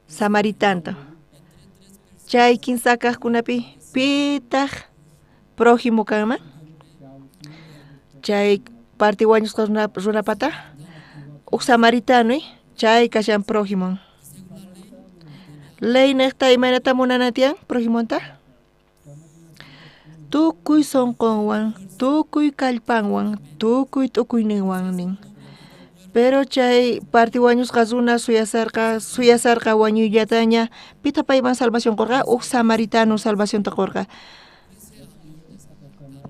samaritanta. Chay kinsa kaqkunapi pitaq prójimo kanman? Chay parti wañusqa runapata uj samaritano chay kashan prójimo. Ley nejta imaynata munana tiyan prójimonta? Tukuy sunqunwan, tukuy kallpanwan, tukuy t'ukuyninwan nin. Pero chay parti wañusqa runa suyasarqa wañuyllataña pitaq payman salvación qurqa? Uj samaritano salvacionta qurqa.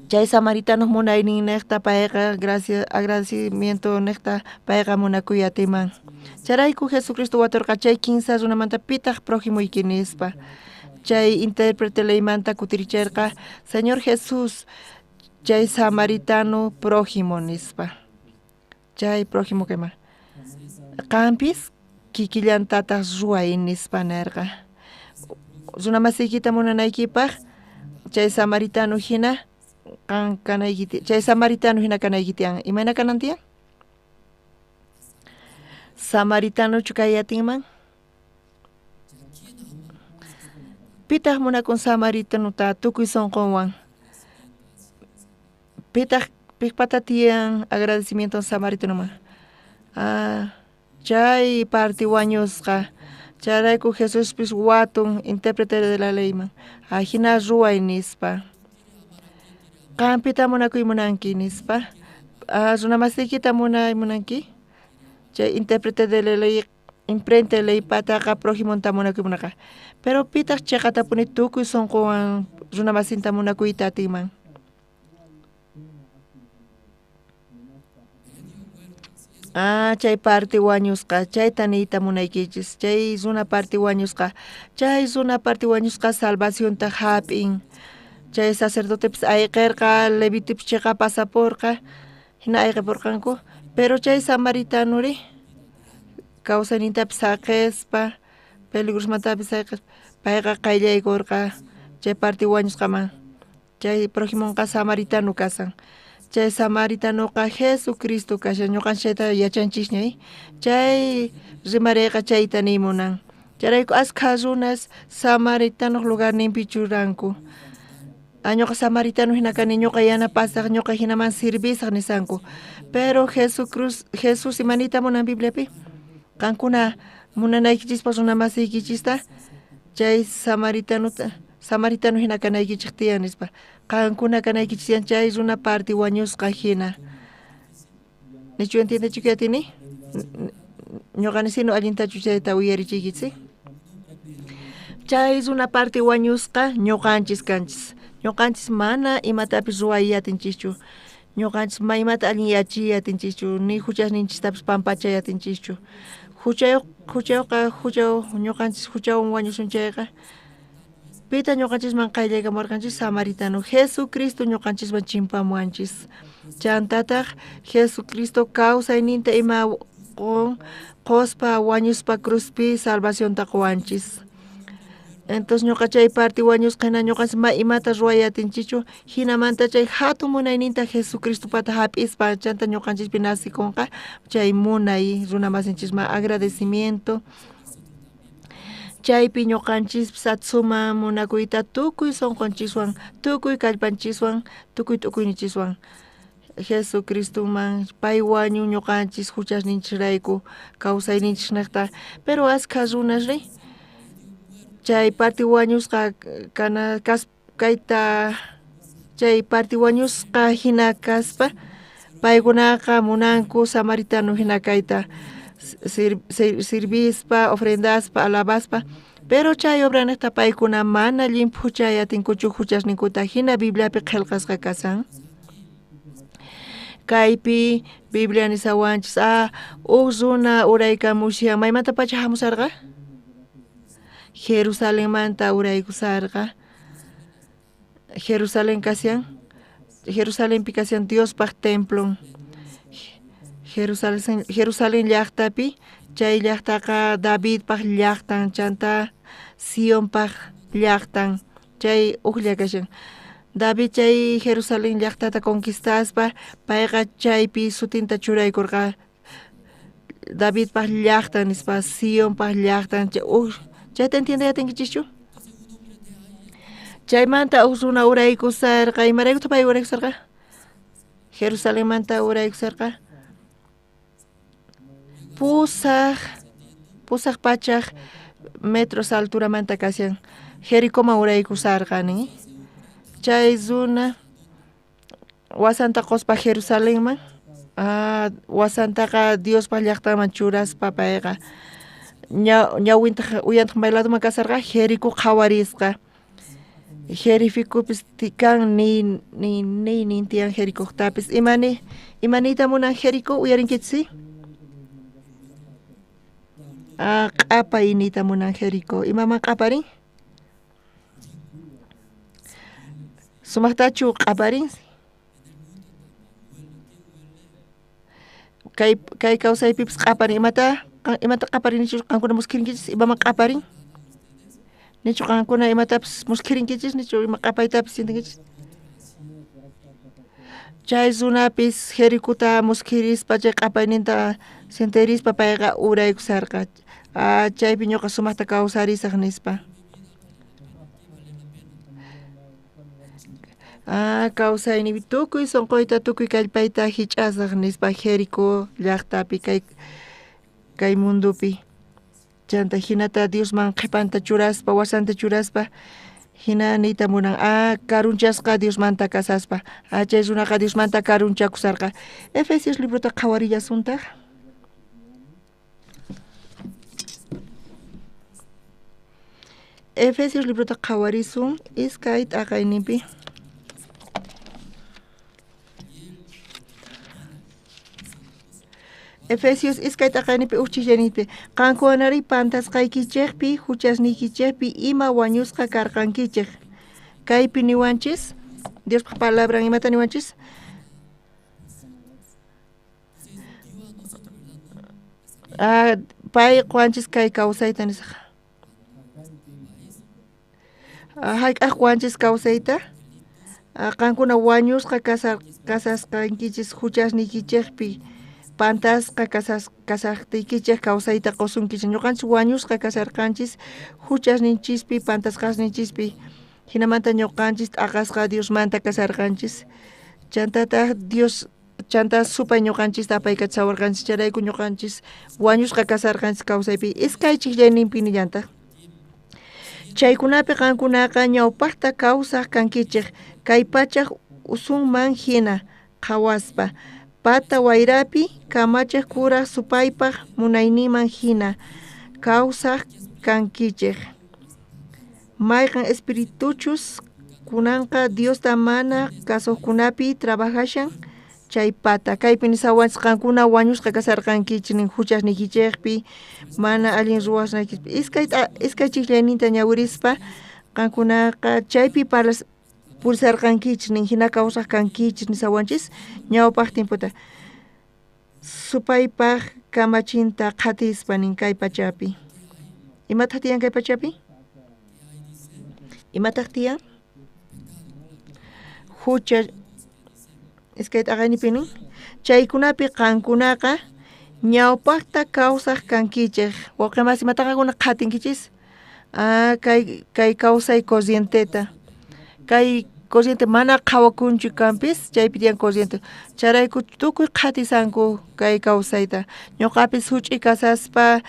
Chay samaritano munayninnejta payqa gracias agradecimiento nejta payqa munakuy atiman. Chayrayku Jesucristo waturqa chay kinsa runamanta pitaq prójimoyki nispa. Chay intérprete leymanta kutiricherqa Señor Jesús chay samaritano prójimo nispa. Chay prójimo kayman. Qampis kikillantataq ruway nispa nerqa. Runamasiykita munanaykipaq chay samaritano hina qan kanaykiti chay samaritano hina kanayki tiyan. Imayna kanan tiyan? Samaritanochu kay atinman? Pitaq munakun samaritanota tukuy sunqunwan? Pitaq piqpata tiyan agradecimiento samaritanoman? Ah, chay parte wañusqa. Chayrayku Jesuspis watun intérprete de la leyman. Ajina ruway nispa. Qampita munakuy munanki nispa. Ah, runamasiykita munay munanki? Chay intérprete de la ley imprenta leypataqa prójimonta munakuy munaqa. Pero pitaq chiqatapuni tukuy sunquwan runamasinta munakuyta atinman? Ah, chay parte wañusqa, chayta niyta munaykichis, chay runa parte wañusqa, chay runa parte wañusqa salvacionta hap'in. Chay sacerdotepis ayqirqa, levitipis chiqa pasapurqa, hina ayqipurqanku, pero chay samaritanori kawsaynintapis saqispa, peligrosmantapis ayqispa, payqa qayllaykurqa chay parte wañusqaman. Chay prójimonqa samaritano kasan. Chay samaritanoqa Jesucristo kashan, ñuqanchik chayta yachanchisña, chay rimariyqa chayta niy munan. Chayrayku askha runas samaritanoq lugarninpi churanku. Ah, ñuqa samaritano hina kani, ñuqa yanapasaq, ñuqa hinaman servisaq nisanku. Pero Jesús imaniyta munan Bibliapi? Qankuna munanaykichispaq runamasiykichista chay samaritano hina kanaykichik tiyan nispa. Qankuna kanaykichis tiyan chay runa parte wañusqa hina. Nichu entiendechu atini? Ñuqa nisino allintachu chayta uyarichiykichis. Chay runa parte wañusqa ñuqanchis kanchis. Ñuqanchis mana imatapis ruway atinchischu. Ñuqanchis maymata allin yachiy atinchischu, ni huchasninchistapis pampachay atinchischu. Huchayuqqa ñuqanchis huchawan wañusun chayqa pita ñuqanchisman qayllaykamurqanchis samaritano Jesucristo ñuqanchisman chimpamuwanchis. Chantataq Jesucristo kawsayninta ima qospa wañuspa cruzpi salvacionta quwanchis. Entonces ñuqa chay parte wañusqa hina ñuqanchis ma imata ruway atinchischu, hinamanta chay hatun munayninta Jesucristopata hap'ispa chanta ñuqanchispi nasikunqa chay munay runamasinchisman agradecimiento. Chaypi ñuqanchispis atsuman munakuyta tukuy sunqunchiswan, tukuy kallpanchiswan, tukuy t'ukuyninchiswan. Jesucristoman pay wañun ñuqanchis huchasninchisrayku kawsayninchisnejta, pero askha runas ri chay parte wañusqa kana kayta chay parte wañusqa hina kaspa paykunaqa munanku samaritano hina kayta sirvispa, ofrendaspa, alabaspa, pero chay obranejta paykuna mana llimphuchay atinkuchu huchasninkuta hina Bibliapi qillqasqa kasan. Kaypi Biblia nisawanchis, ah, uj runa uraykamushan, maymantapacha hamusarqa? Jerusalenmanta uraykusarqa. Jerusalén kashan, Jerusalenpi kashan Diospaq templon. Jerusalén llaqtapi, chay llaqtaqa Davidpaq llaqtan, chanta Sionpaq llaqtan, chay ujlla kashan. David chay Jerusalén llaqtata conquistaspa, payqa chaypi sutinta churaykurqa Davidpaq llaqtan nispa, Sionpaq llaqtan, chayta entiende atinkichischu? Chaymanta uj runa uraykusarqa, imaraykutaq pay uraykusarqa? Jerusalenmanta uraykusarqa. Pusaq pachaq metros alturamanta kashan Jericoman uraykusarqa nin. Chay runa wasanta qospa Jerusalenman, wasantaqa Diospaq llaqtanman churaspa payqa ñawintaq uyantaq may ladoman kasarqa Jerico qhawarisqa. Jerificupis kan ni ni ni nintian Jericojtapis imani imanita munan Jerico uyarinkichis? Ah, q'apay niyta munan Jerico. Imaman q'aparin? Sumaqtachu q'aparin? Kay kay kawsaypipis q'aparin imata imata q'aparin nichu qankuna muskhirinkichis imaman q'aparin? Nichu qankuna imatapis muskhirinkichis nichu ima q'apaytapis sientinkichis? Chay runapis Jericota muskhirispa chay q'apayninta sienterispa payqa uraykusarqa. Ah, chaypi ñuqa sumaqta kawsarisaq nispa. Ah, kawsaynipi tukuy sunquyta tukuy kallpayta hich'asaq nispa Jerico llaqtapi kay kay mundupi. Chanta hinata Diosman qhipanta churaspa wasanta churaspa hina niyta munan ah karunchasqa Diosmanta kasaspa ah chay runaqa Diosmanta karunchakusarqa. Efesios librota qhawarillasuntaq. Efesios librota qhawarisun iskay t'aqayninpi. Efesios iskay t'aqayninpi uj ch'illanipi qankunari pantasqaykichejpi huchasniykichejpi ima wañusqa karqankichej. Kaypi niwanchis Diospaj palabran imata niwanchis? Ah, pay quwanchis kay kawsayta nisaq. Hayk'aq quwanchis kawsayta? Qankuna wañusqa kasasqankichis huchasniykichejpi pantasqa kasaqtiykichej kawsayta qusunkichis. Ñuqanchis wañusqa kasarqanchis huchasninchispi pantasqasninchispi hinamanta ñuqanchis t'aqasqa Diosmanta kasarqanchis. Chantataq Dios chanta supay ñuqanchista apaykachawarqanchis chayrayku ñuqanchis wañusqa kasarqanchis kawsaypi iskay chijllayninpi nillantaq. Chaykunapi qankunaqa ñawpaqta kawsaq kankichej kay pachaj usunman hina qhawaspa pata wayrapi kamachiq kuraq supaypaq munayninman hina kawsaq kankichej. Mayqan espirituchus kunanqa Diosta mana kasuqkunapi trabajashan chay pata kaypi nisawanchis qankuna wañusqa kasarqankichis nin huchasniykichejpi mana allin ruwasnaykichis iskay chijllayninta ñawirispa qankunaqa chaypi purisarqankichis nin hina kawsaq kankichis nisawanchis ñawpaq tiempota supaypaq kamachinta qhatispa nin kay pachapi. Imataq tiyan kay pachapi? Imataq tiyan? Hucha iskay t'aqaynipi nin chaykunapi qankunaqa ñawpaqta kawsaq kankichej. Wawqi masi imataqa qankuna qhatinkichis? Ah, kay kay kawsay corrienteta kay corriente mana qhawakunchu kanpis chaypi tiyan corriente chayrayku tukuy qhatisanku kay kawsayta. Ñuqapis huch'i kasaspa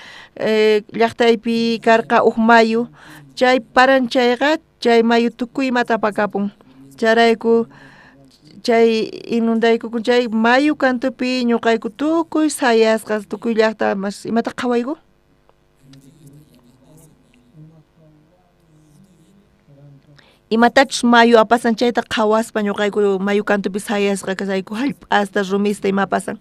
llaqtaypi karqa uj mayu chay paran chayqa chay mayu tukuy imata apakapun chayrayku chay inundaykukun chay mayu kantupi ñuqayku tukuy sayasqas tukuy llaqta mas imata qhawayku? Imatachus mayu apasan chayta qhawaspa ñuqayku mayu kantupi sayasqa kasayku hallp'asta rumista ima apasan.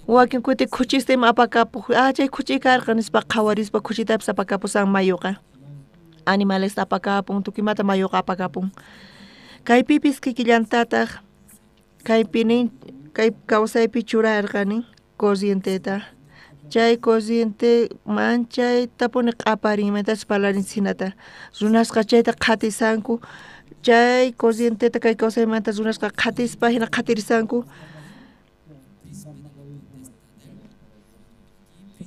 Wakin kuti khuchista ima apakapuq ah chay khuchi karqa nispa qhawarispa khuchitapis apakapusan mayuqa. Animalesta apakapun tukuy imata mayuqa apakapun. Kaypipis kikillantataq kaypi nin kay kawsaypi churarqa nin corrienteta. Chay corriente manchaytapuni q'aparin imatachus parlarin hinata runasqa chayta qhatisanku chay corrienteta kay kawsaymanta runasqa qhatispa hina qhatirisanku.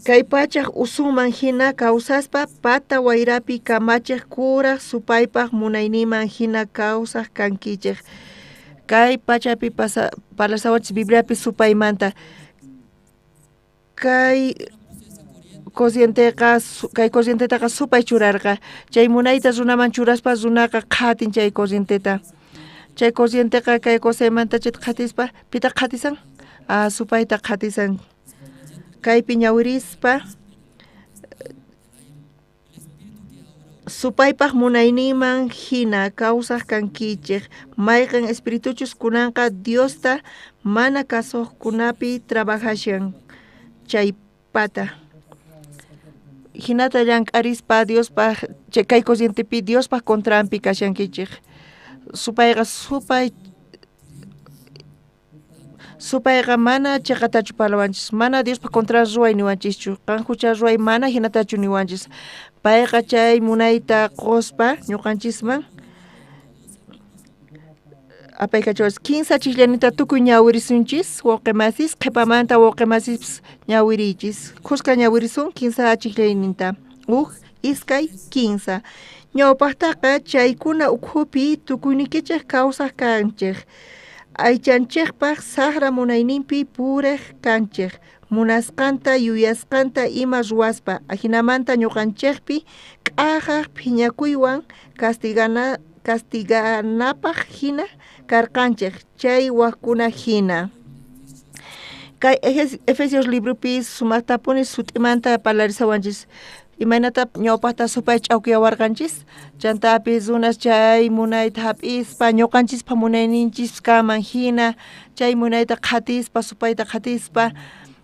Kay pachaj usunman hina kawsaspa pata wayrapi kamachiq kuraq supaypaq munayninman hina kawsaq kankichej. Kay pachapi parlasawanchis Bibliapi supaymanta. Kay corrienteqa kay corrientetaqa supay churarqa chay munayta runaman churaspa runaqa qhatin chay corrienteta. Chay corrienteqa kay kawsaymanta chayta qhatispa pitaq qhatisan? Ah, supayta qhatisan. Kaypi ñawirispa Supaypaj munayninman hina kawsaj kankichej, mayqen espirituchus kunanqa Diosta mana kasuqkunapi trabajashan chaypata. Hinata llank'arispa Diospaj kay corrientepi Diospaj contranpi kashankichej. Supayqa supayqa mana chiqatachu parlawanchis, mana Diospaj contra ruway niwanchischu, qan hucha ruway mana hinatachu niwanchis. Payqa chay munayta quspa ñuqanchisman apaykachawanchis. Kinsa chiqllanita tukuy ñawirisunchis wawqimasis, qhipamanta wawqimasis ñawiriychis. Khuska ñawirisun kinsa chiqllayninta. Uj, iskay, kinsa. Ñawpaqtaqa chaykuna ukhupi tukuyniykichej kawsaj kanchej. Aychanchejpaj saqra munayninpi purej kanchej, munasqanta yuyasqanta ima ruwaspa, ajinamanta ñuqanchejpi k'ajaj phiñakuywan castiganapaj hina karqanchej chay wajkuna hina. Kay Efesios libropi sumaqtapuni sut'imanta parlarisawanchis. Imaynata ñawpaqta supay ch'awkiyawarqanchis, chantapis runas chay munayta hap'ispa ñuqanchispaj munayninchis kanman hina chay munayta qhatispa supayta qhatispa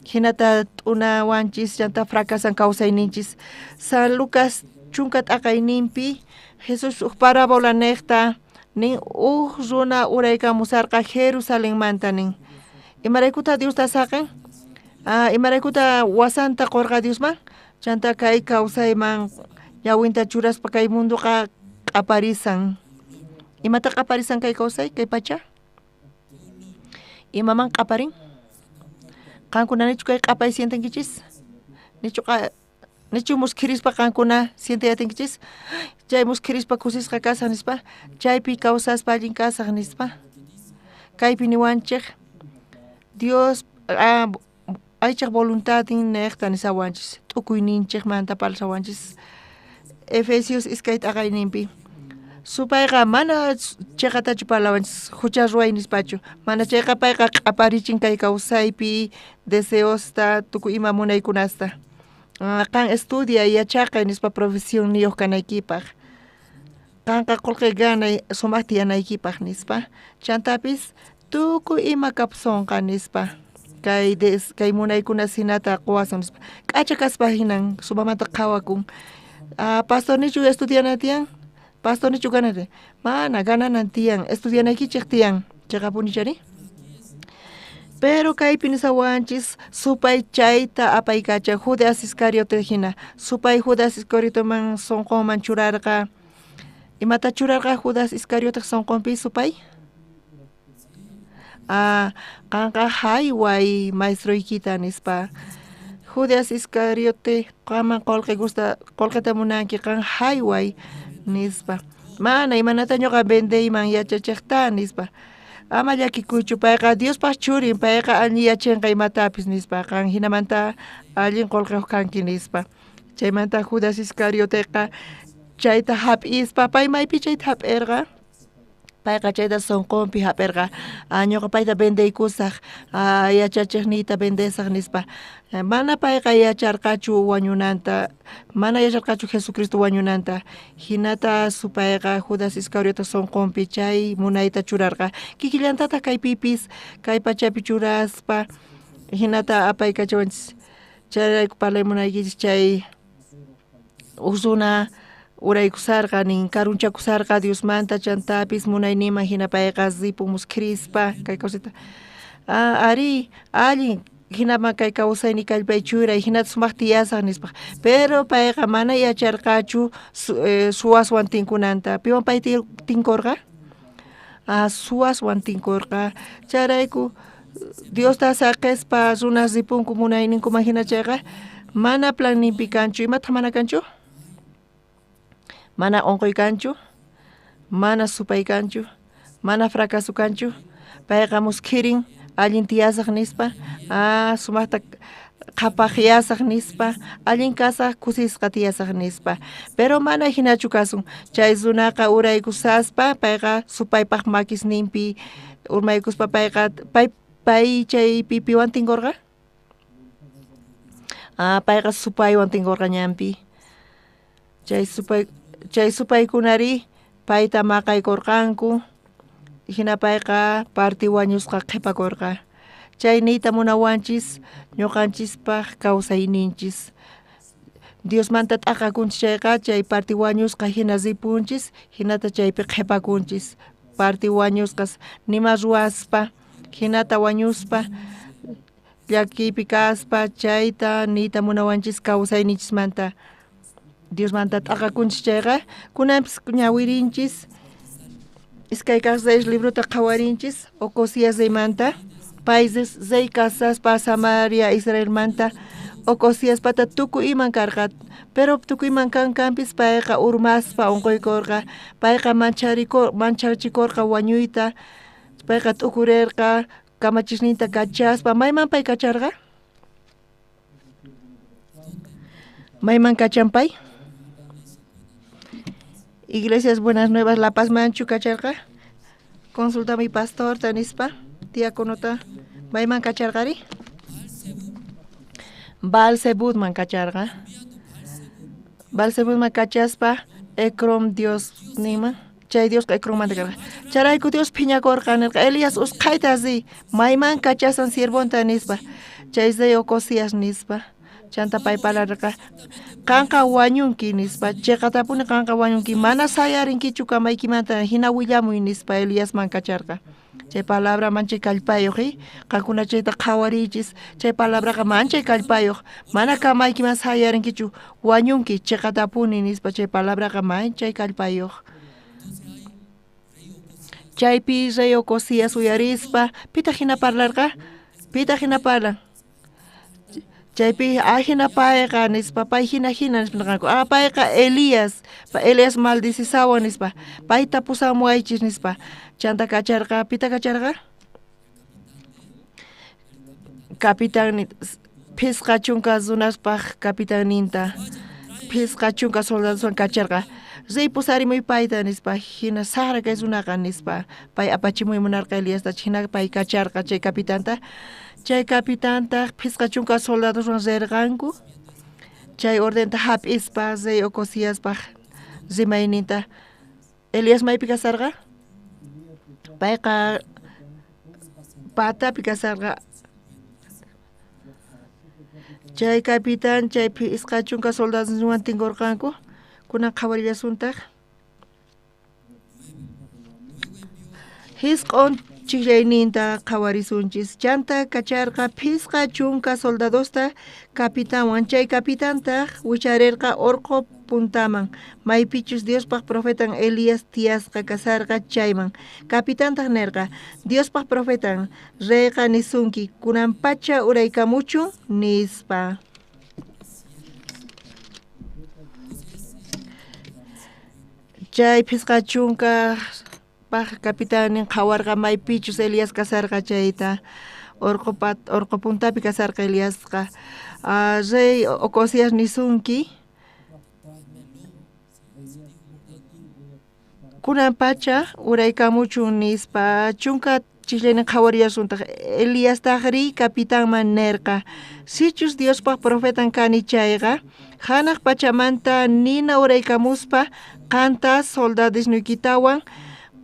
hinata t'unawanchis chanta fracasan kawsayninchis. San Lucas chunka t'aqayninpi Jesús uj parábola niqta nin uj runa uraykamusarqa Jerusalenmanta nin. Imaraykuta Diosta saqen? Imaraykuta wasanta qurqa Diosman? Chanta kay kawsayman ñawinta churaspa kay munduqa q'aparisan. Imata q'aparisan kay kawsay, kay pacha? Imaman q'aparin? Qankuna nichu kay q'apay sientenkichis? Nichu muskhirispa qankuna sienteyatinkichis? Chay muskhirispa kusisqa kasaq nispa, chaypi kawsaspa allin kasaq nispa. Kaypi niwanchej Dios aychaj voluntadin niqta nisawanchis, t'ukuyninchejmanta parlasawanchis. Efesios iskay t'aqayninpi. Supayqa mana chiqatachu parlawanchis, hucha ruway nispachu, mana chayqa payqa q'aparichin kay kawsaypi deseosta, tukuy ima munaykunasta. Qan estudia yachaqay nispa profesionniyuq kanaykipaq. Qanqa qullqi ganay sumaq tiyanaykipaq nispa. Chantapis tukuy ima kapusonqa nispa. Kay munaykuna sinata quwasun nispa. K'acha kaspa hinan sumamanta qhawakun. Pastor nichu estudiana tiyan? Pastor nichu ganana? Mana gananan tiyan, estudianaykichej tiyan. Chiqapuni chari? Pero kaypi nisawanchis supay chayta apaykacha Judas Iscariote hina. Supay Judas Iscarioteman sunqunman churarqa. Imata churarqa Judas Iscariote sunqunpi supay? Qanqa hayway maestroykita nispa. Judas Iscariote qaman qullqi gusta qullqita munanki qan hayway nispa. Mana imanata ñuqa vendeyman yachachiqta nispa. Ama llakikuychu payqa Diospaj churin, payqa allin yachanqa imatapis nispa. Qan hinamanta allin qullqiyuq kanki nispa. Chaymanta Judas Iscarioteqa chayta hap'ispa pay maypi chayta hap'irqa? Payqa chayta sunqunpi hap'irqa. Ñuqa payta vendeykusaq, yachachiqniyta vendesaq nispa. Mana payqa yacharqachu wañunanta, mana yacharqachu Jesucristo wañunanta. Hinata supayqa Judas Iscariote sunqunpi chay munayta churarqa. Kikillantataq kaypipis kay pachapi churaspa hinata apaykachawanchis. Chayrayku parlay munaykichis chay uj runa uraykusarqa nin karunchakusarqa Diosmanta chantapis munayninman hina payqa ripun muskhirispa kay kawsayta. Ari allin hinaman kay kawsayni kallpay churay hinata sumaq tiyasaq nispa. Pero payqa mana yacharqachu suwaswan tinkunanta. Piwan pay tinkurqa? Suwaswan tinkurqa. Chayrayku Diosta saqispa runas ripunku munayninkuman hina chayqa mana planninpi kanchu. Imataq mana kanchu? Mana unquy kanchu, mana supay kanchu, mana fracaso kanchu. Payqa muskhirin allin tiyasaq nispa, sumaqta qhapaqyasaq nispa, allin kasaq kusisqa tiyasaq nispa. Pero mana hinachu kasun. Chay runaqa uraykusaspa payqa supaypaq makisninpi urmaykuspa payqa pay chaypi piwan tinkurqa? Payqa supaywan tinkurqa ñanpi. Chay supay Chay supaykunari payta maqaykurqanku, hina payqa parti wañusqa qhipakurqa. Chay niyta munawanchis ñuqanchispaq kawsayninchis. Diosmanta t'aqakunchis chayqa chay parti wañusqa hina ripunchis, hinata chaypi qhipakunchis. Parti wañusqas nima ruwaspa, hinata wañuspa, llakiypi kaspa, chayta niyta munawanchis kawsayninchismanta. Diosmanta t'aqakunchis chayqa kunanpis ñawirinchis, iskay kaq Reyes librota qhawarinchis, Ocosías reymanta, pay rey kasaspa Samaria Israelmanta, Ocosíaspata tukuy iman karqa, pero tukuy iman kankanpis payqa urmaspa unquykurqa, payqa manchachikurqa wañuyta, payqa t'ukurerqa kamachisninta kachaspa. Mayman pay kacharqa? Mayman kachan pay? Iglesias Buenas Nuevas La Paz manchu kacharqa? Consulta mi pastorta nispa, diáconota, mayman kacharqari? Baal-zebubman kacharqa. Baal-zebubman kachaspa Ecrón Dios nima, chay Diosqa Ecronmanta karqa. Chayrayku Dios phiñakurqa, nirqa, Elías usqhayta riy, mayman kachasan siervonta nispa, chay rey Ocosías nispa. Chanta pay parlarqa, qanqa wañunki nispa, chiqatapuni qanqa wañunki, mana sayarinkichu kamaykimanta, hina willamuy nispa Eliasman kacharqa. Chay palabra manchay kallpayuq, qankuna chayta qhawariychis, chay palabraqa manchay kallpayuq, mana kamaykiman sayarinkichu, wañunki chiqatapuni nispa, chay palabraqa manchay kallpayuq. Chaypi rey Ocosías uyarispa, pitaq hina parlarqa? Pitaq hina parlan? Chaypi ajina payqa nispa, pay hina hina nispa nirqanku, ah payqa Elías, Elías maldicisawan nispa, payta pusamuwaychis nispa. Chanta kacharqa, pita kacharqa? Capitan, phisqa chunka runaspaq capitanninta, phisqa chunka soldadoswan kacharqa. Riy pusarimuy payta nispa, hina saqra kay runaqa nispa, pay apachimuy munarqa Eliasta, hina pay kacharqa chay capitanta. Chay capitantaq phisqa chunka soldadoswan rirqanku, chay ordenta hap'ispa rey Ocosíaspaq rimayninta. Elías maypi kasarqa? Payqa patapi kasarqa. Chay capitán chay phisqa chunka soldadoswan tinkurqanku. Kunan qhawarillasuntaq. Hisq'on chijllayninta qhawarisunchis. Chanta kacharqa phisqa chunka soldadosta capitanwan. Chay capitantaq wicharerqa orqo puntaman, maypichus Diospaq profetan Elías tiyasqa kasarqa chayman. Capitantaq nerqa, Diospaq profetan reyqa nisunki, kunan pacha uraykamuchun nispa. Chay phisqa chunka paq capitanin qhawarqa maypichus Elías kasarqa chayta, orqo puntapi kasarqa Eliasqa. Rey Ocosías nisunki, kunan pacha uraykamuchun nispa. Chunka chijllaynin qhawarillasuntaq. Eliastaqri capitanman nerqa, sichus Diospaq profetan kani chayqa, hanaq pachamanta nina uraykamuspa qanta soldadosniykitawan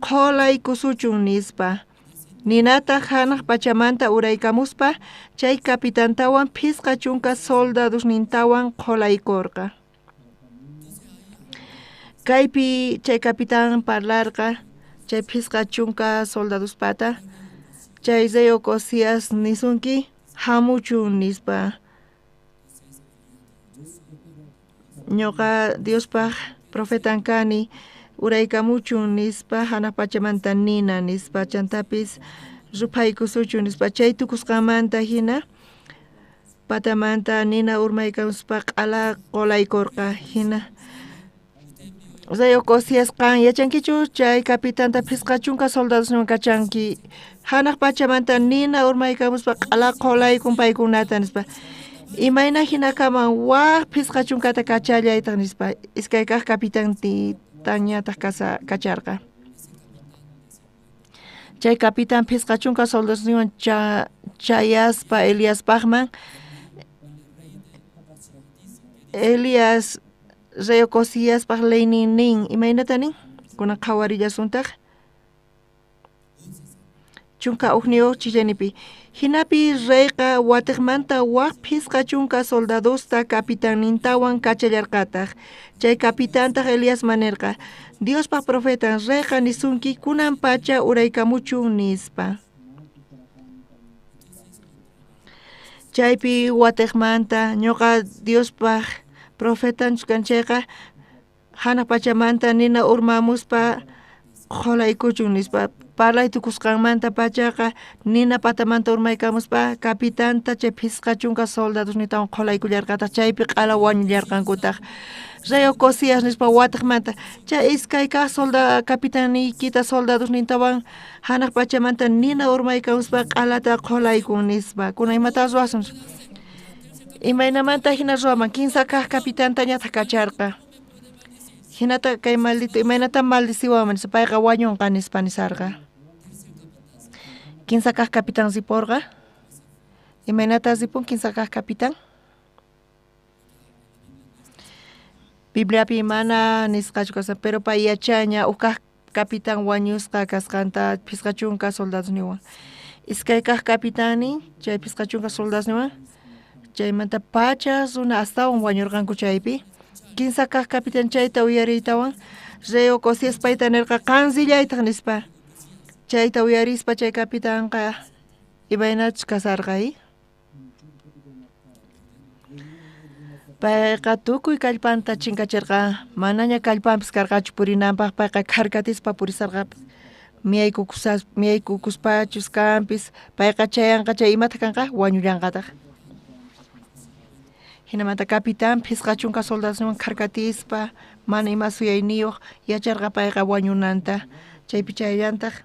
qholaykusuchun nispa. Ninataq hanaq pachamanta uraykamuspa chay capitantawan phisqa chunka soldadosnintawan qholaykurqa. Kaypi chay capitán parlarqa chay phisqa chunka soldadospata, chay rey Ocosías nisunki hamuchun nispa. Ñuqa Diospaq profetan kani, uraykamuchun nispa, hanaq pachamanta nina nispa, chantapis ruphaykusuchun nispa. Chay tukusqanmanta hina patamanta nina urmaykamuspa q'ala qolaykurqa hina. Rey Ocosías qan yachankichu chay capitanta phisqa chunka soldadoswan kachanki, hanaq pachamanta nina urmaykamuspa q'ala qolaykun paykunata nispa. Imayna hinakaman waq phisqa chunkata kachallaytaq nispa. Iskay kaq capitantañataq kacharqa. Chay capitán phisqa chunka soldadoswan chayaspa Eliaspaqman, Elías Rey Ocosíaspaj leynin nin? Imaynata nin? Kunan qhawarillasuntaq. 11 chillanipi. Jinapi reyqa watiqmanta waj 50 soldadosta capitannintawan kachallarqataq. Chay capitantaq Eliasman nerqa, Diospaj profetan reyqa nisunki kunan pacha uraykamuchun nispa. Chaypi watiqmanta ñuqa Diospaj profetanchus kan chayqa hanaq pachamanta nina urmamuspa qholaykuchun nispa. Parlay tukusqanmanta pachaqa nina patamanta urmaykamuspa capitanta chay 50 soldadosnintawan qholaykullarqataq, chaypi q'ala wañullarqankutaq. Rey Ocosías nispa watiqmanta chay iskay kaq capitanniykita soldadosnintawan hanaq pachamanta nina urmaykamuspa q'alata qholaykun nispa. Kunan imata ruwasun? Imaynamanta hina ruwaman? 3 kaq capitantañataq kacharqa. Hinata kay maldito imaynata maldiciwanman nispa, payqa wañunqa nispa nisarqa. 3 kaq capitán riporqa. Imaynata ripun 3 kaq capitán? Bibliapi mana nisqachu kasqa, pero pay yachaña uj kaq capitán wañusqa kasqanta 50 soldadosniwan. 2 kaq capitannin chay 50 soldadosniwan chaymanta pacha runa astawan wañurqanku chaypi. 3 kaq capitán chayta uyariytawan rey Ocosías payta nerqa qan rillaytaq nispa. Chayta uyarispa chay capitanqa imaynachus kasarqa Payqa tukuy kallpanta chinkachirqa, manaña kallpanpis karqachu purinanpaq, payqa kharkatispa purisarqa miyaykukuspachus kanpis, payqa chayanqa chay imata kanqa wañullanqataq. Hinamanta capitán 50 soldadoswan kharkatispa mana ima suyayniyuq yacharqa payqa wañunanta. Chaypi chayllantaq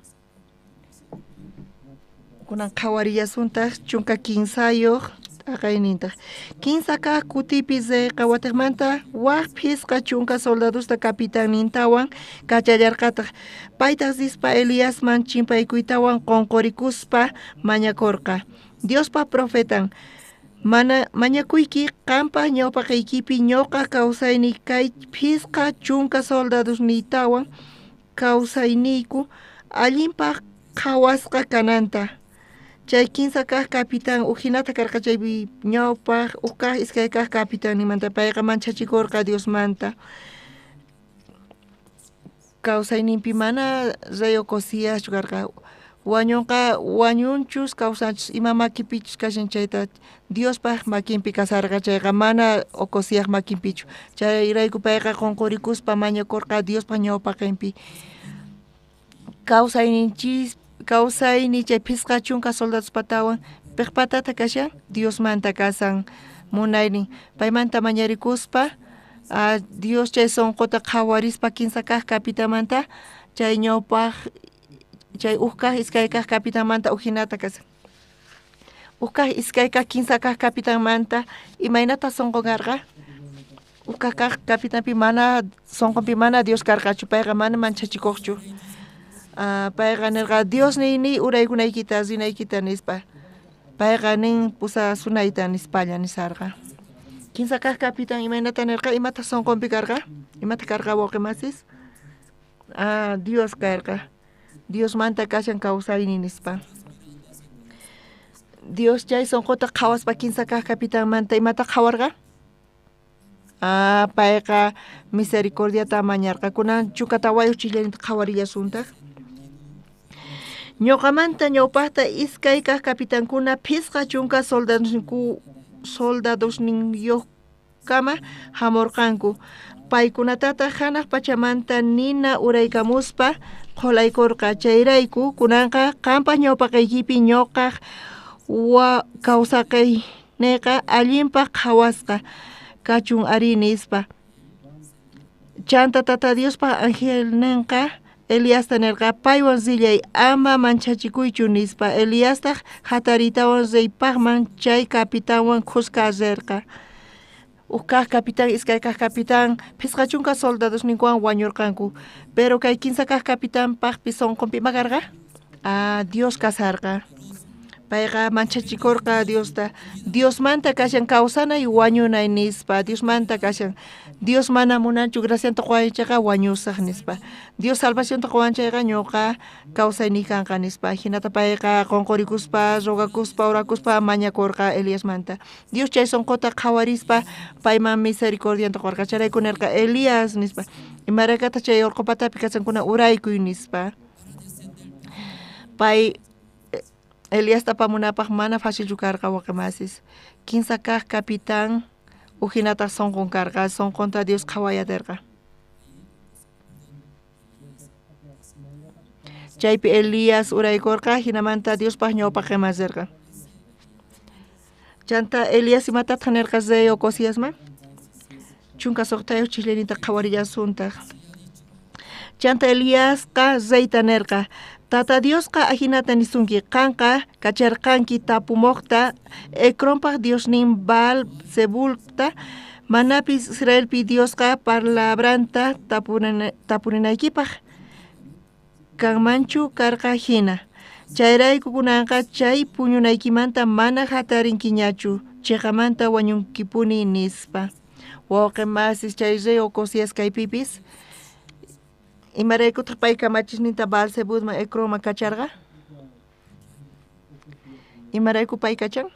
kunan qhawarillasuntaq 13 t'aqaynintaq. 3 kaq kutipi reyqa watiqmanta waj 50 soldadosta capitannintawan kachallarqataq. Paytaq rispa Eliasman chimpaykuytawan qonqorikuspa mañakurqa. Diospa profetan, mana mañakuyki qanpaj ñawpaqaykipi ñuqa kawsayni kay 50 soldadosniytawan kawsayniyku allinpaq qhawasqa kananta. Chay 3 kaq capitán ujinata karqa chaypi ñawpaq uj kaq iskay kaq capitannimanta payqa manchachikurqa Diosmanta. Kawsayninpi mana rey Ocosíaschu karqa. Wañunqa wañunchus kawsanchus ima makipichus kashan chayta Diospaj makinpi kasarqa chayqa mana Ocosías makinpichu. Chayrayku payqa qonqorikuspa mañakurqa Diospaj ñawpaqinpi. Kawsayninchis kawsayni chay 50 soldadospatawan piqpatata kashan Diosmanta kasan munaynin. Paymanta mañarikuspa Dios chay sonqota qhawarispa 3 kaq capitanmanta chay ñawpaq chay uj kaq iskay kaq capitanmanta ujinata kasan. Uj kaq iskay kaq 3 kaq capitanmanta imaynata sonqo karqa? Uj kaq capitanpi mana sonqonpi mana Dios karqachu, payqa mana manchachikuqchu. Payqa nerqa Dios niyni uraykunaykita rinaykita nispa. Payqa nin pusasunayta nispalla nisarqa. 3 kaq capitán imaynata nerqa? Imata sonqonpi karqa? Imata karqa wawqimasis? Dios karqa. Diosmanta kashan kawsayni nispa. Dios chay sonqota qhawaspa 3 kaq capitanmanta imata qhawarqa? Payqa misericordiata mañarqa. Kunan 14 chillanita qhawarillasuntaq. Ñuqamanta ñawpaqta 2 kaq capitankuna 50 soldadosninyuqkama hamurqanku. Paykunatataq hanaq pachamanta nina uraykamuspa qholaykurqa. Chayrayku kunanqa qanpaj ñawpaqaykipi ñuqaq kawsaqayniyqa allinpaq qhawasqa kachun ari nispa. Chanta Tata Diospaj angelninqa Eliasta nerqa paywan rillay ama manchachikuychu nispa. Eliastaq hataritawan reypaqman chay capitanwan khuska rirqa. Uj kaq capitán iskay kaq capitán 50 soldadosninkuwan wañurqanku. Pero kay 3 kaq capitanpaqpi sonqonpi ima karqa? Dios kasarqa. Payqa manchachikorqa Diosta. Diosmanta kashan kawsanay wañunay nispa. Diosmanta kashan. Dios mana munanchu gracianta qowanchayqa wañusaj nispa. Dios salvacionta qowanchayqa ñuqa kawsayniy kanqa nispa. Jinata payqa qonqorikuspa, rogakuspa, orakuspa mañakorqa Eliasmanta. Dios chay sonqota qhawarispa payman misericordianta qorqa. Chayrayku nerqa Elías nispa. Imaraykataq chay orqo patapi kashankuna uraykuy nispa. Pay Eliasta apamunapaj mana facilchu karqa waqemasis. Kinsa kaj capitán ujinataq sonqon karqa, sonqonta Dios qhawayaterqa. Chaypi Elías uraykorqa, jinamanta Diospaj ñawpaqeman rerqa. Chanta Elías imatataq nerqa rey Ocosíasman? 16 chisleninta qhawarillasuntaq. Chanta Eliasqa reyta nerqa, Tata Diosqa ajinata nisunki, qanqa kacharqanki tapumojta Ecronpaj Diosnin Baal Zebulta, manapis Israelpi Diosqa palabranta tapurinaykipaj kanmanchu karqa jina. Chayrayku kunanqa chay puñunaykimanta mana jatarinkiñachu, cheqamanta wañunkipuni nispa. Wawqi masis chay rey Ocosías kaypipis, imaraykutaq pay kamachisninta Baal Zebulman Ecronman kacharqa? Imarayku pay kachan?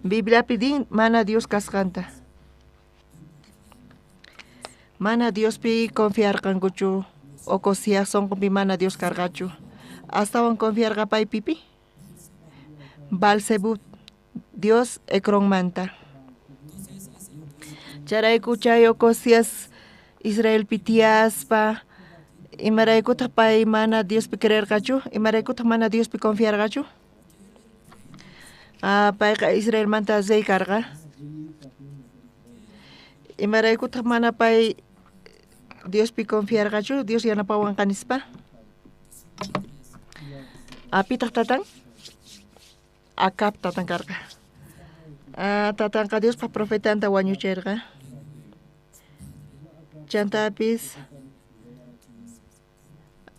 Bibliapi din mana Dios kasqanta. Mana Diospi confiarqankuchu, Ocosías sonqonpi mana Dios karqachu. Astawan confiarqa pay pipi? Baal Zebub, Dios Ecronmanta. Chayrayku chay Ocosías Israelpi tiyaspa, imaraykutaq pay mana Diospi creerqachu? Imaraykutaq mana Diospi confiarqachu? Payqa Israelmanta rey karqa. Imaraykutaq mana pay Diospi confiarqachu? Dios yanapawanqa nispa. Pitaq tatan? Acab tatan karqa. Tatanqa Diospaj profetanta wañucherqa. Chantapis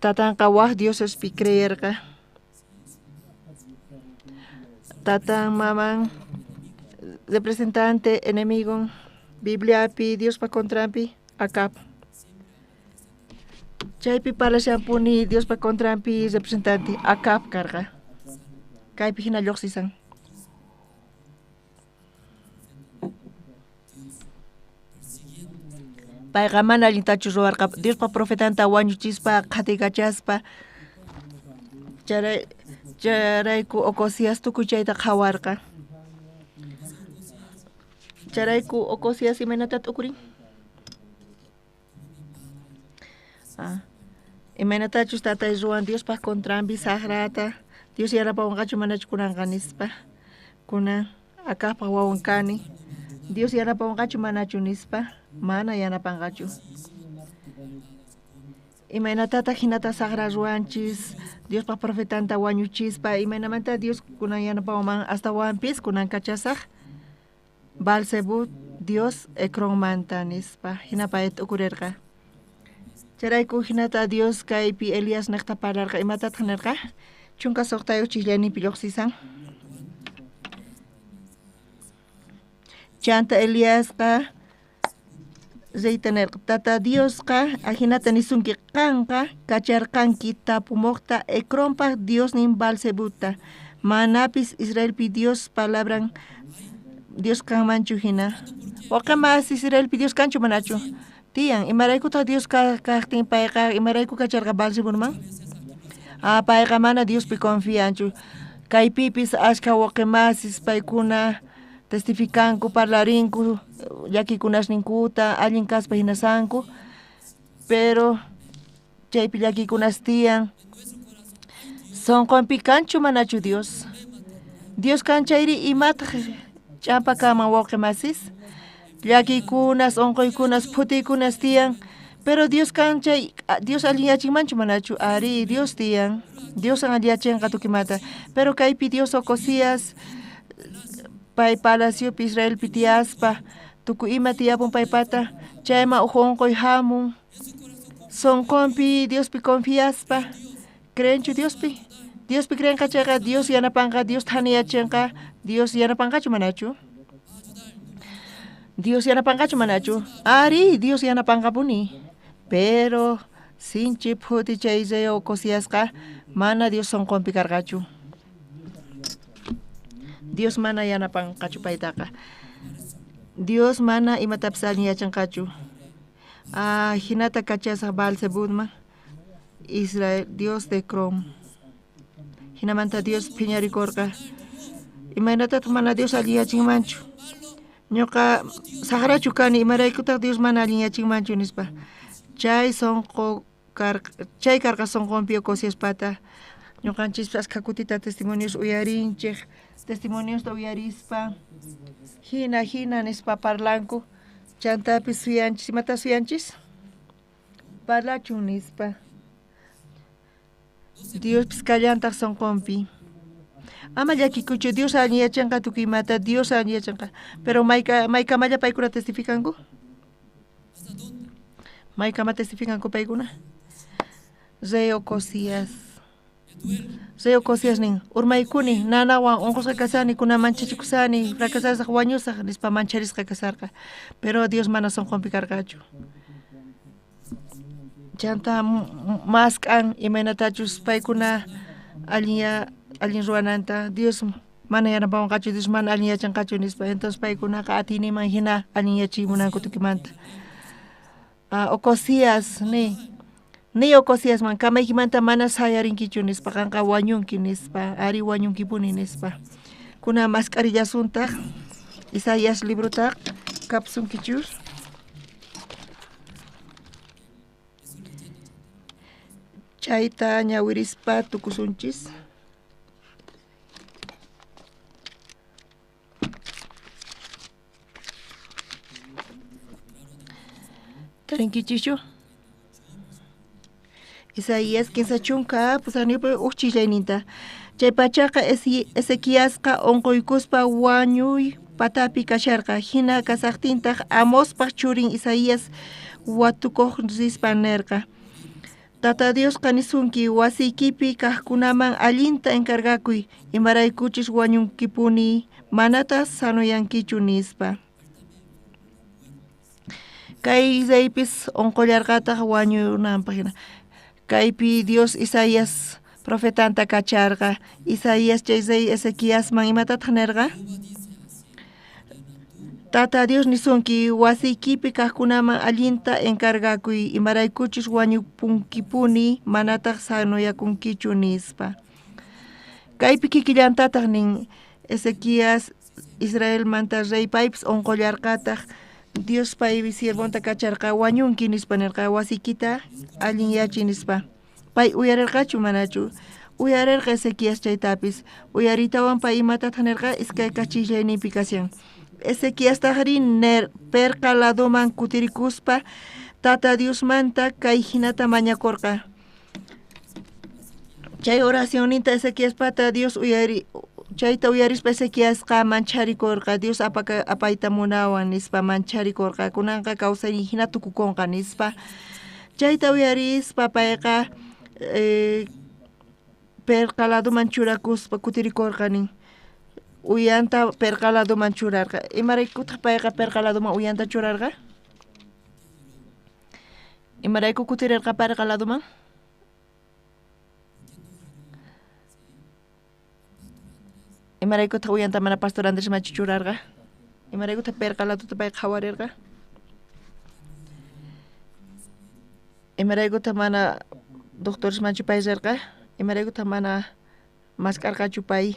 tatanqa waj diosespi creerqa. Tatan maman representante enemigo Bibliapi Diospa contranpi Acab. Chaypi parlashanpuni Diospa contranpi representante Acab karqa. Kaypi hina lluqsisan. Payqa mana allintachu ruwarqa Diospa profetanta wañuchispa qhatikachaspa. Chayrayku Ocosías tukuy chayta qhawarqa. Chayrayku Ocosías imaynata t'ukurin? Imaynatachus tatay ruwan Diospaj contranpi sajrata, Dios yanapawanqachu manachu kunanqa nispa. Kunan Acabpaj wawan kani. Dios yanapawanqachu manachu nispa, mana yanapanqachu. Imaynatataq hinata sajra ruwanchis Diospaj profetanta wañuchispa, imaynamanta Dios kunan yanapawanman astawanpis kunan kachasaj Baal Zebub Dios Ecronmanta nispa, hina pay t'ukurerqa. Chayrayku hinata Dios kaypi Elías niqta parlarqa, imatataq nerqa? 16 chislayninpi lluqsisan. Chanta Eliasqa reyta nerqa, Tata Diosqa ajinata nisunki, qanqa kacharqanki tapumojta Ecronpaj Diosnin Baal Zebubta, manapis Israelpi Dios palabran Dios kanmanchu hina. Waqamas Israelpi Dios kanchu manachu? Tiyan, imaraykutaq Dios kaqtin payqa imarayku kacharqa Baal Zebubman? Payqa mana Diospi confianchu. Kaypipis ashka waqemasis paykuna testificanku, parlarinku, llakikunasninkuta, allin kaspa hinasanku, pero chaypi llakikunas tiyan. Sonqonpi kanchu manachu Dios? Dios kanchayri imataq ch'ampa kaman wawqimasis? Llakikunas, unquykunas, phutiykunas tiyan, pero Dios kanchay, Dios allinyachinmanchu manachu? Ari, Dios tiyan. Dios alliyachinqa tukimata. Pero kaypi Dios Ocosías pay palaciopi Israelpi tiyaspa Tukuy ima tiyapun paypata, chayman uj unquy hamun. Sonqonpi Diospi confiaspa, creenchu Diospi? Diospi creenqa chayqa Dios yanapanqa, Dios thaniyachinqa, Dios yanapanqachu manachu? Dios yanapanqachu manachu? Ari, Dios yanapanqapuni. Pero sinchi phuti chay rey Ocosíasqa mana Dios sonqonpi karqachu. Dios mana yanapanqachu paytaqa. Dios mana imatapis allin yachanqachu. Jinata kachasaq Baal-zebubman, Israel, Dios de Ecrón. Jinamanta Dios phiñarikurqa. Imaynatataq mana Dios alliyachinmanchu? Ñuqa saqrachu kani, imaraykutaq Dios mana alliyachinmanchu nispa. Chay sonqo chay karqa sonqonpi Ocosíaspata. Ñuqanchispas ashkha kutita testimonios uyarinchik, testimoniosta uyarispa hina hina nispa parlanku. Chantapis suyanchis, imata suyanchis? Parlachun nispa. Diospis kallantaq sonqonpi. Ama llakikuchu, Dios alliyachinqa tukuy imata, Dios alliyachinqa. Pero maykamalla paykuna testificanku? Maykama testificanku paykuna? Rey Ocosías. Rey Ocosías nin, urmaykuni, nanawan unqusqa kasani, kunan manchachikusani, fracasasaq, wañusaq, nispa mancharisqa kasarqa. Pero Dios mana sonqonpi karqachu. Chanta mask'an imaynatachus paykuna allin ruwananta, Dios mana yanapawanqachu, Dios mana allin yachanqachu nispa. Entonces paykunaqa atiyninman hina allin yachimunanku tukimanta. Ocosías ni Ocosíasman kamaykimanta mana sayarinkichu nispa, qanqa wañunki nispa, ari wañunkipuni nispa. Kunan mask'arillasuntaq Isaías librotaq kapsunkichus. Chayta ñawirispa tukusunchis. Tarinkichikchu? Isaías 30 uj chillayninta. Chay pachaqa Ezequiasqa unquykuspa wañuy patapi kasharqa. Hina kasaqtintaq Amospaq churin Isaías watukuq rispa nerqa: Tata Diosqa nisunki, wasiykipi kaqkunaman allinta encargakuy, imaraykuchus wañunkipuni, manataq sanuyankichu nispa. Kay reypis unqullarqataq wañunanpaq hina. Kaypi Dios Isaías profetanta kacharqa. Isaías chay rey Ezequiasman imatataq nerqa? Tata Dios nisunki, wasiykipi kaqkunaman allinta encargakuy, imaraykuchus wañupunkipuni, manataq sanuyakunkichu nispa. Kaypi kikillantataq nin Ezequías Israelmanta rey paypis unqullarqataq. Dios pay siervonta kacharqa, wañunki nispa nerqa, wasiykita allinyachi nispa. Pay uyarirqachu manachu? Uyarirqa Ezequías chaytapis. Uyaritawan pay imatataq nerqa? Iskay kachillayninpi kashan. Ezequiastajri perqa ladoman kutirikuspa Tata Diosmanta kay hinata mañakurqa. Chay oracionninta Ezequiaspata Dios uyari, chayta uyarispa Ezequiasqa mancharikurqa, Dios apayta munawan nispa mancharikurqa, kunanqa kawsaynin hina tukukunqa nispa. Chayta uyarispa payqa perqa ladoman churakuspa kutirikurqa nin. Uyanta perqa ladoman churarqa. Imaraykutaq payqa perqa ladoman uyanta churarqa? Imarayku kutirirqa perqa ladoman? Imaraykutaq uyanta mana pastor Andresmanchu churarqa? Imaraykutaq perqa ladota payqa qhawarirqa? Imaraykutaq mana doctoresmanchu pay rirqa? Imaraykutaq mana mask'arqachu pay?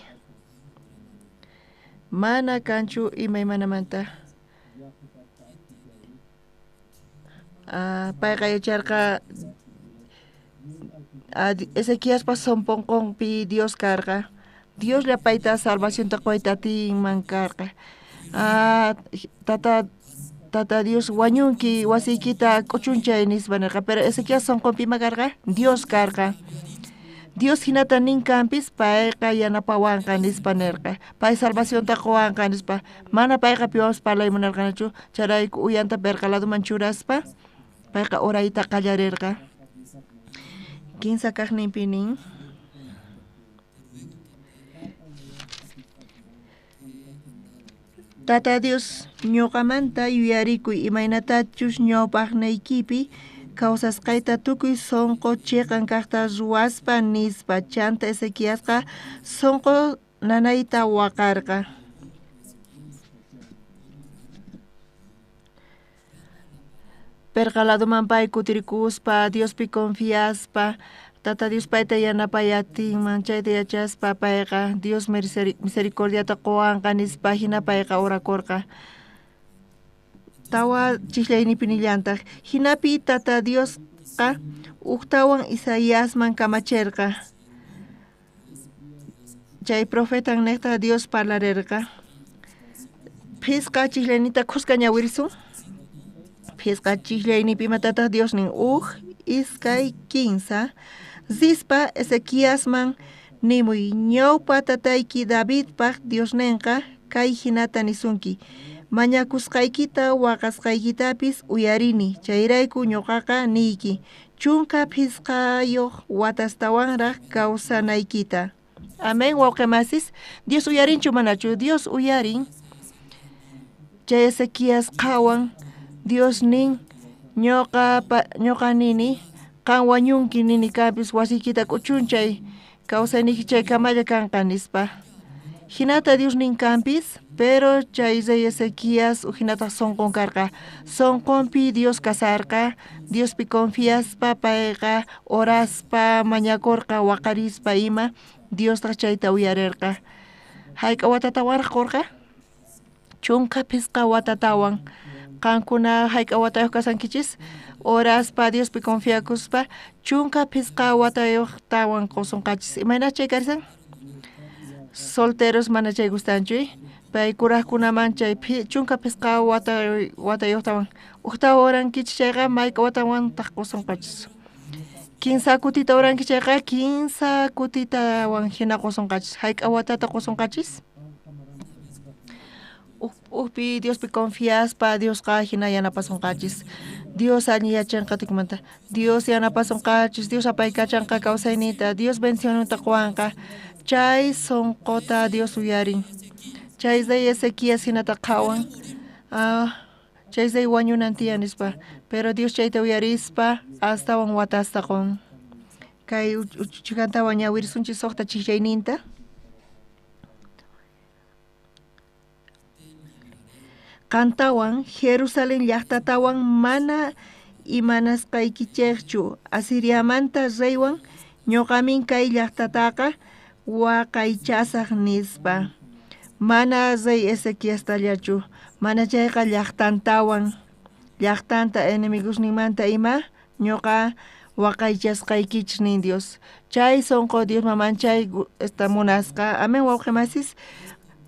Mana kanchu imaymanamanta. Payqa yacharqa Ezequiaspa sonqonpi Dios karqa. Dioslla payta salvacionta quyta atinman karqa. Tata Dios wañunki wasiykita k'uchunchay nispa nirqa. Pero Ezequias sonqonpi ima karqa? Dios karqa. Dios hinata nin kanpis payqa yanapawanqa nispa nerqa. Pay salvacionta qowanqa nispa. Mana payqa piwanpis parlay munarqanachu, chayrayku uyanta perqa ladoman churaspa payqa orayta qallarerqa. Kinsa kaqninpi nin. Tata Dios, ñuqamanta yuyarikuy imaynatachus ñawpaqniykipi kawsasqayta tukuy sonqo chiqan kaqta ruwaspa nispa. Chanta Ezequiasqa sonqo nanayta waqarqa. Perqa ladoman pay kutirikuspa, Diospi confiaspa, Tata Dios payta yanapayatinman chayta yachaspa payqa Dios misericordiata qowanqa nispa hina payqa orakurqa. Tawa chijllaynipi nillantaq hinapi Tata Diosqa ujtawan Isaiasman kamacherqa. Chay profetan neqta Dios parlarerqa. Phisqa chijllaynita khuska ñawirisun. Phisqa chijllaynipi imatataq Dios nin uj iskay kinsa rispa Ezequiasman nimuy ñawpa tatayki Davidpaq Diosninqa kay hinata nisunki mañakusqaykita waqasqaykitapis uyarini chayrayku ñuqaqa niyki chunka phisqayuq watastawanraq kawsanaykita. Amén, wawqimasis. Dios uyarinchu manachu? Dios uyarin. Chay Ezequías qhawan Dios nin ñuqa nini qan wañunki nini kanpis wasiykita k'uchunchay kawsayniyki chay kamalla kanqa nispa. Hinata Dios nin kanpis, pero chay rey Ezequías ujinataq sonqon karqa. Sonqonpi Dios kasarqa, Diospi confiaspa payqa oraspa mañakurqa waqarispa ima, Diostaq chayta uyarerqa. Hayk'a watatawanraq qurqa? Chunka phisqa watatawan. Qankuna hayk'a watayuq kasankichis? Oraspa Diospi confiakuspa chunka phisqa watayuqtawan qusunqachis. Imaynach chay karisan? Solteros mana chay gustanchu, pay kuraqkunaman chay chunka phisqa watayuqtawan ujtawan orankichis chayqa mayk'a watawantaq qusunqachis. Kinsa kutita oranki chayqa kinsa kutitawan hina qusunqachis. Hayk'a watata qusunqachis? Ujpi Diospi confiaspa Diosqa hina yanapasunqachis. Dios allin yachanqa tukuymanta. Dios yanapasunqachis, Dios apaykachanqa kawsaynita, Dios bendicionta quwanqa. Chay sonqota Dios uyarin. Chay rey Ezequías hinata qhawan. Chay rey wañunan tiyan nispa. Pero Dios chayta uyarispa astawan watasta qun. Kay uchukantawan ñawirisunchis suqta chijllayninta. Qantawan Jerusalén llaqtatawan mana imanasqaykichikchu Asiriamanta reywan ñuqamin kay llaqtataqa waqaychasaq nispa. Mana rey Ezequiastallachu, mana chayqa llaqtantawan, llaqtanta enemigosninmanta ima ñuqa waqaychasqaykichis nin Dios. Chay sonqo Dios mamanchay esta munasqa. Amén, wawqimasis.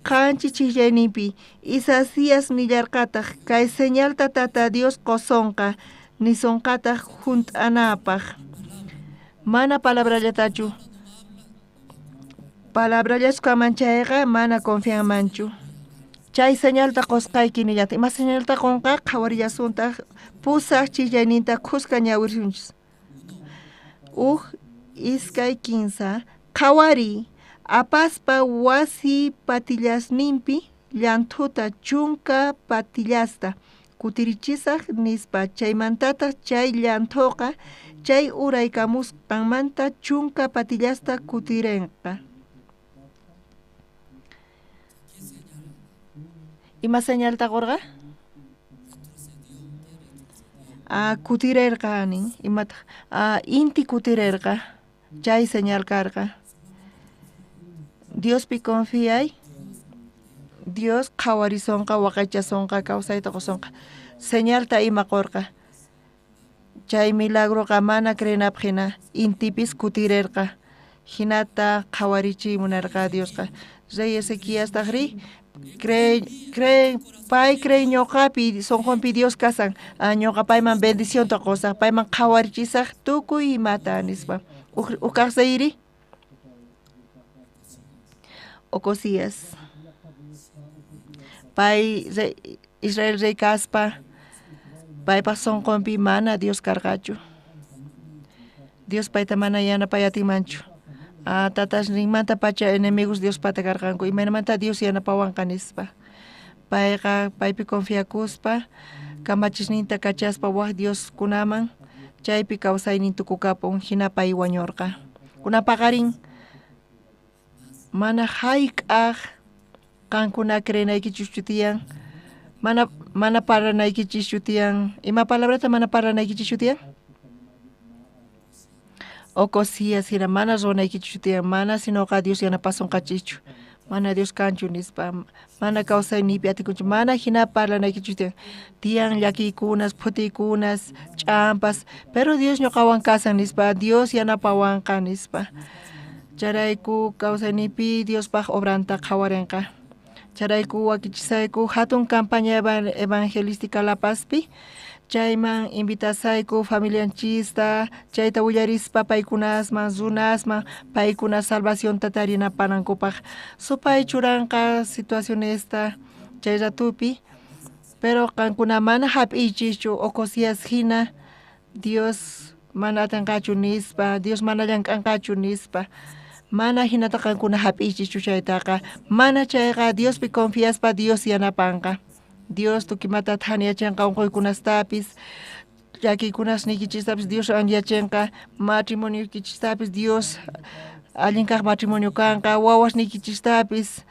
Qanchis chijllayninpi Isaías nillarqataq kay señalta Tata Dios qusonqa nisonqataq junt'anapaq. Mana palabrallatachu. Palabrallachu kaman chayqa mana confianmanchu. Chay señalta qusqayki nillantaq. Ima señalta qunqa? Qhawarillasuntaq pusaq chijllayninta khuska ñawirisunchis. Uj iskay kinsa qhawariy apaspa wasi patillasninpi llanthuta chunka patillasta kutirichisaq nispa. Chaymantataq chay llanthuqa chay uraykamusqanmanta chunka patillasta kutirenqa. Ima señalta qurqa? Kutirerqa nin. Imataq? Inti kutirerqa. Chay señal karqa. Diospi confiay. Dios qhawarisonqa, waqaychasonqa, kawsayta qusonqa. Señalta ima qurqa. Chay milagroqa mana creenapaq hina intipis kutirerqa. Hinata qhawarichiy munarqa Diosqa. Rey Ezequiastaqri cree pay cree ñuqapi sonqonpi Dios kasan. Ñuqa payman bendicionta qusaq, payman qhawarichisaq tukuy imata nispa. Uj kaq reyri Ocosías. Pay Israel rey kaspa paypaj sonqonpi mana Dios karqachu. Dios payta mana yanapay atinmanchu. Tatasninmantapacha enemigos Diospata karqanku, imaynamanta Dios yanapawanqa nispa. Payqa paypi confiakuspa kamachisninta kachaspa waj Dioskunaman chaypi kawsaynin tukukapun, hina pay wañurqa. Kunan paqarin mana hayk'aq qankuna creenaykichischu tiyan, mana parlanaykichishchu tiyan. Ima palabrata mana parlanaykichishchu tiyan? Ocosías hina mana ruwanaykichishchu tiyan, mana sinoqa Dios yanapasonqachischu, mana Dios kanchu nispa, mana kawsayniypi atikunchu, mana hina parlanaykichishchu tiyan. Tiyan llakiykunas, phutiykunas, ch'ampas, pero Dios ñuqawan kasan nispa, Dios yanapawanqa nispa. Chayrayku kawsayniypi Diospaj obranta qhawarinqa. Chayrayku wakichisayku hatun campaña evangelística La Pazpi, chayman invitasayku familianchista, chayta willarispa paykunasman, runasman, paykuna salvacionta tarinapanankupaj. Supay churanqa situacionesta chay ratupi, pero qankuna mana hap'iychischu Ocosías hina Dios mana atinqachu nispa, Dios mana llank'anqachu nispa. Mana hinata qankuna hap'iychischu chaytaqa, mana chayqa Diospi confiaspa Dios yanapanqa. Dios tukimata thaniyachinqa unquykunastapis, llakiykunasniykichishtapis Dios anyachinqa, matrimonioykichistapis Dios allin kaq matrimonio kanqa, wawasniykichishtapis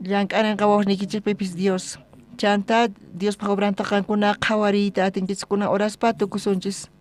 llank'arinqa wawasniykichispipis Dios. Chanta Diospaj obranta qankuna qhawariyta atinkichis, kunan oraspa tukusunchis.